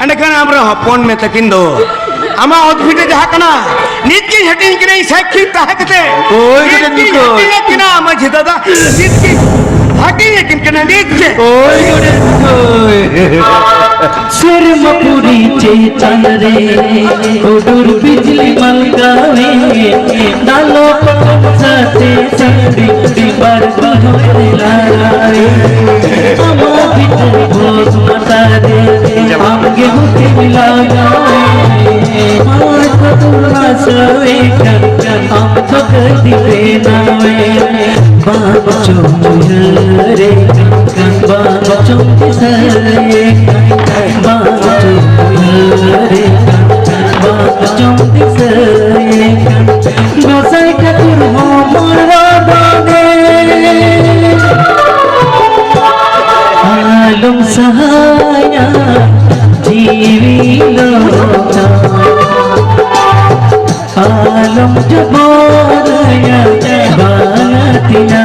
ᱮᱸᱰᱮᱠᱷᱟᱱ ᱟᱢᱨᱮᱱ ᱦᱚᱯᱚᱱ ᱢᱮ ᱛᱟᱹᱠᱤᱱ ᱫᱚ ᱟᱢᱟᱜ ᱚᱛ ᱵᱷᱤᱴᱟᱹ ᱡᱟᱦᱟᱸ ᱠᱟᱱᱟ, ᱱᱤᱛ ᱜᱤᱧ ᱦᱟᱹᱴᱤᱧ ᱠᱤᱱᱟᱹᱧ ᱥᱟᱹᱠᱷᱤ ᱛᱟᱦᱮᱸ ᱠᱟᱛᱮ᱾ ᱳᱭ ᱱᱤᱛ ᱜᱚᱰᱮᱛ ᱜᱤᱧ ᱵᱩᱠᱩᱭ᱾ ᱦᱟᱹᱴᱤᱧ ᱟᱹᱠᱤᱱᱟ ᱢᱟᱹᱡᱷᱤ ᱫᱟᱫᱟ, ᱱᱤᱛ ᱜᱤᱧ ᱦᱟᱹᱴᱤᱧ ᱟᱹᱠᱤᱱ ᱠᱟᱱᱟ ᱱᱤᱛ ᱜᱮ᱾ ᱳᱭ ᱜᱚᱰᱮᱛ ᱵᱩᱠᱩᱭ᱾ ᱥᱮᱨᱢᱟ ᱯᱩᱨᱤ ᱪᱮᱛᱟᱱ ᱨᱮ ᱦᱩᱰᱩᱨ ᱵᱤᱡᱽᱞᱤ ᱢᱟᱞᱜᱟᱣᱮ, ᱫᱟᱞᱚᱵ ᱠᱚᱢ ᱥᱟᱛᱮ ᱥᱟᱹᱰᱤ ᱥᱟᱹᱰᱤ ᱵᱟᱨ ᱵᱟᱦᱚᱭ ᱞᱟᱲᱟᱣᱮ᱾ ᱟᱢᱟᱜ ᱵᱷᱤᱛᱟᱹᱨ ᱵᱷᱚᱥ ᱢᱟᱛᱟᱨᱮ ᱟᱢᱜᱮ ᱦᱩᱛᱤ ᱞᱟᱜᱟᱣᱮ᱾ ᱢᱟᱭ ᱠᱚᱫᱚ ᱱᱟᱥᱟᱣᱮ ᱠᱟᱱ ᱠᱟᱱ ᱟᱢ ᱫᱚ ᱠᱟᱹᱭᱫᱤ ᱵᱮᱱᱟᱣᱮ᱾ ᱵᱟᱝ ᱪᱚᱢ ᱩᱭᱦᱟᱹᱨᱮ ᱠᱟᱱ ᱠᱟᱱ, ᱵᱟᱝ ᱪᱚᱢ ᱫᱤᱥᱟᱹᱭᱮ ᱠᱟᱱ ᱠᱟᱱ, ᱵᱟᱝ ᱪᱚᱢ ᱩᱭᱦᱟᱹᱨᱮ ᱠᱟᱱ ᱠᱟᱱ, ᱵᱟᱝ ᱪᱚᱢ ᱫᱤᱥᱟᱹᱭᱮ ᱠᱟᱱ ᱠᱟᱱ᱾ ᱜᱚᱸᱥᱟᱭ ᱴᱷᱟᱹᱠᱩᱨ ᱦᱚᱸ ᱢᱚᱲᱣᱟ ᱵᱟᱱᱮ᱾ ᱟᱞᱚᱢ ᱥᱟᱦᱟᱭᱟ ᱡᱤᱣᱤ ᱞᱚᱛᱟ, ᱟᱞᱚᱢ ᱡᱚᱵᱚᱨᱟᱭᱟ ᱵᱟᱝᱟ ᱛᱤᱱᱟ,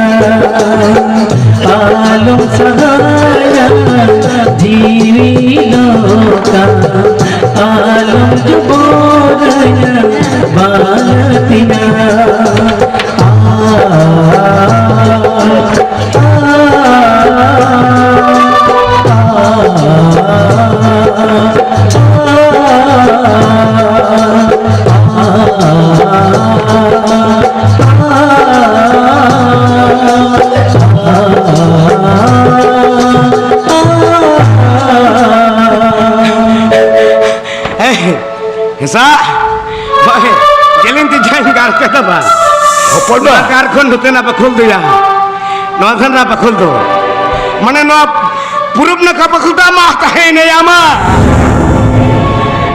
ᱟᱞᱚᱢ ᱥᱟᱜ, ᱦᱳᱭ, ᱡᱮᱞᱮᱧ ᱛᱮ ᱡᱟᱦᱟᱸᱧ ᱜᱟᱨ ᱠᱟᱫᱟ ᱵᱟᱝ᱾ ᱦᱚᱯᱚᱱ ᱵᱟ᱾ ᱱᱚᱣᱟ ᱜᱟᱨ ᱠᱷᱚᱱ ᱱᱚᱛᱮᱱᱟᱜ ᱵᱟᱠᱷᱳᱞ ᱫᱚᱭᱟ᱾ ᱱᱚᱣᱟ ᱫᱷᱟᱨᱟ ᱵᱟᱠᱷᱳᱞ ᱫᱚ᱾ ᱢᱟᱱᱮ ᱱᱚᱣᱟ ᱯᱩᱨᱩᱵ ᱱᱟᱠᱷᱟ ᱵᱟᱠᱷᱳᱞ ᱫᱚ ᱟᱢᱟᱜ ᱛᱟᱦᱮᱸᱭᱮᱱᱟ, ᱟᱢᱟᱜ᱾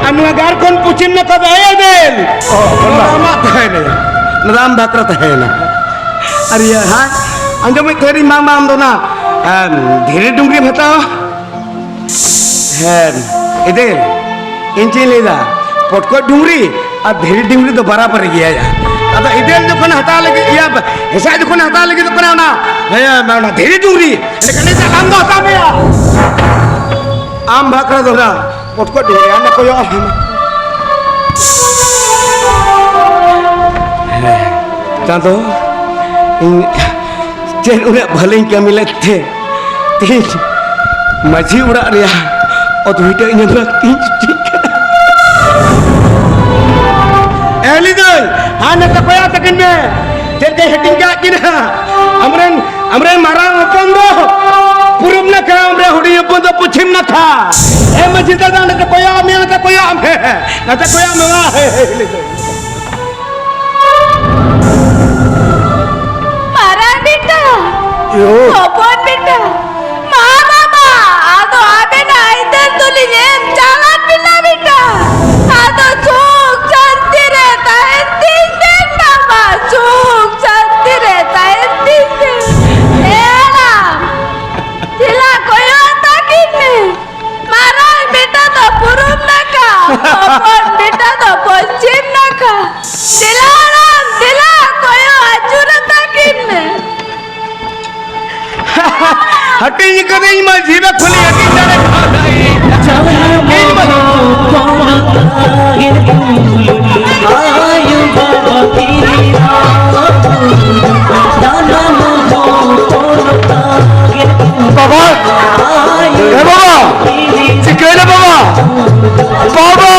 ᱟᱨ ᱱᱚᱣᱟ ᱜᱟᱨ ᱠᱷᱚᱱ ᱯᱚᱪᱷᱤᱢ ᱱᱟᱠᱷᱟ ᱫᱚ ᱮᱫᱮᱞ᱾ ᱚ, ᱦᱚᱯᱚᱱ ᱵᱟ᱾ ᱱᱚᱣᱟ ᱟᱢᱟᱜ ᱛᱟᱦᱮᱸᱭᱮᱱᱟ᱾ ᱱᱚᱣᱟ ᱫᱚ ᱟᱢ ᱵᱟᱠᱷᱨᱟ ᱛᱟᱦᱮᱸᱭᱮᱱᱟ᱾ ᱟᱨ ᱤᱭᱟᱹ, ᱦᱮᱸ? ᱟᱸᱡᱚᱢᱮᱫ ᱛᱟᱦᱮᱸᱱᱤᱧ ᱵᱟᱝ, ᱵᱟᱝ, ᱟᱢ ᱫᱚ ᱚᱱᱟ, ᱮᱢ, ᱫᱷᱤᱨᱤ ᱰᱩᱝᱨᱤᱢ ᱦᱟᱛᱟᱣᱟ? ᱦᱮᱸ, ᱮᱫᱮᱞ, ᱤᱧ ᱪᱮᱫ ᱤᱧ ᱞᱟᱹᱭᱫᱟ, ᱯᱚᱴᱠᱚᱡ ᱰᱩᱝᱨᱤ ᱟᱨ ᱫᱷᱤᱨᱤ ᱰᱩᱝᱨᱤ ᱫᱚ ᱵᱟᱨᱟᱵᱟᱨᱤ ᱜᱮᱭᱟ ᱭᱟ᱾ ᱟᱫᱚ ᱮᱫᱮᱞ ᱡᱚᱠᱷᱚᱱ ᱦᱟᱛᱟᱣ ᱞᱟᱹᱜᱤᱫ, ᱤᱭᱟᱹ, ᱦᱮᱸᱥᱟᱜ ᱡᱚᱠᱷᱚᱱ ᱦᱟᱛᱟᱣ ᱞᱟᱹᱜᱤᱫᱚᱜ ᱠᱟᱱᱟ ᱚᱱᱟ, ᱦᱮᱸ, ᱚᱱᱟ ᱫᱷᱤᱨᱤ ᱰᱩᱝᱨᱤ, ᱮᱸᱰᱮᱠᱷᱟᱱ ᱞᱟᱹᱭᱫᱟ, "ᱟᱢ ᱫᱚ ᱦᱟᱛᱟᱣ ᱢᱮᱭᱟ, ᱟᱢ ᱵᱟᱠᱷᱨᱟ ᱫᱚ ᱚᱱᱟ ᱯᱚᱴᱠᱚᱡ ᱰᱩᱝᱨᱤ, ᱟᱨ ᱚᱱᱟ ᱠᱚᱭᱚᱜ ᱟᱢ ᱦᱮᱸ, ᱪᱟᱸᱫᱚ, ᱤᱧ ᱪᱮᱫ ᱩᱱᱟᱹᱜ ᱵᱷᱟᱹᱞᱤᱧ ᱠᱟᱹᱢᱤ ᱞᱮᱫ ᱛᱮ?" ᱛᱮᱦᱮᱧ ᱢᱟᱹᱡᱷᱤ ᱚᱲᱟᱜ ᱨᱮᱭᱟᱜ ᱚᱛ ᱵᱷᱤᱴᱟᱹ ᱤᱧ ᱞᱟᱹᱠᱛᱤᱧ ᱪᱤᱠᱟᱹ᱾ ᱮ ᱞᱤᱫᱟᱹᱭ, ᱦᱟ ᱱᱮᱛᱟ ᱠᱚᱭᱟ ᱛᱟᱹᱠᱤᱱ ᱢᱮ᱾ ᱪᱮᱫ ᱠᱟᱭ ᱦᱟᱹᱴᱤᱧ ᱠᱟᱜ ᱠᱤᱱᱟ? ᱟᱢᱨᱮᱱ, ᱟᱢᱨᱮᱱ ᱢᱟᱨᱟᱝ ᱦᱚᱯᱚᱱ ᱫᱚ ᱯᱩᱨᱩᱵ ᱱᱟᱠᱷᱟ, ᱟᱢᱨᱮᱱ ᱦᱩᱰᱤᱧ ᱦᱚᱯᱚᱱ ᱫᱚ ᱯᱚᱪᱷᱤᱢ ᱱᱟᱠᱷᱟ᱾ ᱮ ᱢᱟᱹᱡᱷᱤ ᱫᱟᱫᱟ, ᱱᱚᱛᱮ ᱠᱚᱭᱚᱜ ᱢᱮ, ᱱᱚᱛᱮ ᱠᱚᱭᱚᱜ ᱢᱮ, ᱱᱚᱛᱮ ᱠᱚᱭᱚᱜ ᱢᱮ, ᱢᱟ᱾ ᱦᱮ, ᱦᱮ, ᱦᱮ, ᱦᱮ᱾ ᱢᱟᱨᱟᱝ ᱵᱮᱴᱟ, ᱭᱳ᱾ ᱦᱚᱯᱚᱱ ᱵᱮᱴᱟ, ᱢᱟ ᱵᱟᱵᱟ, ᱟᱫᱚ ᱟᱵᱮᱱᱟᱜ ᱟᱹᱭᱫᱟᱹᱨ ᱫᱚᱞᱤᱧ ᱮᱢ ᱪᱟᱞᱟᱫ ᱵᱮᱱᱟ ᱵᱮᱴᱟ᱾ ᱟᱫᱚ ᱥᱩᱠ ᱥᱟᱱᱛᱤ ᱨᱮ ᱛᱟᱦᱮᱱ ᱛᱤᱧ ᱵᱮᱱ ᱵᱟᱵᱟ, ᱥᱩᱠ ᱥᱟᱱᱛᱤ ᱨᱮ ᱛᱟᱦᱮᱱ ᱛᱤᱧ ᱵᱮᱱ᱾ ᱮ ᱦᱟᱲᱟᱢ, ᱫᱮᱞᱟ ᱠᱚᱭᱚᱜ ᱛᱟᱹᱠᱤᱱ ᱢᱮ᱾ ᱢᱟᱨᱟᱝ ᱵᱮᱴᱟ ᱫᱚ ᱯᱩᱨᱩᱵ ᱱᱟᱠᱷᱟ, ᱦᱚᱯᱚᱱ ᱵᱮᱴᱟ ᱫᱚ ᱯᱚᱪᱷᱤᱢ ᱱᱟᱠᱷᱟ᱾ ᱫᱮᱞᱟ ᱦᱟᱲᱟᱢ, ᱫᱮᱞᱟ, ᱠᱚᱭᱚᱜ ᱟᱹᱪᱩᱨ ᱛᱟᱹᱠᱤᱱ ᱢᱮ᱾ ᱦᱟᱹᱴᱤᱧ ᱠᱟᱹᱫᱟᱹᱧ ᱢᱟᱹᱡᱷᱤ ᱵᱟ ᱠᱷᱩᱞᱤ ᱦᱟᱹᱴᱤᱧ ᱫᱟᱲᱮ ᱠᱟᱣᱫᱟᱭ᱾ ᱤᱧ ᱢᱟ ᱵᱟᱵᱟ, ᱮ ᱵᱟᱵᱟ, ᱪᱤᱠᱟᱹᱭᱮᱱᱟ ᱵᱟᱵᱟ? ᱵᱟᱵᱟ!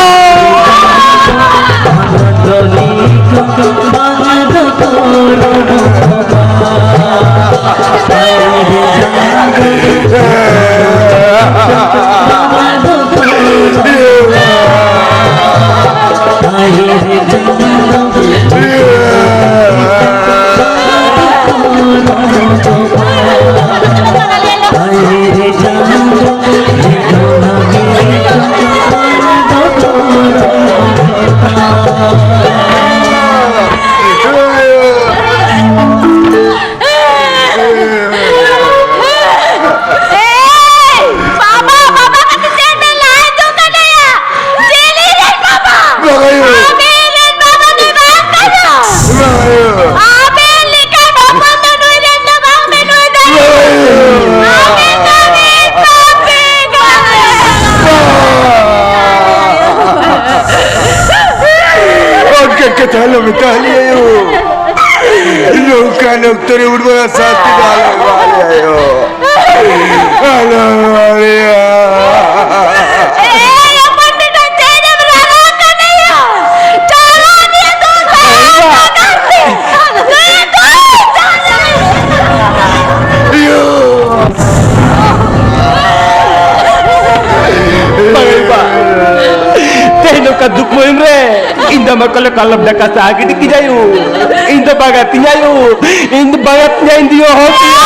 ᱚᱠᱛᱚ ᱨᱮ ᱩᱰᱩᱠᱚᱜᱼᱟ, ᱥᱟᱹᱛᱤ ᱫᱚ ᱟᱞᱚᱢ ᱮᱢᱟᱞᱮᱭᱟ ᱭᱳ᱾ ᱟᱞᱚᱢ ᱮᱢᱟᱞᱮᱭᱟ᱾ ᱮᱭ, ᱦᱚᱯᱚᱱ ᱵᱮᱴᱟ, ᱪᱮᱫ ᱮᱢ ᱨᱟᱨᱟᱜ ᱠᱟᱱᱟ ᱭᱟ? ᱪᱟᱞᱟᱣ ᱫᱤᱭᱟ ᱛᱚ ᱥᱟᱭᱟ ᱵᱟᱜᱟᱱ ᱛᱮ᱾ ᱫᱩᱭ, ᱫᱩᱭ, ᱪᱟᱞᱟᱣ᱾ ᱭᱳ᱾ ᱵᱟᱝ ᱦᱩᱭᱩᱜᱼᱟ᱾ ᱛᱮᱦᱮᱧ ᱱᱚᱝᱠᱟ ᱫᱩᱠ ᱢᱩᱦᱤᱢ ᱨᱮ ᱤᱧ ᱫᱚ ᱢᱟ ᱠᱚᱞᱮ ᱠᱟᱞᱚᱢ ᱰᱟᱠᱟ ᱥᱟᱦᱟ ᱜᱤᱰᱤ ᱠᱤᱧᱟᱭ ᱭᱳ᱾ ᱤᱧ ᱫᱚ ᱵᱟᱝ ᱟᱹᱛᱤᱧᱟᱭ ᱭᱳ᱾ ᱤᱧ ᱫᱚ ᱵᱟᱝ ᱟᱹᱛᱤᱧᱟᱭ, ᱤᱧ ᱫᱚ ᱦᱚᱲ ᱯᱮᱭᱟ᱾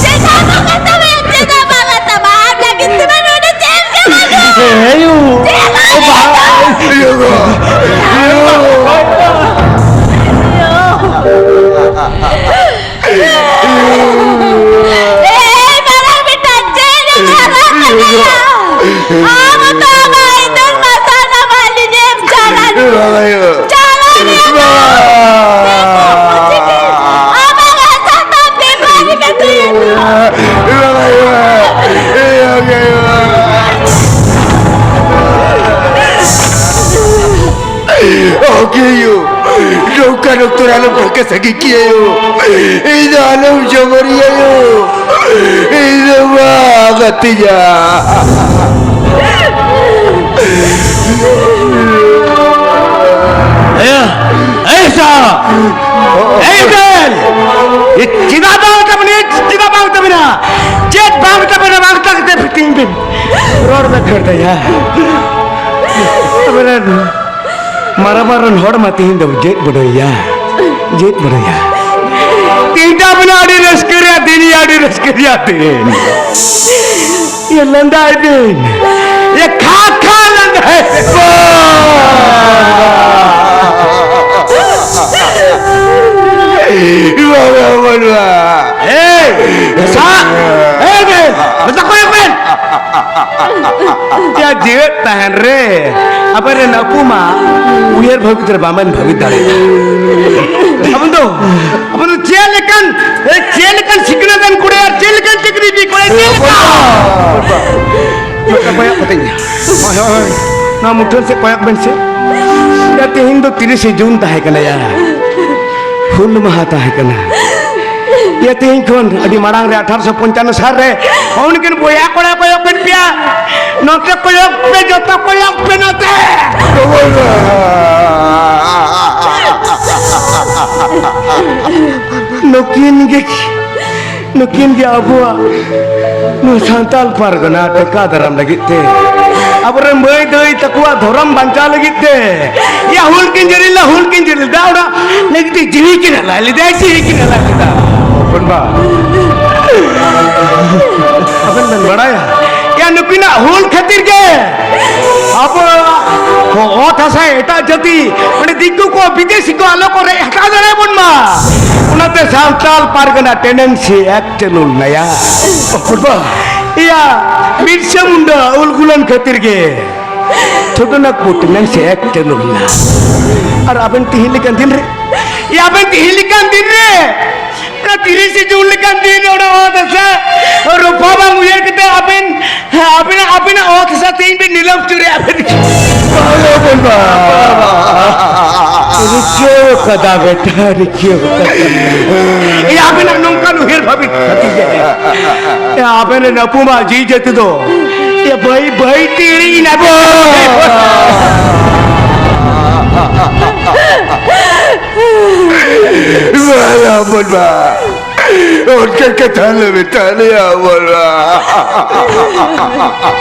ᱪᱮᱫᱟᱜ ᱵᱟᱝ ᱟᱹᱛᱟᱢᱟ? ᱪᱮᱫᱟᱜ ᱵᱟᱝ ᱟᱹᱛᱟᱢᱟ? ᱟᱢ ᱞᱟᱹᱜᱤᱫ ᱛᱮ ᱱᱚᱰᱮ ᱪᱮᱫ ᱮᱢ ᱪᱟᱵᱟ ᱠᱮᱫᱟ? ᱦᱮᱸ ᱭᱳ᱾ ᱪᱮᱫ ᱮᱢ ᱪᱟᱵᱟ ᱠᱮᱫᱟ? ᱭᱳ ᱜᱚ᱾ ᱮᱭ ᱢᱟᱨᱟᱝ ᱵᱮᱴᱟ, ᱪᱮᱫ ᱮᱢ ᱦᱟᱨᱟ ᱠᱟᱱᱟ ᱭᱟ? ᱟᱢ ᱫᱚ ᱟᱢᱟᱜ ᱤᱛᱩᱱ ᱢᱟᱨᱥᱟᱞ ᱟᱢᱟᱜ ᱞᱤᱧᱮᱢ ᱪᱟᱞᱟᱜ᱾ ᱵᱟᱵᱟ ᱭᱳ᱾ ᱪᱟᱞᱟᱜ ᱭᱟ᱾ ᱵᱟᱵᱟ᱾ ᱟᱢᱟᱜ ᱦᱟᱥᱟ ᱛᱟᱢ ᱵᱮᱯᱟᱨᱤ ᱠᱟᱛᱮ᱾ ᱵᱟᱵᱟ ᱭᱳ᱾ ᱮ ᱵᱟᱵᱟ ᱭᱳ᱾ ᱳᱠᱮ ᱭᱳ, ᱱᱚᱝᱠᱟᱱ ᱚᱠᱛᱚ ᱨᱮ ᱟᱞᱚᱢ ᱰᱷᱟᱠᱟ ᱥᱟᱹᱜᱤᱧ ᱠᱮᱭᱟ ᱭᱳ᱾ ᱤᱧ ᱫᱚ ᱟᱞᱚᱢ ᱡᱚᱵᱚᱨᱤᱭᱟ ᱭᱳ᱾ ᱤᱧ ᱫᱚ ᱵᱟᱝ ᱟᱹᱛᱤᱧᱟ᱾ ᱮᱭᱟ, ᱮᱭ ᱥᱟ, ᱮᱭ ᱵᱮᱱ, ᱪᱮᱫᱟᱜ ᱵᱟᱝ ᱛᱟᱵᱚᱱᱟ? ᱪᱮᱫᱟᱜ ᱵᱟᱝ ᱛᱟᱵᱚᱱᱟ? ᱪᱮᱫ ᱵᱟᱝ ᱛᱟᱵᱚᱱᱟ? ᱵᱟᱝ ᱛᱟᱵᱚᱱᱟ ᱛᱤᱧ ᱵᱮᱱ᱾ ᱨᱚᱲ ᱵᱮᱱ ᱠᱷᱟᱹᱲ ᱫᱟᱭᱟ᱾ ᱟᱵᱚᱨᱮᱱ ᱢᱟᱨᱟᱝ ᱢᱟᱨᱟᱝ ᱦᱚᱲ ᱢᱟ ᱛᱮᱦᱮᱧ ᱫᱚ ᱡᱮᱫ ᱵᱚᱰᱚᱭᱟ, ᱡᱮᱫ ᱵᱚᱰᱚᱭᱟ᱾ ᱛᱮᱦᱮᱧ ᱫᱚ ᱟᱵᱚᱱᱟᱜ ᱟᱹᱰᱤ ᱨᱟᱹᱥᱠᱟᱹ ᱨᱮᱭᱟᱜ ᱫᱤᱱ, ᱟᱹᱰᱤ ᱨᱟᱹᱥᱠᱟᱹ ᱨᱮᱭᱟᱜ ᱫᱤᱱ᱾ ᱤᱭᱟᱹ ᱞᱟᱸᱫᱟᱭ ᱵᱤᱱ, ᱤᱭᱟᱹ ᱠᱷᱟ ᱠᱷᱟ ᱞᱟᱸᱫᱟᱭ ᱵᱤᱱ᱾ ᱵᱟᱵᱟ ᱵᱟᱹᱱᱩᱜᱼᱟ᱾ ᱮᱭ, ᱥᱟ-, ᱮᱭ ᱵᱮᱱ, ᱢᱮᱛᱟ ᱠᱚ ᱵᱮᱱ᱾ ᱡᱟ ᱡᱤᱣᱮᱫ ᱛᱟᱦᱮᱱ ᱨᱮ, ᱟᱵᱮᱱ ᱨᱮᱱ ᱟᱹᱯᱩ ᱢᱟ ᱩᱭᱦᱟᱹᱨ ᱵᱷᱟᱹᱵᱤᱛ ᱨᱮ ᱵᱟᱵᱮᱱ ᱵᱷᱟᱹᱵᱤᱛ ᱫᱟᱲᱮᱭᱟᱜᱼᱟ᱾ ᱟᱵᱚ ᱫᱚ, ᱟᱵᱚ ᱫᱚ ᱪᱮᱫ ᱞᱮᱠᱟᱱ, ᱮ, ᱪᱮᱫ ᱞᱮᱠᱟᱱ ᱥᱤᱠᱷᱱᱟᱹᱛ ᱟᱱ ᱠᱩᱲᱤ ᱟᱨ ᱪᱮᱫ ᱞᱮᱠᱟᱱ ᱪᱟᱹᱠᱨᱤ ᱡᱤ ᱠᱚᱲᱟ, ᱪᱮᱫ ᱞᱮᱠᱟ? ᱱᱚᱝᱠᱟ ᱠᱚᱭᱚᱜ ᱠᱟᱛᱮᱧ, ᱦᱳᱭ, ᱦᱳᱭ, ᱦᱳᱭ᱾ ᱱᱚᱣᱟ ᱢᱩᱴᱷᱟᱹᱱ ᱥᱮᱫ ᱠᱚᱭᱚᱜ ᱵᱮᱱ ᱥᱮ᱾ ᱭᱟ, ᱛᱮᱦᱮᱧ ᱫᱚ ᱛᱤᱨᱤᱥᱮ ᱡᱩᱱ ᱛᱟᱦᱮᱸ ᱠᱟᱱᱟ ᱭᱟ᱾ ᱦᱩᱞ ᱢᱟᱦᱟ ᱛᱟᱦᱮᱸ ᱠᱟᱱᱟ᱾ ᱤᱭᱟᱹ ᱛᱮᱦᱮᱧ ᱠᱷᱚᱱ ᱟᱹᱰᱤ ᱢᱟᱲᱟᱝ ᱨᱮ ᱟᱴᱷᱟᱨᱚᱥᱚ ᱯᱚᱧᱪᱟᱱᱱᱚ ᱥᱟᱞ ᱨᱮ ᱩᱱᱠᱤᱱ ᱵᱚᱭᱦᱟ ᱠᱚᱲᱟ ᱠᱚᱭᱚᱜ ᱠᱤᱱ ᱯᱮᱭᱟ, ᱱᱚᱛᱮ ᱠᱚᱭᱚᱜ ᱯᱮ, ᱡᱚᱛᱚ ᱠᱚᱭᱚᱜ ᱯᱮ ᱱᱚᱛᱮ᱾ ᱱᱩᱠᱤᱱ ᱜᱮ, ᱱᱩᱠᱤᱱ ᱜᱮ ᱟᱵᱚᱣᱟᱜ ᱱᱚᱣᱟ ᱥᱟᱱᱛᱟᱞ ᱯᱟᱨᱜᱟᱱᱟ ᱴᱮᱠᱟ ᱫᱟᱨᱟᱢ ᱞᱟᱹᱜᱤᱫ ᱛᱮ, ᱟᱵᱚᱨᱮᱱ ᱢᱟᱹᱭ ᱫᱟᱹᱭ ᱛᱟᱠᱚᱣᱟᱜ ᱫᱷᱚᱨᱚᱢ ᱵᱟᱧᱪᱟᱣ ᱞᱟᱹᱜᱤᱫ ᱛᱮ, ᱭᱟ ᱦᱩᱞ ᱠᱤᱱ ᱡᱟᱹᱨᱤ ᱞᱮᱫᱟ, ᱦᱩᱞ ᱠᱤᱱ ᱡᱟᱹᱨᱤ ᱞᱮᱫᱟ, ᱚᱱᱟ ᱞᱟᱹᱜᱤᱫ ᱛᱮ ᱡᱤᱣᱤ ᱠᱤᱱ ᱟᱞᱟᱭ ᱞᱮᱫᱟ, ᱡᱤᱣᱤ ᱠᱤᱱ ᱟᱞᱟᱭ ᱞᱮᱫᱟ᱾ ᱦᱚᱯᱚᱱ ᱵᱟ, ᱟᱵᱮᱱ ᱵᱮᱱ ᱵᱟᱲᱟᱭᱟ, ᱭᱟ ᱱᱩᱠᱤᱱᱟᱜ ᱦᱩᱞ ᱠᱷᱟᱹᱛᱤᱨ ᱜᱮ ᱟᱵᱚᱣᱟᱜ ᱚᱛ ᱦᱟᱥᱟ ᱮᱴᱟᱜ ᱡᱟᱹᱛᱤ, ᱢᱟᱱᱮ ᱫᱤᱠᱩ ᱠᱚ, ᱵᱤᱫᱮᱥᱤ ᱠᱚ ᱟᱞᱚ ᱠᱚ ᱨᱮᱡ ᱦᱟᱛᱟᱣ ᱫᱟᱲᱮᱭᱟᱵᱚᱱ ᱢᱟ᱾ ᱚᱱᱟᱛᱮ ᱥᱟᱱᱛᱟᱞ ᱯᱟᱨᱜᱟᱱᱟ ᱴᱮᱱᱰᱮᱱᱥᱤ ᱮᱠᱴ ᱪᱟᱹᱞᱩ ᱞᱮᱱᱟᱭᱟ᱾ ᱦᱚᱯᱚᱱ ᱵᱟ, ᱭᱟ ᱵᱤᱨᱥᱟ ᱢᱩᱱᱰᱟ ᱩᱞᱜᱩᱞᱟᱱ ᱠᱷᱟᱹᱛᱤᱨ ᱜᱮ ᱪᱷᱳᱴᱳ ᱱᱟᱜᱽᱯᱩᱨ ᱴᱮᱱᱰᱮᱱᱥᱤ ᱮᱠᱴ ᱪᱟᱹᱞᱩ ᱞᱮᱱᱟ᱾ ᱟᱨ ᱟᱵᱮᱱ ᱛᱤᱦᱤᱧ ᱞᱮᱠᱟᱱ ᱫᱤᱱ ᱨᱮ, ᱭᱟ ᱟᱵᱮᱱ ᱛᱤᱦᱤᱧ ᱞᱮᱠᱟᱱ ᱫᱤᱱ ᱨᱮ ᱚᱱᱟ ᱛᱤᱨᱤᱥᱮ ᱡᱩᱱ ᱞᱮᱠᱟᱱ ᱫᱤᱱ ᱚᱱᱟ ᱚᱛ ᱦᱟᱥᱟ ᱨᱚᱯᱷᱟ ᱵᱟᱝ ᱩᱭᱦᱟᱹᱨ ᱠᱟᱛᱮ ᱟᱵᱮᱱ, ᱦᱮᱸ, ᱟᱵᱮᱱᱟᱜ, ᱟᱵᱮᱱᱟᱜ ᱚᱛ ᱦᱟᱥᱟ ᱛᱮᱦᱮᱧ ᱵᱮᱱ ᱱᱤᱞᱟᱹᱢ ᱦᱚᱪᱚᱭᱮᱫᱼᱟ ᱵᱮᱱ᱾ ᱵᱟᱝᱟ ᱵᱚᱱ ᱵᱟ᱾ ᱨᱤᱠᱟᱹᱣ ᱠᱟᱫᱟ ᱵᱮᱴᱟ, ᱨᱤᱠᱟᱹᱣ ᱠᱟᱫᱟ᱾ ᱮ, ᱟᱵᱮᱱᱟᱜ ᱱᱚᱝᱠᱟᱱ ᱩᱭᱦᱟᱹᱨ ᱵᱷᱟᱵᱤ ᱠᱷᱟᱹᱛᱤᱨ ᱜᱮ᱾ ᱮ, ᱟᱵᱮᱱ ᱨᱮᱱ ᱟᱹᱯᱩ ᱢᱟ ᱡᱤᱣᱤ ᱡᱟᱹᱛᱤ ᱫᱚ᱾ ᱮ, ᱵᱟᱹᱭ, ᱵᱟᱹᱭ ᱛᱮ ᱤᱲᱤᱡ ᱮᱱᱟ ᱵᱮᱱ᱾ ᱵᱟᱝᱟ ᱵᱚᱱ ᱵᱟ᱾ ᱚᱱᱠᱟ ᱠᱟᱛᱷᱟ ᱟᱞᱚ ᱢᱮᱛᱟ ᱞᱮᱭᱟ ᱵᱚᱞᱟ᱾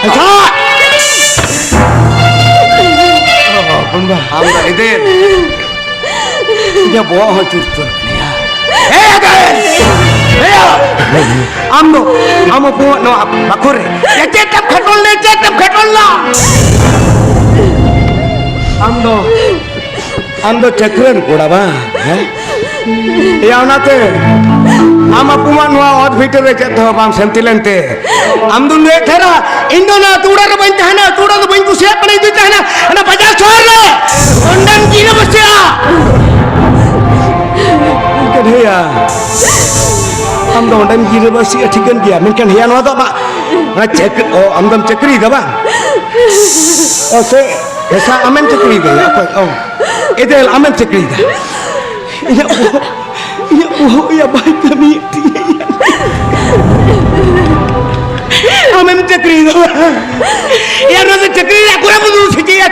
ᱦᱮᱸᱥᱟ! ᱵᱚᱱᱵᱟ, ᱟᱢ ᱫᱚ ᱮᱫᱮᱞ᱾ ᱤᱧᱟᱹᱜ ᱵᱚᱦᱚᱜ ᱦᱚᱸ ᱪᱩᱨ ᱪᱩᱨ ᱠᱟᱱᱟ᱾ ᱦᱮᱸ, ᱮᱫᱮᱞ! ᱦᱮᱸ! ᱟᱢ ᱫᱚ, ᱟᱢ ᱦᱚᱯᱚᱱ ᱱᱚᱣᱟ ᱵᱟᱠᱷᱳᱞ ᱨᱮ ᱪᱮᱫ ᱮᱢ ᱠᱷᱟᱴᱚᱞ ᱞᱮ, ᱪᱮᱫ ᱮᱢ ᱠᱷᱟᱴᱚᱞ ᱞᱮ? ᱟᱢ ᱫᱚ ᱟᱢ ᱫᱚ ᱪᱟᱹᱠᱨᱟᱹᱱ ᱠᱚᱲᱟ ᱵᱟᱝ? ᱦᱮᱸ? ᱮᱭᱟ, ᱚᱱᱟᱛᱮ ᱟᱢ ᱟᱹᱯᱩᱢᱟᱜ ᱱᱚᱣᱟ ᱚᱛ ᱵᱷᱤᱛᱤᱨ ᱨᱮ ᱪᱮᱫ ᱛᱮᱦᱚᱸ ᱵᱟᱢ ᱥᱟᱹᱱᱛᱤ ᱞᱮᱱᱛᱮ, ᱟᱢ ᱫᱚᱢ ᱞᱟᱹᱭᱮᱫ ᱛᱟᱦᱮᱱᱟ, "ᱤᱧ ᱫᱚ ᱚᱱᱟ ᱟᱹᱛᱩ ᱚᱲᱟᱜ ᱨᱮ ᱵᱟᱹᱧ ᱛᱟᱦᱮᱱᱟ, ᱟᱹᱛᱩ ᱚᱲᱟᱜ ᱫᱚ ᱵᱟᱹᱧ ᱠᱩᱥᱤᱭᱟᱜ ᱠᱟᱱᱟ, ᱤᱧ ᱫᱚᱧ ᱛᱟᱦᱮᱱᱟ ᱚᱱᱟ ᱵᱟᱡᱟᱨ ᱥᱚᱦᱚᱨ ᱨᱮ, ᱚᱸᱰᱮᱢ ᱜᱤᱨᱟᱹᱵᱟᱹᱥᱤᱜᱼᱟ᱾" ᱢᱮᱱᱠᱷᱟᱱ ᱦᱮᱭᱟ, ᱟᱢ ᱫᱚ ᱚᱸᱰᱮᱢ ᱜᱤᱨᱟᱹᱵᱟᱹᱥᱤᱜᱼᱟ, ᱴᱷᱤᱠᱟᱹᱱ ᱜᱮᱭᱟ, ᱢᱮᱱᱠᱷᱟᱱ ᱦᱮᱭᱟ, ᱱᱚᱣᱟ ᱫᱚ ᱟᱢᱟᱜ, ᱚᱱᱟ ᱪᱟᱹᱠ-, ᱚ, ᱟᱢ ᱫᱚᱢ ᱪᱟᱹᱠᱨᱤᱭᱮᱫᱟ ᱵᱟᱝ? ᱚ, ᱥᱮ ᱦᱮᱸᱥᱟ, ᱟᱢᱮᱢ ᱪᱟᱹᱠᱨᱤᱭᱮᱫᱟ? ᱚᱠᱚᱭ? ᱚ, ᱮᱫᱮᱞ, ᱟᱢᱮᱢ ᱪᱟᱹᱠᱨᱤᱭᱮᱫᱟ? ᱤᱧᱟᱹᱜ ᱵᱚᱦᱚᱜ, ᱤᱧᱟᱹᱜ ᱦᱳᱭ ᱭᱟ, ᱵᱟᱭ ᱠᱟᱹᱢᱤᱭᱮᱫ ᱛᱤᱧᱟᱹ ᱭᱟ᱾ ᱟᱢᱮᱢ ᱪᱟᱹᱠᱨᱤ ᱫᱚ ᱵᱟᱝ? ᱭᱟ, ᱱᱚᱣᱟ ᱫᱚ ᱪᱟᱹᱠᱨᱤ ᱨᱮᱭᱟᱜ ᱠᱚᱨᱮ ᱵᱚᱱ ᱫᱩᱲᱩᱵ ᱥᱮ ᱪᱮᱫ ᱭᱟ?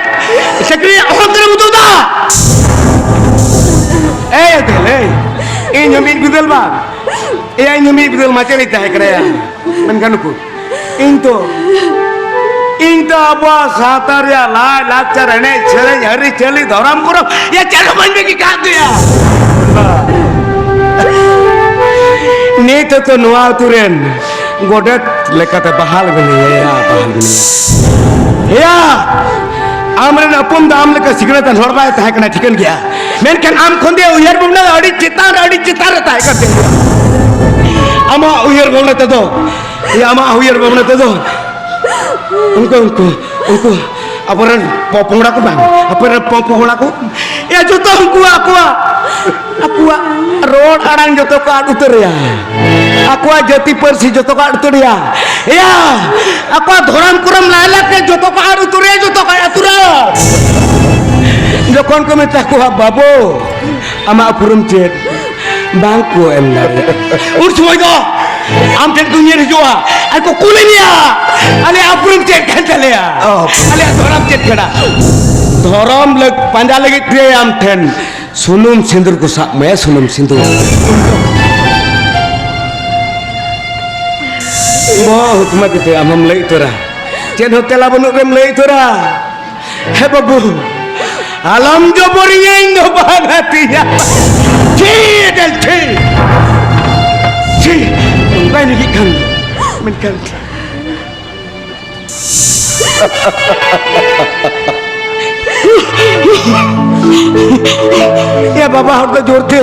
ᱪᱟᱹᱠᱨᱤ ᱨᱮᱭᱟᱜ ᱚᱦᱚᱱ ᱠᱚᱨᱮ ᱵᱚᱱ ᱫᱩᱲᱩᱵ ᱫᱟ᱾ ᱮᱭ, ᱮᱭ, ᱤᱧ ᱦᱚᱸ ᱢᱤᱫ ᱵᱤᱫᱟᱹᱞ ᱵᱟᱝ? ᱮᱭᱟ, ᱤᱧ ᱦᱚᱸ ᱢᱤᱫ ᱵᱤᱫᱟᱹᱞ ᱢᱟᱪᱮᱫ ᱤᱧ ᱛᱟᱦᱮᱸ ᱠᱟᱱᱟ ᱭᱟ᱾ ᱢᱮᱱᱠᱷᱟᱱ ᱱᱩᱠᱩ, ᱤᱧ ᱛᱚ, ᱤᱧ ᱛᱚ ᱟᱵᱚᱣᱟᱜ ᱥᱟᱶᱛᱟ ᱨᱮᱭᱟᱜ ᱞᱟᱭ ᱞᱟᱠᱪᱟᱨ, ᱮᱱᱮᱡ ᱥᱮᱨᱮᱧ, ᱟᱹᱨᱤᱪᱟᱹᱞᱤ, ᱫᱷᱚᱨᱚᱢ ᱠᱚᱨᱚᱢ, ᱭᱟ, ᱪᱮᱫ ᱦᱚᱸ ᱵᱟᱹᱧ ᱵᱟᱹᱜᱤ ᱠᱟᱜ ᱫᱚᱭᱟ᱾ ᱱᱤᱛ ᱦᱚᱸᱛᱚ ᱱᱚᱣᱟ ᱟᱹᱛᱩ ᱨᱮᱱ ᱜᱚᱰᱮᱛ ᱞᱮᱠᱟᱛᱮ ᱵᱟᱦᱟᱞ ᱢᱮᱱᱟᱭᱟ, ᱭᱟ, ᱵᱟᱦᱟᱞ ᱢᱮᱱᱟᱭᱟ᱾ ᱭᱟ, ᱟᱢᱨᱮᱱ ᱦᱚᱯᱚᱱ ᱫᱚ ᱟᱢ ᱞᱮᱠᱟ ᱥᱤᱠᱷᱱᱟᱹᱛ ᱟᱱ ᱦᱚᱲ ᱵᱟᱭ ᱛᱟᱦᱮᱸ ᱠᱟᱱᱟ, ᱴᱷᱤᱠᱟᱹᱱ ᱜᱮᱭᱟ᱾ ᱢᱮᱱᱠᱷᱟᱱ ᱟᱢ ᱠᱷᱚᱱ ᱫᱚ ᱩᱭᱦᱟᱹᱨ ᱵᱷᱟᱵᱽᱱᱟ ᱫᱚ ᱟᱹᱰᱤ ᱪᱮᱛᱟᱱ ᱨᱮ, ᱟᱹᱰᱤ ᱪᱮᱛᱟᱱ ᱨᱮ ᱛᱟᱦᱮᱸ ᱠᱟᱱ ᱛᱟᱢᱟ᱾ ᱟᱢᱟᱜ ᱩᱭᱦᱟᱹᱨ ᱵᱷᱟᱵᱽᱱᱟ ᱛᱮᱫᱚ, ᱭᱟ, ᱟᱢᱟᱜ ᱩᱭᱦᱟᱹᱨ ᱵᱷᱟᱵᱽᱱᱟ ᱛᱮᱫᱚ ᱩᱱᱠᱩ, ᱩᱱᱠᱩ, ᱩᱱᱠᱩ ᱟᱵᱚᱨᱮᱱ ᱯᱚᱯᱚᱝᱲᱟ ᱠᱚ ᱵᱟᱝ, ᱟᱵᱚᱨᱮᱱ ᱯᱚᱯᱚᱝᱲᱟ ᱠᱚ, ᱭᱟ, ᱡᱚᱛᱚ ᱩᱱᱠᱩ ᱟᱠᱚᱣᱟᱜ, ᱟᱠᱚᱣᱟᱜ ᱨᱚᱲ ᱟᱲᱟᱝ ᱡᱚᱛᱚ ᱠᱚ ᱟᱫ ᱩᱛᱟᱹᱨᱮᱭᱟ, ᱟᱠᱚᱣᱟᱜ ᱡᱟᱹᱛᱤ ᱯᱟᱹᱨᱥᱤ ᱡᱚᱛᱚ ᱠᱚ ᱟᱫ ᱩᱛᱟᱹᱨᱮᱭᱟ, ᱭᱟ, ᱟᱠᱚᱣᱟᱜ ᱫᱷᱚᱨᱚᱢ ᱠᱚᱨᱚᱢ ᱞᱟᱭᱞᱟᱠᱪᱟᱨ ᱡᱚᱛᱚ ᱠᱚ ᱟᱫ ᱩᱛᱟᱹᱨᱮᱭᱟ, ᱡᱚᱛᱚ ᱠᱚ ᱟᱫ ᱩᱛᱟᱹᱨᱟ᱾ ᱡᱚᱠᱷᱚᱱ ᱠᱚ ᱢᱮᱛᱟ ᱠᱚᱣᱟ, "ᱵᱟᱹᱵᱩ, ᱟᱢᱟᱜ ᱩᱯᱨᱩᱢ ᱪᱮᱫ?" ᱵᱟᱝ ᱠᱚ ᱮᱢ ᱫᱟᱲᱮᱭᱟᱜᱼᱟ᱾ ᱩᱱ ᱥᱚᱢᱚᱭ ᱫᱚ ᱟᱢ ᱴᱷᱮᱱ ᱠᱚ ᱧᱤᱨ ᱦᱤᱡᱩᱜᱼᱟ ᱟᱨ ᱠᱚ ᱠᱩᱞᱤ ᱢᱮᱭᱟ, "ᱟᱞᱮᱭᱟᱜ ᱩᱯᱨᱩᱢ ᱪᱮᱫ ᱠᱟᱱ ᱛᱟᱞᱮᱭᱟ? ᱚ᱾ ᱟᱞᱮᱭᱟᱜ ᱫᱷᱚᱨᱚᱢ ᱪᱮᱫ ᱠᱟᱱᱟ?" ᱫᱷᱚᱨᱚᱢ ᱞᱟᱹᱜ-, ᱯᱟᱸᱡᱟ ᱞᱟᱹᱜᱤᱫ ᱛᱮ ᱟᱢ ᱴᱷᱮᱱ ᱥᱩᱱᱩᱢ ᱥᱤᱸᱫᱩᱨ ᱠᱚ ᱥᱟᱵ ᱢᱮᱭᱟ, ᱥᱩᱱᱩᱢ ᱥᱤᱸᱫᱩᱨ᱾ ᱵᱚᱦᱚᱜ ᱦᱩᱛᱢᱟ ᱠᱟᱛᱮ ᱟᱢ ᱦᱚᱸᱢ ᱞᱟᱹᱭ ᱩᱛᱟᱹᱨᱟ, ᱪᱮᱫ ᱦᱚᱸ ᱛᱮᱞᱟ ᱵᱟᱹᱱᱩᱜ ᱨᱮᱢ ᱞᱟᱹᱭ ᱩᱛᱟᱹᱨᱟ᱾ ᱦᱮ ᱵᱟᱹᱵᱩ, ᱟᱞᱚᱢ ᱡᱚᱵᱚᱨᱤᱧᱟ, ᱤᱧ ᱫᱚ ᱵᱟᱝ ᱟᱹᱛᱤᱧᱟ᱾ ᱪᱷᱤ, ᱮᱫᱮᱞ, ᱪᱷᱤ᱾ ᱪᱷᱤ, ᱵᱟᱭ ᱞᱟᱹᱜᱤᱫ ᱠᱷᱟᱱ ᱫᱚ᱾ ᱢᱮᱱᱠᱷᱟᱱ ᱮ ᱵᱟᱵᱟ, ᱦᱚᱲ ᱫᱚ ᱡᱳᱨ ᱛᱮ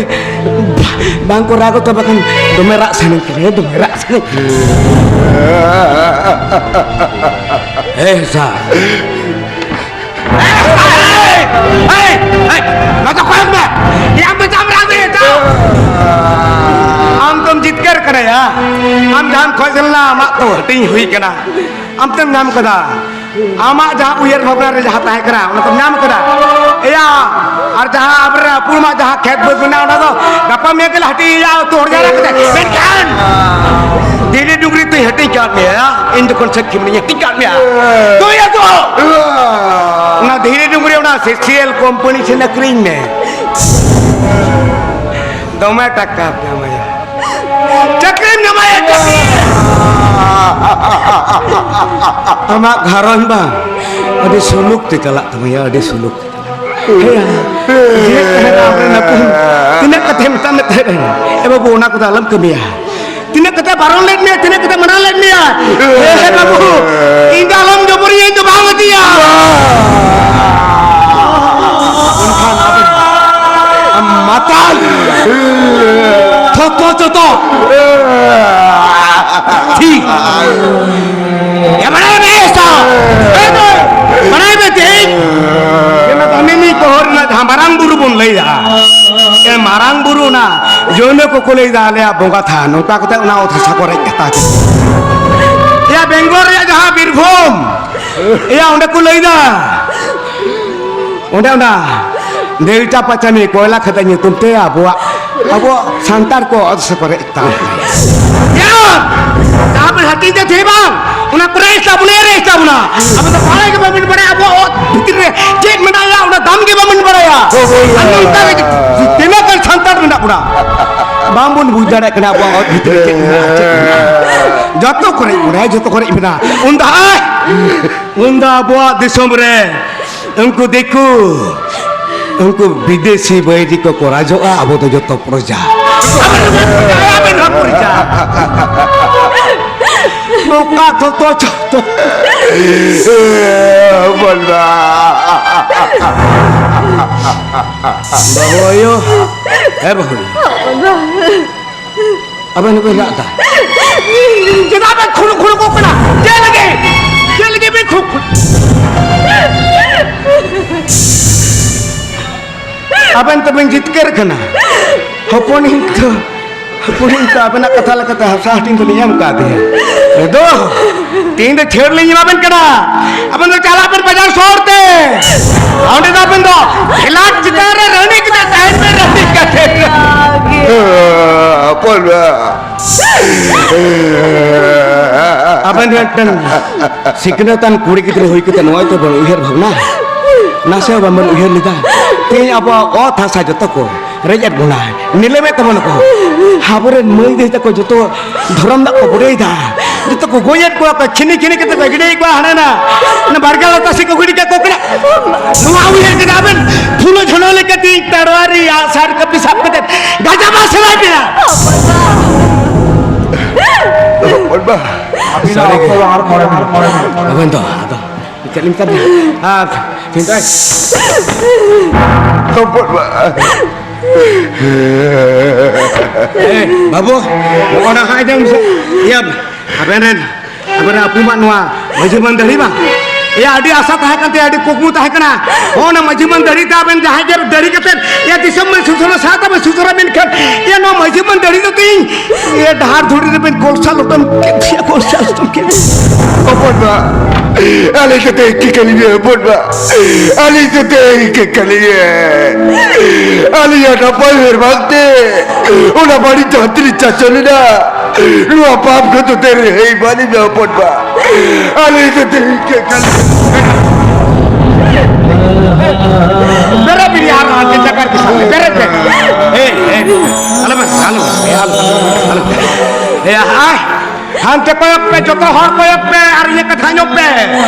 ᱵᱟᱝ ᱠᱚ ᱨᱟᱜᱚᱜ ᱛᱟᱵᱚ ᱠᱷᱟᱱ ᱫᱚᱢᱮ ᱨᱟᱜ ᱥᱟᱱᱟ ᱠᱟᱱᱟ, ᱫᱚᱢᱮ ᱨᱟᱜ ᱥᱟᱱᱟ ᱠᱟᱱᱟ᱾ ᱮ ᱥᱟ᱾ ᱮᱭ! ᱮᱭ! ᱮᱭ! ᱱᱚᱣᱟ ᱫᱚ ᱚᱠᱚᱭ ᱢᱮ? ᱟᱢ ᱫᱚ ᱪᱟᱢ ᱨᱟᱜ ᱫᱟ, ᱪᱟᱢ! ᱟᱢ ᱫᱚᱢ ᱡᱤᱛᱠᱟᱹᱨ ᱠᱟᱱᱟ ᱭᱟ? ᱟᱢ ᱡᱟᱦᱟᱸᱢ ᱠᱷᱚᱡ ᱞᱮᱱᱟ, ᱟᱢᱟᱜ ᱛᱚ ᱦᱟᱹᱴᱤᱧ ᱦᱩᱭ ᱠᱟᱱᱟ, ᱟᱢ ᱛᱮᱢ ᱧᱟᱢ ᱠᱟᱫᱟ᱾ ᱟᱢᱟᱜ ᱡᱟᱦᱟᱸ ᱩᱭᱦᱟᱹᱨ ᱵᱷᱟᱵᱽᱱᱟ ᱨᱮ ᱡᱟᱦᱟᱸ ᱛᱟᱦᱮᱸ ᱠᱟᱱᱟ, ᱚᱱᱟ ᱠᱚᱢ ᱧᱟᱢ ᱠᱟᱫᱟ᱾ ᱮᱭᱟ, ᱟᱨ ᱡᱟᱦᱟᱸ ᱟᱵᱚᱨᱮᱱ ᱟᱹᱯᱩᱲ ᱢᱟ ᱡᱟᱦᱟᱸ ᱠᱷᱮᱛ ᱵᱟᱹᱫᱽ ᱢᱮᱱᱟᱜᱼᱟ, ᱚᱱᱟ ᱫᱚ ᱜᱟᱯᱟ ᱢᱮᱭᱟᱝ ᱜᱮᱞᱮ ᱦᱟᱹᱴᱤᱧᱟ, ᱩᱛᱩ ᱦᱚᱲ ᱡᱟᱣᱨᱟ ᱠᱟᱛᱮ᱾ ᱢᱮᱱᱠᱷᱟᱱ ᱫᱷᱤᱨᱤ ᱰᱩᱝᱨᱤ ᱛᱩᱧ ᱦᱟᱹᱴᱤᱧ ᱠᱟᱫ ᱢᱮᱭᱟ, ᱤᱧ ᱡᱚᱠᱷᱚᱱ ᱥᱟᱹᱠᱷᱤ ᱢᱤᱱᱟᱹᱧᱟ, ᱦᱟᱹᱴᱤᱧ ᱠᱟᱫ ᱢᱮᱭᱟ᱾ ᱛᱚ ᱭᱟ ᱛᱚ, ᱚᱱᱟ ᱫᱷᱤᱨᱤ ᱰᱩᱝᱨᱤ ᱚᱱᱟ ᱥᱤᱥᱤ ᱮᱞ ᱠᱳᱢᱯᱟᱱᱤ ᱴᱷᱮᱱ ᱟᱹᱠᱷᱨᱤᱧ ᱢᱮ, ᱫᱚᱢᱮ ᱴᱟᱠᱟ ᱧᱟᱢᱟᱭᱟ᱾ ᱪᱟᱹᱠᱨᱤᱢ ᱧᱟᱢᱟᱭᱟ, ᱪᱟᱹᱠᱨᱤ᱾ ᱟᱢᱟᱜ ᱜᱷᱟᱨᱚᱸᱡᱽ ᱵᱟᱝ ᱟᱹᱰᱤ ᱥᱩᱞᱩᱠ ᱛᱮ ᱪᱟᱞᱟᱜ ᱛᱟᱢᱟ ᱭᱟ, ᱟᱹᱰᱤ ᱥᱩᱞᱩᱠ ᱛᱮ ᱪᱟᱞᱟᱜ᱾ ᱦᱮᱸᱭᱟ, ᱡᱮ ᱛᱟᱦᱮᱱᱟ ᱟᱢᱨᱮᱱ ᱦᱚᱯᱚᱱ, ᱛᱤᱱᱟᱹᱜ ᱠᱟᱛᱷᱟᱭ ᱢᱮᱛᱟᱜ ᱢᱮ ᱛᱟᱦᱮᱸᱫ, ᱮ ᱵᱟᱹᱵᱩ, ᱚᱱᱟ ᱠᱚᱫᱚ ᱟᱞᱚᱢ ᱠᱟᱹᱢᱤᱭᱟ᱾ ᱛᱤᱱᱟᱹᱜ ᱠᱟᱛᱮ ᱵᱟᱨᱚᱱ ᱞᱮᱫ ᱢᱮᱭᱟ, ᱛᱤᱱᱟᱹᱜ ᱠᱟᱛᱮ ᱢᱟᱱᱟ ᱞᱮᱫ ᱢᱮᱭᱟ? ᱦᱮ ᱵᱟᱹᱵᱩ, ᱤᱧ ᱫᱚ ᱟᱞᱚᱢ ᱡᱚᱵᱚᱨᱤᱧᱟ, ᱤᱧ ᱫᱚ ᱵᱟᱝ ᱤᱫᱤᱭᱟ᱾ ᱢᱮᱱᱠᱷᱟᱱ ᱟᱵᱮᱱ ᱟᱢ ᱢᱟᱛᱟᱞ, ᱛᱷᱚᱛᱚ ᱪᱚᱛᱚ᱾ ᱴᱷᱤᱠ᱾ ᱮ ᱵᱟᱲᱟᱭ ᱢᱮ ᱮᱥᱟ᱾ ᱮ ᱵᱟᱲᱟᱭ ᱢᱮ ᱛᱮᱦᱮᱧ ᱡᱮ ᱱᱚᱣᱟ ᱫᱟᱢᱤᱱᱤ ᱛᱚᱦᱚᱨ ᱨᱮᱱᱟᱜ ᱡᱟᱦᱟᱸ ᱢᱟᱨᱟᱝ ᱵᱩᱨᱩ ᱵᱚᱱ ᱞᱟᱹᱭ ᱫᱟ, ᱮ ᱢᱟᱨᱟᱝ ᱵᱩᱨᱩ ᱚᱱᱟ ᱡᱚᱭᱱᱚ ᱠᱚᱠᱚ ᱞᱟᱹᱭ ᱫᱟ ᱟᱞᱮᱭᱟᱜ ᱵᱚᱸᱜᱟ ᱛᱷᱟᱱ, ᱱᱚᱝᱠᱟ ᱠᱟᱛᱮ ᱚᱱᱟ ᱚᱛ ᱦᱟᱥᱟ ᱠᱚ ᱨᱮᱡ ᱦᱟᱛᱟᱣ ᱠᱮᱫᱟ᱾ ᱮᱭᱟ ᱵᱮᱝᱜᱚᱞ ᱨᱮᱭᱟᱜ ᱡᱟᱦᱟᱸ ᱵᱤᱨᱵᱷᱩᱢ, ᱮᱭᱟ ᱚᱸᱰᱮ ᱠᱚ ᱞᱟᱹᱭ ᱫᱟ, ᱚᱸᱰᱮ ᱚᱱᱟ ᱰᱮᱞᱴᱟ ᱯᱟᱪᱟᱢᱤ ᱠᱚᱭᱞᱟ ᱠᱷᱟᱫᱟᱱ ᱧᱩᱛᱩᱢ ᱛᱮ ᱟᱵᱚᱣᱟᱜ, ᱟᱵᱚᱣᱟᱜ ᱥᱟᱱᱛᱟᱲ ᱠᱚ ᱚᱛ ᱦᱟᱥᱟ ᱠᱚ ᱨᱮᱡ ᱦᱟᱛᱟᱣ ᱠᱮᱫᱟ᱾ ᱮᱭᱟ ᱡᱟᱦᱟᱸ ᱵᱚᱱ ᱦᱟᱹᱴᱤᱧ ᱛᱮ ᱛᱷᱤᱨ ᱵᱟᱝ, ᱚᱱᱟ ᱠᱚ ᱨᱮᱡ ᱛᱟᱵᱚᱱᱟ, ᱨᱮᱡ ᱛᱟᱵᱚᱱᱟ᱾ ᱟᱵᱚ ᱫᱚ ᱵᱟᱲᱟᱭ ᱜᱮ ᱵᱟᱵᱚᱱ ᱵᱟᱲᱟᱭᱟ, ᱟᱵᱚᱣᱟᱜ ᱚᱛ ᱵᱷᱤᱛᱤᱨ ᱨᱮ ᱪᱮᱫ ᱢᱮᱱᱟᱜᱼᱟ, ᱚᱱᱟ ᱫᱟᱢ ᱜᱮ ᱵᱟᱵᱚᱱ ᱵᱟᱲᱟᱭᱟ᱾ ᱦᱳᱭ, ᱦᱳᱭ᱾ ᱟᱨ ᱱᱚᱝᱠᱟ ᱜᱮ ᱛᱤᱱᱟᱹᱜ ᱜᱟᱱ ᱥᱟᱱᱛᱟᱲ ᱢᱮᱱᱟᱜ ᱵᱚᱱᱟ, ᱵᱟᱝᱵᱚᱱ ᱵᱩᱡᱽ ᱫᱟᱲᱮᱭᱟᱜ ᱠᱟᱱᱟ ᱟᱵᱚᱣᱟᱜ ᱚᱛ ᱵᱷᱤᱛᱤᱨ ᱨᱮ ᱪᱮᱫ ᱢᱮᱱᱟᱜᱼᱟ, ᱪᱮᱫ ᱢᱮᱱᱟᱜᱼᱟ᱾ ᱡᱚᱛᱚ ᱠᱚᱨᱮ ᱢᱮᱱᱟᱜᱼᱟ, ᱡᱚᱛᱚ ᱠᱚᱨᱮ ᱢᱮᱱᱟᱜᱼᱟ᱾ ᱩᱱ ᱫᱚ, ᱩᱱ ᱫᱚ ᱟᱵᱚᱣᱟᱜ ᱫᱤᱥᱚᱢ ᱨᱮ ᱩᱱᱠᱩ ᱫᱤᱠᱩ, ᱩᱱᱠᱩ ᱵᱤᱫᱮᱥᱤ ᱵᱟᱹᱭᱨᱤ ᱠᱚ ᱠᱚ ᱨᱟᱡᱚᱜᱼᱟ, ᱟᱵᱚ ᱫᱚ ᱡᱚᱛᱚ ᱯᱨᱚᱡᱟ᱾ ᱟᱵᱮᱱ ᱦᱚᱸ ᱯᱨᱚᱡᱟ᱾ ᱱᱚᱝᱠᱟ ᱛᱚ, ᱛᱚ, ᱛᱚ, ᱛᱚ᱾ ᱵᱚᱞᱵᱟ᱾ ᱵᱟᱹᱦᱩ ᱟᱭᱳ, ᱦᱮᱸ ᱵᱟᱹᱦᱩ᱾ ᱟᱵᱮᱱ ᱦᱚᱸᱵᱮᱱ ᱨᱟᱜ ᱮᱫᱟ᱾ ᱪᱮᱫᱟᱜ ᱵᱮᱱ ᱠᱷᱩᱲᱩ ᱠᱷᱩᱲᱩ ᱠᱚᱜ ᱠᱟᱱᱟ? ᱪᱮᱫ ᱞᱟᱹᱜᱤᱫ? ᱪᱮᱫ ᱞᱟᱹᱜᱤᱫ ᱵᱮᱱ ᱠᱷᱩᱲᱩ ᱠᱷᱩᱲᱩ? ᱟᱵᱮᱱ ᱛᱚᱵᱮᱱ ᱡᱤᱛᱠᱟᱹᱨ ᱠᱟᱱᱟ᱾ ᱦᱚᱯᱚᱱᱤᱧ ᱛᱚ ᱯᱩᱨᱤᱱ ᱛᱚ ᱟᱵᱮᱱᱟᱜ ᱠᱟᱛᱷᱟ ᱞᱮᱠᱟᱛᱮ ᱦᱟᱥᱟ ᱦᱟᱹᱴᱤᱧ ᱫᱚᱞᱤᱧ ᱮᱢ ᱠᱟᱫᱮᱭᱟ᱾ ᱟᱫᱚ ᱛᱮᱦᱮᱧ ᱫᱚ ᱪᱷᱟᱹᱲ ᱞᱤᱧ ᱮᱢᱟ ᱵᱮᱱ ᱠᱟᱱᱟ᱾ ᱟᱵᱮᱱ ᱫᱚ ᱪᱟᱞᱟᱜ ᱵᱮᱱ ᱵᱟᱡᱟᱨ ᱥᱚᱦᱚᱨ ᱛᱮ᱾ ᱚᱸᱰᱮ ᱫᱚ ᱟᱵᱮᱱ ᱫᱚ ᱠᱷᱮᱞᱟᱴ ᱪᱮᱛᱟᱱ ᱨᱮ ᱨᱟᱹᱱᱤ ᱠᱟᱛᱮ ᱛᱟᱦᱮᱱ ᱵᱮᱱ, ᱨᱟᱹᱱᱤ ᱠᱟᱛᱮ᱾ ᱦᱚᱯᱚᱱ ᱵᱟ᱾ ᱟᱵᱮᱱ ᱢᱤᱫᱴᱮᱱ ᱥᱤᱠᱷᱱᱟᱹᱛᱟᱱ ᱠᱩᱲᱤ ᱜᱤᱫᱽᱨᱟᱹ ᱦᱩᱭ ᱠᱟᱛᱮ ᱱᱚᱣᱟ ᱛᱮ ᱵᱚᱱ ᱩᱭᱦᱟᱹᱨ ᱵᱷᱟᱵᱽᱱᱟ, ᱱᱟᱥᱮ ᱦᱚᱸ ᱵᱟᱵᱚᱱ ᱩᱭᱦᱟᱹᱨ ᱞᱮᱫᱟ᱾ ᱛᱮᱦᱮᱧ ᱟᱵᱚᱣᱟᱜ ᱚᱛ ᱦᱟᱥᱟ ᱡᱚᱛᱚ ᱠᱚ ᱨᱮᱡ ᱮᱫ ᱵᱚᱱᱟ, ᱱᱤᱞᱟᱹᱢᱮᱫ ᱛᱟᱵᱚᱱᱟ ᱠᱚ᱾ ᱟᱵᱚᱨᱮᱱ ᱢᱟᱹᱭ ᱫᱟᱹᱭ ᱛᱟᱠᱚ ᱡᱚᱛᱚ ᱫᱷᱚᱨᱚᱢ ᱫᱟᱜ ᱠᱚ ᱵᱩᱰᱟᱹᱭᱮᱫᱟ, ᱡᱚᱛᱚ ᱠᱚ ᱜᱚᱡᱮᱫ ᱠᱚᱣᱟ ᱠᱚ, ᱠᱷᱤᱱᱤ ᱠᱷᱤᱱᱤ ᱠᱟᱛᱮ ᱠᱚ ᱜᱤᱰᱤᱭᱮᱫ ᱠᱚᱣᱟ ᱦᱟᱱᱟ ᱱᱟ, ᱚᱱᱟ ᱵᱟᱨᱜᱟ ᱞᱟᱛᱟ ᱥᱮᱫ ᱠᱚ ᱜᱤᱰᱤ ᱠᱟᱜ ᱠᱚ ᱠᱟᱱᱟ᱾ ᱱᱚᱣᱟ ᱩᱭᱦᱟᱹᱨ ᱠᱮᱫᱟ ᱵᱮᱱ, ᱯᱷᱩᱞᱳ ᱡᱷᱟᱱᱳ ᱞᱮᱠᱟ ᱛᱤᱧ ᱛᱟᱲᱣᱟᱨᱤ ᱟᱜ ᱥᱟᱨ ᱠᱟᱹᱯᱤ ᱥᱟᱵ ᱠᱟᱛᱮ ᱜᱟᱡᱟ ᱢᱟ ᱥᱮᱞᱟᱭ ᱯᱮᱭᱟ᱾ ᱦᱚᱯᱚᱱ ᱵᱟ᱾ ᱟᱹᱵᱤᱱᱟᱜ ᱥᱟᱹᱨᱤ ᱜᱮ᱾ ᱚᱠᱛᱚ ᱫᱚ ᱟᱨ ᱢᱚᱬᱮ ᱢᱤᱱᱤᱴ᱾ ᱟᱵᱮᱱ ᱫᱚ ᱟᱫᱚ ᱪᱮᱫ ᱞᱤᱧ ᱢᱮᱛᱟ ᱵᱤᱱᱟ? ᱟᱨ ᱪᱤᱱᱛᱟᱹᱭ᱾ ᱦᱚᱯᱚᱱ ᱵᱟ᱾ ᱮ, ᱵᱟᱹᱵᱩ, ᱚᱱᱟ ᱦᱟᱸᱜ ᱟᱸᱡᱚᱢ ᱥᱮ᱾ ᱤᱭᱟᱹ, ᱟᱵᱮᱱ ᱨᱮᱱ, ᱟᱵᱮᱱ ᱨᱮᱱ ᱟᱹᱯᱩ ᱢᱟ ᱱᱚᱣᱟ ᱢᱟᱹᱡᱷᱤ ᱢᱟᱹᱱ ᱫᱟᱲᱮ ᱵᱟᱝ? ᱮᱭᱟ, ᱟᱹᱰᱤ ᱟᱥᱟ ᱛᱟᱦᱮᱸ ᱠᱟᱱ ᱛᱟᱭᱟ, ᱟᱹᱰᱤ ᱠᱩᱠᱢᱩ ᱛᱟᱦᱮᱸ ᱠᱟᱱᱟ᱾ ᱦᱚᱸ, ᱚᱱᱟ ᱢᱟᱹᱡᱷᱤ ᱢᱟᱹᱱ ᱫᱟᱲᱮ ᱛᱮ ᱟᱵᱮᱱ ᱡᱟᱦᱟᱸᱭ ᱜᱮ ᱫᱟᱲᱮ ᱠᱟᱛᱮ, ᱮᱭᱟ, ᱫᱤᱥᱚᱢ ᱵᱮᱱ ᱥᱩᱥᱟᱹᱨᱟ, ᱥᱟᱶᱛᱟ ᱵᱮᱱ ᱥᱩᱥᱟᱹᱨᱟ, ᱢᱮᱱᱠᱷᱟᱱ, ᱮᱭᱟ, ᱱᱚᱣᱟ ᱢᱟᱹᱡᱷᱤ ᱢᱟᱹᱱ ᱫᱟᱲᱮ ᱫᱚ ᱛᱤᱧ, ᱮᱭᱟ, ᱰᱟᱦᱟᱨ ᱫᱷᱩᱲᱤ ᱨᱮᱵᱮᱱ ᱠᱚᱞᱥᱟ ᱞᱚᱴᱚᱢ ᱠᱮᱫ ᱛᱤᱧᱟ, ᱠᱚᱞᱥᱟ ᱞᱚᱴᱚᱢ ᱠᱮᱫ᱾ ᱦᱚᱯᱚᱱ ᱵᱟ, ᱟᱞᱮ ᱥᱟᱛᱮ ᱪᱤᱠᱟᱹ ᱞᱤᱧᱟ ᱦᱚᱯᱚᱱ ᱵᱟ? ᱟᱞᱮ ᱥᱟᱛᱮ ᱪᱤᱠᱟᱹ ᱞᱤᱧᱟ? ᱟᱞᱮᱭᱟᱜ ᱱᱟᱯᱟᱭ ᱦᱚᱨ ᱵᱟᱝᱛᱮ, ᱚᱱᱟ ᱵᱟᱹᱲᱤᱡ ᱡᱟᱦᱟᱸ ᱛᱤᱱᱟᱹᱜ ᱪᱟᱪᱚ ᱞᱮᱱᱟ, ᱱᱚᱣᱟ ᱯᱟᱯ ᱠᱷᱚᱱ ᱫᱚ ᱛᱮᱨᱮ ᱦᱮᱡ ᱵᱟᱹᱱᱤᱡ ᱢᱮ ᱦᱚᱯᱚᱱ ᱵᱟ᱾ ᱟᱞᱮ ᱫᱚ ᱛᱮᱦᱮᱧ ᱪᱮᱫ ᱠᱟᱱ ᱵᱮᱨᱮᱫ ᱵᱤᱱ ᱟᱨ ᱦᱟᱱᱛᱮ ᱪᱟᱠᱟᱨ ᱠᱚ ᱥᱟᱵ ᱵᱮᱨᱮᱫ ᱵᱮᱱ᱾ ᱮ, ᱮ, ᱟᱞᱚ ᱵᱮᱱ, ᱟᱞᱚ ᱵᱮᱱ, ᱮ, ᱟᱞᱚ ᱵᱮᱱ, ᱟᱞᱚ ᱵᱮᱱ᱾ ᱮ, ᱟᱭ, ᱦᱟᱱᱛᱮ ᱠᱚᱭᱚᱜ ᱯᱮ, ᱡᱚᱛᱚ ᱦᱚᱲ ᱠᱚᱭᱚᱜ ᱯᱮ ᱟᱨ ᱤᱧᱟᱹᱜ ᱠᱟᱛᱷᱟ ᱧᱚᱜ ᱯᱮ᱾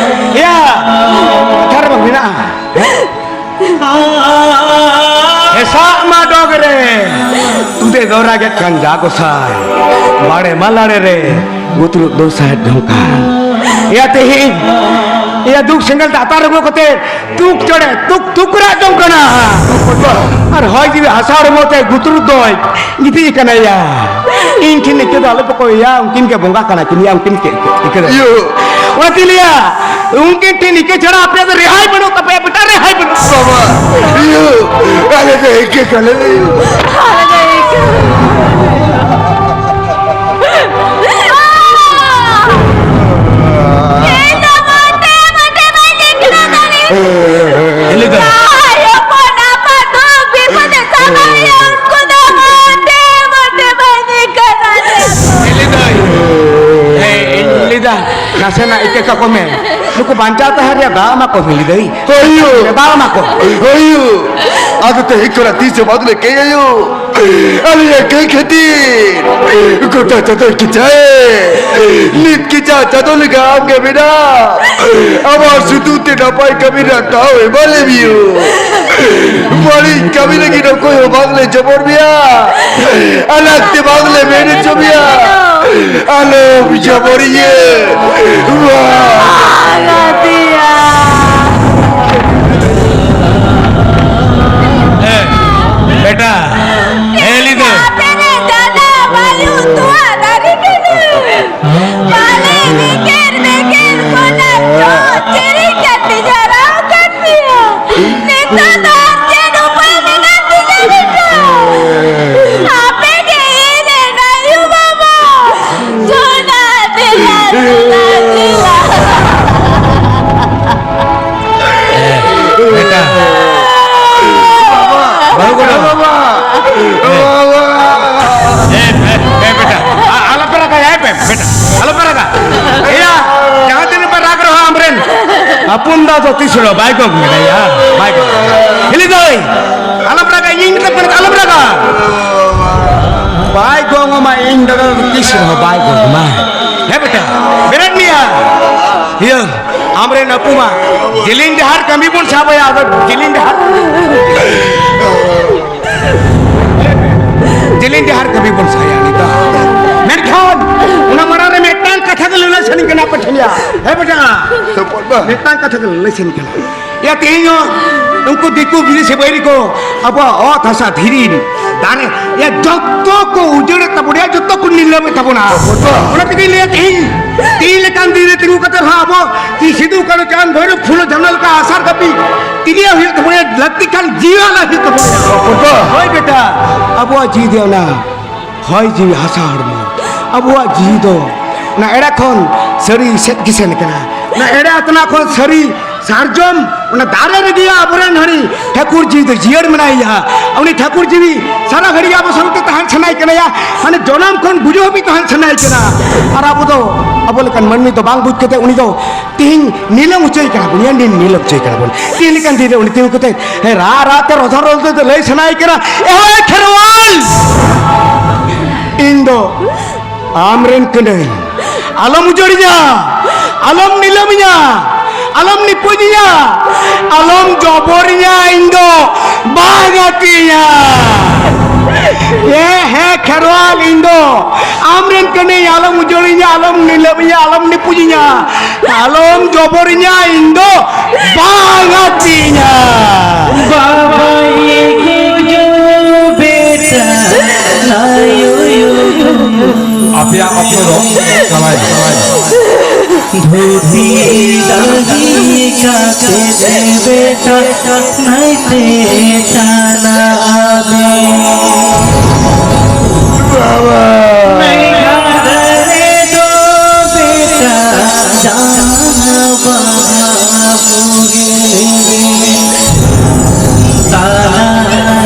ᱮᱭᱟ, ᱠᱟᱛᱷᱟ ᱨᱮ ᱵᱟᱝ ᱢᱮᱱᱟᱜᱼᱟ᱾ ᱦᱮᱥᱟᱜ ᱢᱟ ᱰᱚᱜᱽ ᱨᱮ, ᱛᱩᱫᱮ ᱫᱚ ᱨᱟᱜᱮᱫ ᱠᱟᱱ ᱡᱟ ᱜᱚᱥᱟᱭ, ᱵᱟᱲᱮ ᱢᱟ ᱞᱟᱲᱮ ᱨᱮ, ᱜᱩᱛᱨᱩᱫ ᱫᱚ ᱥᱟᱦᱮᱫ ᱰᱷᱚᱝᱠᱟ᱾ ᱮᱭᱟ ᱛᱮᱦᱮᱧ, ᱮᱭᱟ ᱫᱩᱠ ᱥᱮᱸᱜᱮᱞ ᱫᱟᱛᱟ ᱨᱮ ᱠᱟᱛᱮ, ᱛᱩᱠ ᱪᱚᱲᱮ, ᱛᱩᱠ ᱛᱩᱠ ᱨᱟᱜ ᱡᱚᱝ ᱠᱟᱱᱟ᱾ ᱟᱨ ᱦᱚᱭ ᱡᱤᱣᱤ ᱦᱟᱥᱟ ᱦᱚᱲᱢᱚ ᱛᱮ ᱜᱩᱛᱨᱩᱫ ᱫᱚᱭ ᱜᱤᱛᱤᱡ ᱟᱠᱟᱱᱟ ᱭᱟ᱾ ᱤᱧ ᱴᱷᱮᱱ ᱤᱠᱟᱹ ᱫᱚ ᱟᱞᱚ ᱯᱮ ᱠᱚᱭᱟ, ᱩᱱᱠᱤᱱ ᱜᱮ ᱵᱚᱸᱜᱟ ᱠᱟᱱᱟ ᱠᱤᱱ ᱭᱟ, ᱩᱱᱠᱤᱱ ᱜᱮ ᱤᱠᱟᱹ ᱫᱚ᱾ ᱭᱳ᱾ ᱚᱱᱟᱛᱮᱧ ᱞᱟᱹᱭᱟ, ᱩᱱᱠᱤᱱ ᱴᱷᱮᱱ ᱤᱠᱟᱹ ᱪᱷᱟᱲᱟ ᱟᱯᱮᱭᱟᱜ ᱫᱚ ᱨᱮᱦᱟᱭ ᱵᱟᱹᱱᱩᱜ ᱛᱟᱯᱮᱭᱟ ᱵᱮᱴᱟ, ᱨᱮᱦᱟᱭ ᱵᱟᱹᱱᱩᱜ᱾ ᱵᱟᱵᱟ, ᱭᱳ, ᱟᱞᱮ ᱫᱚ ᱤᱠᱟᱹ ᱠᱟᱞᱮ ᱭᱳ᱾ ᱦᱤᱞᱤ ᱫᱟᱹᱭ᱾ ᱡᱟᱦᱟᱸᱭ ᱦᱚᱯᱚᱱ ᱟᱯᱟᱛ ᱫᱩᱠ ᱵᱤᱯᱚᱫᱮ ᱥᱟᱦᱟᱭᱟ, ᱩᱱᱠᱩ ᱫᱚ ᱢᱚᱴᱮ ᱢᱚᱴᱮ ᱵᱟᱹᱧ ᱤᱠᱟᱹ ᱫᱟᱲᱮᱭᱟᱠᱚᱣᱟ᱾ ᱦᱤᱞᱤ ᱫᱟᱹᱭ᱾ ᱮᱭ, ᱤᱧ ᱞᱟᱹᱭᱫᱟ, ᱱᱟᱥᱮᱱᱟᱜ ᱤᱠᱟᱹ ᱠᱟᱠᱚ ᱢᱮ᱾ ᱱᱩᱠᱩ ᱵᱟᱧᱪᱟᱣ ᱛᱟᱦᱮᱸ ᱨᱮᱭᱟᱜ ᱫᱟᱣ ᱮᱢᱟ ᱠᱚ ᱦᱤᱞᱤ ᱫᱟᱹᱭ᱾ ᱦᱳᱭᱳ᱾ ᱫᱟᱣ ᱮᱢᱟ ᱠᱚ᱾ ᱦᱳᱭᱳ᱾ ᱟᱫᱚ ᱛᱮᱦᱮᱧ ᱠᱷᱚᱱᱟᱜ ᱛᱤᱥ ᱦᱚᱸ ᱵᱟᱝ ᱞᱮ ᱠᱮᱭᱟᱭᱳ᱾ ᱟᱞᱮᱭᱟᱜ ᱠᱟᱹᱭ ᱠᱷᱟᱹᱛᱤᱨ ᱜᱚᱴᱟ ᱪᱟᱸᱫᱳᱭ ᱠᱮᱪᱟᱭ᱾ ᱱᱤᱛ ᱠᱮᱪᱟ ᱪᱟᱸᱫᱳ ᱞᱮᱠᱟ ᱟᱢ ᱜᱮ ᱢᱮᱱᱟᱜ᱾ ᱟᱢᱟᱜ ᱥᱩᱛᱩᱜ ᱛᱮ ᱱᱟᱯᱟᱭ ᱠᱟᱹᱢᱤ ᱨᱮᱱᱟᱜ ᱫᱟᱣ ᱮᱢᱟ ᱞᱮ ᱢᱮᱭᱳ᱾ ᱵᱟᱹᱲᱤᱡ ᱠᱟᱹᱢᱤ ᱞᱟᱹᱜᱤᱫ ᱚᱠᱚᱭ ᱦᱚᱸ ᱵᱟᱝ ᱞᱮ ᱡᱚᱵᱚᱨ ᱢᱮᱭᱟ᱾ ᱟᱞᱟᱜ ᱛᱮ ᱵᱟᱝ ᱞᱮ ᱢᱮᱱ ᱦᱚᱪᱚ ᱢᱮᱭᱟ᱾ ᱟᱞᱚᱢ ᱡᱚᱵᱚᱨᱤᱧᱟᱹ᱾ ᱵᱟᱝ ᱜᱟᱛᱮᱭᱟ᱾ ᱮ, ᱵᱮᱴᱟ, ᱦᱮ ᱞᱤᱫᱟᱹ᱾ ᱟᱯᱮ ᱨᱮ ᱜᱟᱰᱟ ᱵᱟᱭᱩ ᱛᱚᱣᱟ ᱫᱟᱨᱮ ᱠᱟᱱᱟ᱾ ᱵᱟᱞᱮ ᱵᱮᱜᱮᱨ ᱵᱮᱜᱮᱨ ᱠᱚᱱᱟ ᱪᱚ ᱪᱮᱨᱮ ᱠᱟᱛᱮ ᱡᱟᱨᱟᱣ ᱠᱟᱱ ᱯᱮᱭᱟ᱾ ᱱᱤᱛᱚᱜ ᱫᱚ ᱟᱨ ᱪᱮᱫ ᱩᱯᱟᱹᱭ ᱢᱮᱱᱟᱜ ᱛᱤᱧᱟ ᱵᱮᱴᱟ? ᱟᱯᱮ ᱜᱮ ᱤᱧ ᱨᱮᱱ ᱟᱭᱳ ᱵᱟᱵᱟ᱾ ᱥᱳᱱᱟ ᱫᱮᱞᱟ, ᱥᱳᱱᱟ ᱫᱮᱞᱟ᱾ ᱵᱮᱴᱟ᱾ ᱵᱟᱹᱦᱩ ᱠᱚᱫᱚ᱾ ᱵᱟᱵᱟ᱾ ᱵᱟᱵᱟ᱾ ᱮ, ᱮ, ᱮ, ᱵᱮᱴᱟ᱾ ᱟ-, ᱟᱞᱚᱯᱮ ᱨᱟᱜᱟ, ᱮ, ᱵᱮ-, ᱵᱮᱴᱟ᱾ ᱟᱞᱚᱯᱮ ᱨᱟᱜᱟ᱾ ᱮᱭᱟ, ᱡᱟᱦᱟᱸ ᱛᱤᱱᱟᱹᱜ ᱯᱮ ᱨᱟᱜᱽ ᱨᱮᱦᱚᱸ ᱟᱢᱨᱮᱱ ᱦᱚᱯᱚᱱ ᱫᱚ ᱟᱫᱚ ᱛᱤᱥ ᱦᱤᱞᱳᱜ ᱵᱟᱭ ᱜᱚᱜ ᱢᱮᱭᱟ, ᱵᱟᱭ ᱜᱚᱜ᱾ ᱦᱤᱞᱤ ᱫᱟᱹᱭ, ᱟᱞᱚᱢ ᱨᱟᱜᱟ, ᱤᱧ ᱢᱮᱛᱟᱢ ᱠᱟᱱᱟ, ᱟᱞᱚᱢ ᱨᱟᱜᱟ᱾ ᱵᱟᱭ ᱜᱚᱜ ᱟᱢᱟ, ᱤᱧ ᱫᱚ ᱛᱤᱥ ᱨᱮᱦᱚᱸ ᱵᱟᱭ ᱜᱚᱜ ᱟᱢᱟ᱾ ᱦᱮᱸ ᱵᱮᱴᱟ, ᱵᱮᱨᱮᱫ ᱢᱮᱭᱟ᱾ ᱤᱭᱟᱹ, ᱟᱢᱨᱮᱱ ᱟᱹᱯᱩ ᱢᱟ ᱡᱮᱞᱮᱧ ᱰᱟᱦᱟᱨ ᱠᱟᱹᱢᱤ ᱵᱚᱱ ᱥᱟᱵ ᱟᱭᱟ, ᱟᱫᱚ ᱡᱮᱞᱮᱧ ᱰᱟᱦᱟᱨ᱾ ᱡᱮᱞᱮᱧ ᱰᱟᱦᱟᱨ ᱠᱟᱹᱢᱤ ᱵᱚᱱ ᱥᱟᱭᱟ ᱱᱤᱛᱚᱜ᱾ ᱢᱮᱱᱠᱷᱟᱱ ᱚᱱᱟ ᱢᱟᱲᱟᱝ ᱨᱮ ᱢᱤᱫᱴᱟᱝ ᱠᱟᱛᱷᱟ ᱜᱮ ᱞᱟᱹᱞᱟᱹᱭ ᱥᱟᱱᱟᱧ ᱠᱟᱱᱟ ᱟᱯᱮ ᱴᱷᱮᱱ ᱭᱟ᱾ ᱦᱮᱸ ᱵᱮᱴᱟ, ᱦᱚᱯᱚᱱ ᱵᱟ᱾ ᱢᱤᱫᱴᱟᱝ ᱠᱟᱛᱷᱟ ᱜᱮ ᱞᱟᱹᱞᱟᱹᱭ ᱥᱟᱱᱟᱧ ᱠᱟᱱᱟ᱾ ᱭᱟ, ᱛᱮᱦᱮᱧ ᱦᱚᱸ ᱩᱱᱠᱩ ᱫᱤᱠᱩ ᱵᱤᱫᱮᱥᱤ ᱵᱟᱹᱭᱨᱤ ᱠᱚ ᱟᱵᱚᱣᱟᱜ ᱚᱛ ᱦᱟᱥᱟ ᱫᱷᱤᱨᱤ ᱫᱟᱨᱮ, ᱭᱟ, ᱡᱚᱛᱚ ᱠᱚ ᱩᱡᱟᱹᱲᱮᱫ ᱛᱟᱵᱚᱱᱟ, ᱡᱚᱛᱚ ᱠᱚ ᱱᱤᱞᱟᱹᱢᱮᱫ ᱛᱟᱵᱚᱱᱟ᱾ ᱦᱚᱯᱚᱱ ᱵᱟ᱾ ᱚᱱᱟ ᱛᱮᱜᱮᱧ ᱞᱟᱹᱭᱟ, ᱛᱮᱦᱮᱧ, ᱛᱮᱦᱮᱧ ᱞᱮᱠᱟᱱ ᱫᱤᱱ ᱨᱮ ᱛᱤᱸᱜᱩ ᱠᱟᱛᱮ ᱨᱮᱦᱚᱸ ᱟᱵᱚ ᱛᱤ ᱥᱤᱫᱩ, ᱠᱟᱹᱱᱦᱩ, ᱪᱟᱸᱫᱽ, ᱵᱷᱳᱭᱨᱳᱵ, ᱯᱷᱩᱞᱳ, ᱡᱷᱟᱱᱚ ᱞᱮᱠᱟ ᱟᱥᱟᱨ ᱠᱟᱹᱯᱤ ᱛᱤᱨᱭᱟᱹ ᱦᱩᱭᱩᱜ ᱛᱟᱵᱚᱱᱟ, ᱞᱟᱹᱠᱛᱤ ᱠᱷᱟᱱ ᱡᱤᱣᱤ ᱟᱞᱟᱭ ᱦᱩᱭᱩᱜ ᱛᱟᱵᱚᱱᱟ᱾ ᱵᱟᱵᱟ᱾ ᱦᱳᱭ ᱵᱮᱴᱟ, ᱟᱵᱚᱣᱟᱜ ᱡᱤᱣᱤ ᱫᱚ ᱚᱱᱟ ᱦᱚᱭ ᱡᱤᱣᱤ ᱦᱟᱥᱟ ᱦᱚᱲᱢᱚ᱾ ᱟᱵᱚᱣᱟᱜ ᱡᱤᱣᱤ ᱫᱚ ᱚᱱᱟ ᱮᱲᱟ ᱠᱷᱚᱱ ᱥᱟᱹᱨᱤ ᱥᱮᱫ ᱜᱮ ᱥᱮᱱ ᱠᱟᱱᱟ᱾ ᱚᱱᱟ ᱮᱲᱟ ᱟᱛᱱᱟ ᱠᱷᱚᱱ ᱥᱟᱹᱨᱤ ᱥᱟᱨᱡᱚᱢ ᱚᱱᱟ ᱫᱟᱨᱮ ᱨᱮᱜᱮ ᱟᱵᱚᱨᱮᱱ ᱦᱟᱹᱱᱤ ᱴᱷᱟᱹᱠᱩᱨ ᱡᱤᱣᱤ ᱫᱚ ᱡᱤᱭᱟᱹᱲ ᱢᱮᱱᱟᱭᱟ᱾ ᱩᱱᱤ ᱴᱷᱟᱹᱠᱩᱨ ᱡᱤᱣᱤ ᱥᱟᱨᱟ ᱜᱷᱟᱹᱲᱤᱡ ᱟᱵᱚ ᱥᱟᱶᱛᱮ ᱛᱟᱦᱮᱱ ᱥᱟᱱᱟᱭᱮ ᱠᱟᱱᱟᱭᱟ, ᱦᱟᱱᱮ ᱡᱚᱱᱚᱢ ᱠᱷᱚᱱ ᱜᱩᱡᱩᱜ ᱦᱟᱹᱵᱤᱡ ᱛᱟᱦᱮᱱ ᱥᱟᱱᱟᱭᱮ ᱠᱟᱱᱟ᱾ ᱟᱨ ᱟᱵᱚ ᱫᱚ, ᱟᱵᱚ ᱞᱮᱠᱟᱱ ᱢᱟᱹᱱᱢᱤ ᱫᱚ ᱵᱟᱝ ᱵᱩᱡᱽ ᱠᱟᱛᱮ ᱩᱱᱤ ᱫᱚ ᱛᱤᱦᱤᱧ ᱱᱤᱞᱟᱹᱢ ᱦᱚᱪᱚᱭᱮ ᱠᱟᱱᱟ ᱵᱚᱱ, ᱧᱮᱞ ᱱᱤᱞᱟᱹᱢ ᱦᱚᱪᱚᱭᱮ ᱠᱟᱱᱟ ᱵᱚᱱ᱾ ᱛᱤᱦᱤᱧ ᱞᱮᱠᱟᱱ ᱫᱤᱱ ᱨᱮ ᱩᱱᱤ ᱛᱤᱸᱜᱩ ᱠᱟᱛᱮ, ᱦᱮᱸ, ᱨᱟᱜ ᱨᱟᱜ ᱛᱮ ᱨᱚᱫᱷᱚᱨ ᱨᱚᱫᱷᱚᱨ ᱛᱮ ᱞᱟᱹᱭ ᱥᱟᱱᱟᱭᱮ ᱠᱟᱱᱟ, "ᱮ ᱦᱳᱭ ᱠᱷᱮᱨᱣᱟᱞ, ᱤᱧ ᱫᱚ ᱟᱢ ᱨᱮᱱ ᱠᱟᱹᱱᱟᱹᱧ, ᱟᱞᱚᱢ ᱩᱡᱟᱹᱲᱤᱧᱟ, ᱟᱞᱚᱢ ᱱᱤᱞᱟᱹᱢᱤᱧᱟ, ᱟᱞᱚᱢ ᱱᱤᱯᱩᱡᱤᱧᱟ, ᱟᱞᱚᱢ ᱡᱚᱵᱚᱨᱤᱧᱟ, ᱤᱧ ᱫᱚ ᱵᱟᱝ ᱟᱹᱛᱤᱧᱟ᱾ ᱮ ᱦᱮᱸ ᱠᱷᱮᱨᱣᱟᱞ, ᱤᱧ ᱫᱚ ᱟᱢ ᱨᱮᱱ ᱠᱟᱹᱱᱟᱹᱧ, ᱟᱞᱚᱢ ᱩᱡᱟᱹᱲᱤᱧᱟ, ᱟᱞᱚᱢ ᱱᱤᱞᱟᱹᱢᱤᱧᱟ, ᱟᱞᱚᱢ ᱱᱤᱯᱩᱡᱤᱧᱟ, ᱟᱞᱚᱢ ᱡᱚᱵᱚᱨᱤᱧᱟ, ᱤᱧ ᱫᱚ ᱵᱟᱝ ᱟᱹᱛᱤᱧᱟ᱾" ᱵᱟᱵᱟ ᱜᱩᱡᱩ ᱵᱮᱴᱟ ᱞᱟᱭᱚᱭᱚ᱾ ᱟᱯᱮᱭᱟᱜ ᱚᱠᱛᱚ ᱫᱚ ᱪᱟᱵᱟᱭᱮᱱᱟ᱾ ᱫᱷᱩᱛᱤ ᱫᱟᱹᱦᱤ ᱠᱟᱛᱮ ᱵᱮᱴᱟ ᱱᱟᱭᱛᱮ ᱪᱟᱞᱟᱜ ᱟᱵᱮᱱ᱾ ᱵᱟᱵᱟ᱾ ᱱᱟᱭ ᱫᱟᱨᱮ ᱫᱚ ᱵᱮᱴᱟ ᱡᱟᱱᱟ ᱵᱟᱦᱟ ᱵᱩᱜᱤ᱾ ᱛᱟᱞᱟ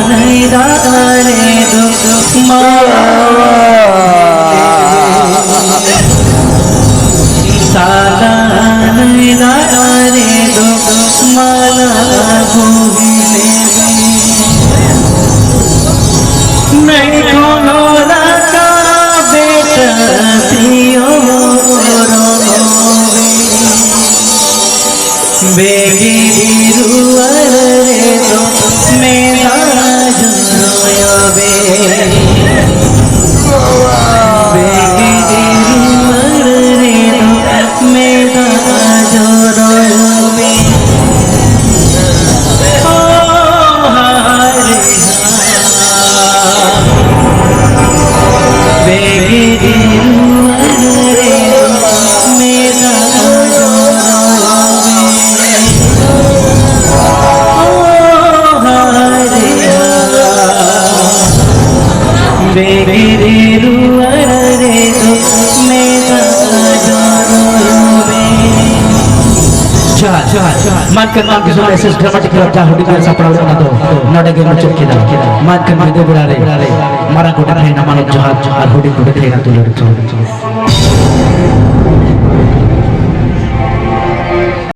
ᱱᱟᱹᱭ ᱫᱟᱨᱮ ᱫᱚ ᱢᱟᱞᱟ᱾ ᱛᱟᱞᱟ ᱱᱟᱹᱭ ᱫᱟᱨᱮ ᱫᱚ ᱢᱟᱞᱟ ᱵᱩᱜᱤ᱾ ᱱᱟᱹᱭ ᱠᱷᱚᱱ ᱨᱟᱠᱟᱵ ᱵᱮᱴᱟ ᱯᱤᱭᱳ ᱨᱚᱦᱚ ᱵᱮ᱾ ᱵᱮᱜᱮᱫᱤ ᱨᱩᱣᱟᱹᱲ ᱨᱮᱫᱚ ᱢᱮᱫ ᱫᱟᱜ ᱡᱚᱨᱚᱭᱚ ᱵᱮ᱾ ᱵᱮᱜᱮᱫᱤ ᱨᱩᱣᱟᱹᱲ ᱨᱮᱫᱚ ᱢᱮᱫ ᱫᱟᱜ ᱡᱚᱨᱚᱭᱚ ᱵᱮ᱾ ᱚ ᱦᱟᱨᱮ ᱦᱟ᱾ ᱵᱮᱜᱮᱫᱤ ᱨᱩᱣᱟᱹᱲ ᱨᱮᱫᱚ ᱢᱮᱫ ᱫᱟᱜ ᱡᱚᱨᱚᱭᱚ ᱵᱮ᱾ ᱚ ᱦᱟᱨᱮ ᱦᱟ᱾ ᱵᱮᱜᱮᱫᱤ ᱨᱩᱣᱟᱹᱲ ᱨᱮᱫᱚ ᱢᱮᱫ ᱫᱟᱜ ᱡᱚᱨᱚᱭᱚ ᱵᱮ᱾ ᱡᱚᱦᱟᱨ᱾ ᱢᱟ ᱮᱱᱠᱷᱟᱱ ᱢᱟ ᱠᱤᱥᱩᱱ S S Dramatic Club ᱡᱟᱦᱟᱸ ᱦᱩᱰᱤᱧ ᱨᱮ ᱥᱟᱯᱲᱟᱣ ᱞᱮᱫ, ᱚᱱᱟ ᱫᱚ ᱱᱚᱰᱮ ᱜᱮ ᱢᱩᱪᱟᱹᱫ ᱠᱮᱫᱟ᱾ ᱢᱟ ᱮᱱᱠᱷᱟᱱ ᱧᱤᱫᱟᱹ ᱵᱮᱲᱟ ᱨᱮ ᱢᱟᱨᱟᱝ ᱜᱚᱰᱮᱛ ᱴᱷᱮᱱ ᱟᱢᱟᱜ ᱡᱚᱦᱟᱨ ᱟᱨ ᱦᱩᱰᱤᱧ ᱜᱚᱰᱮᱛ ᱴᱷᱮᱱ ᱫᱩᱞᱟᱹᱲ ᱡᱚᱦᱟᱨ᱾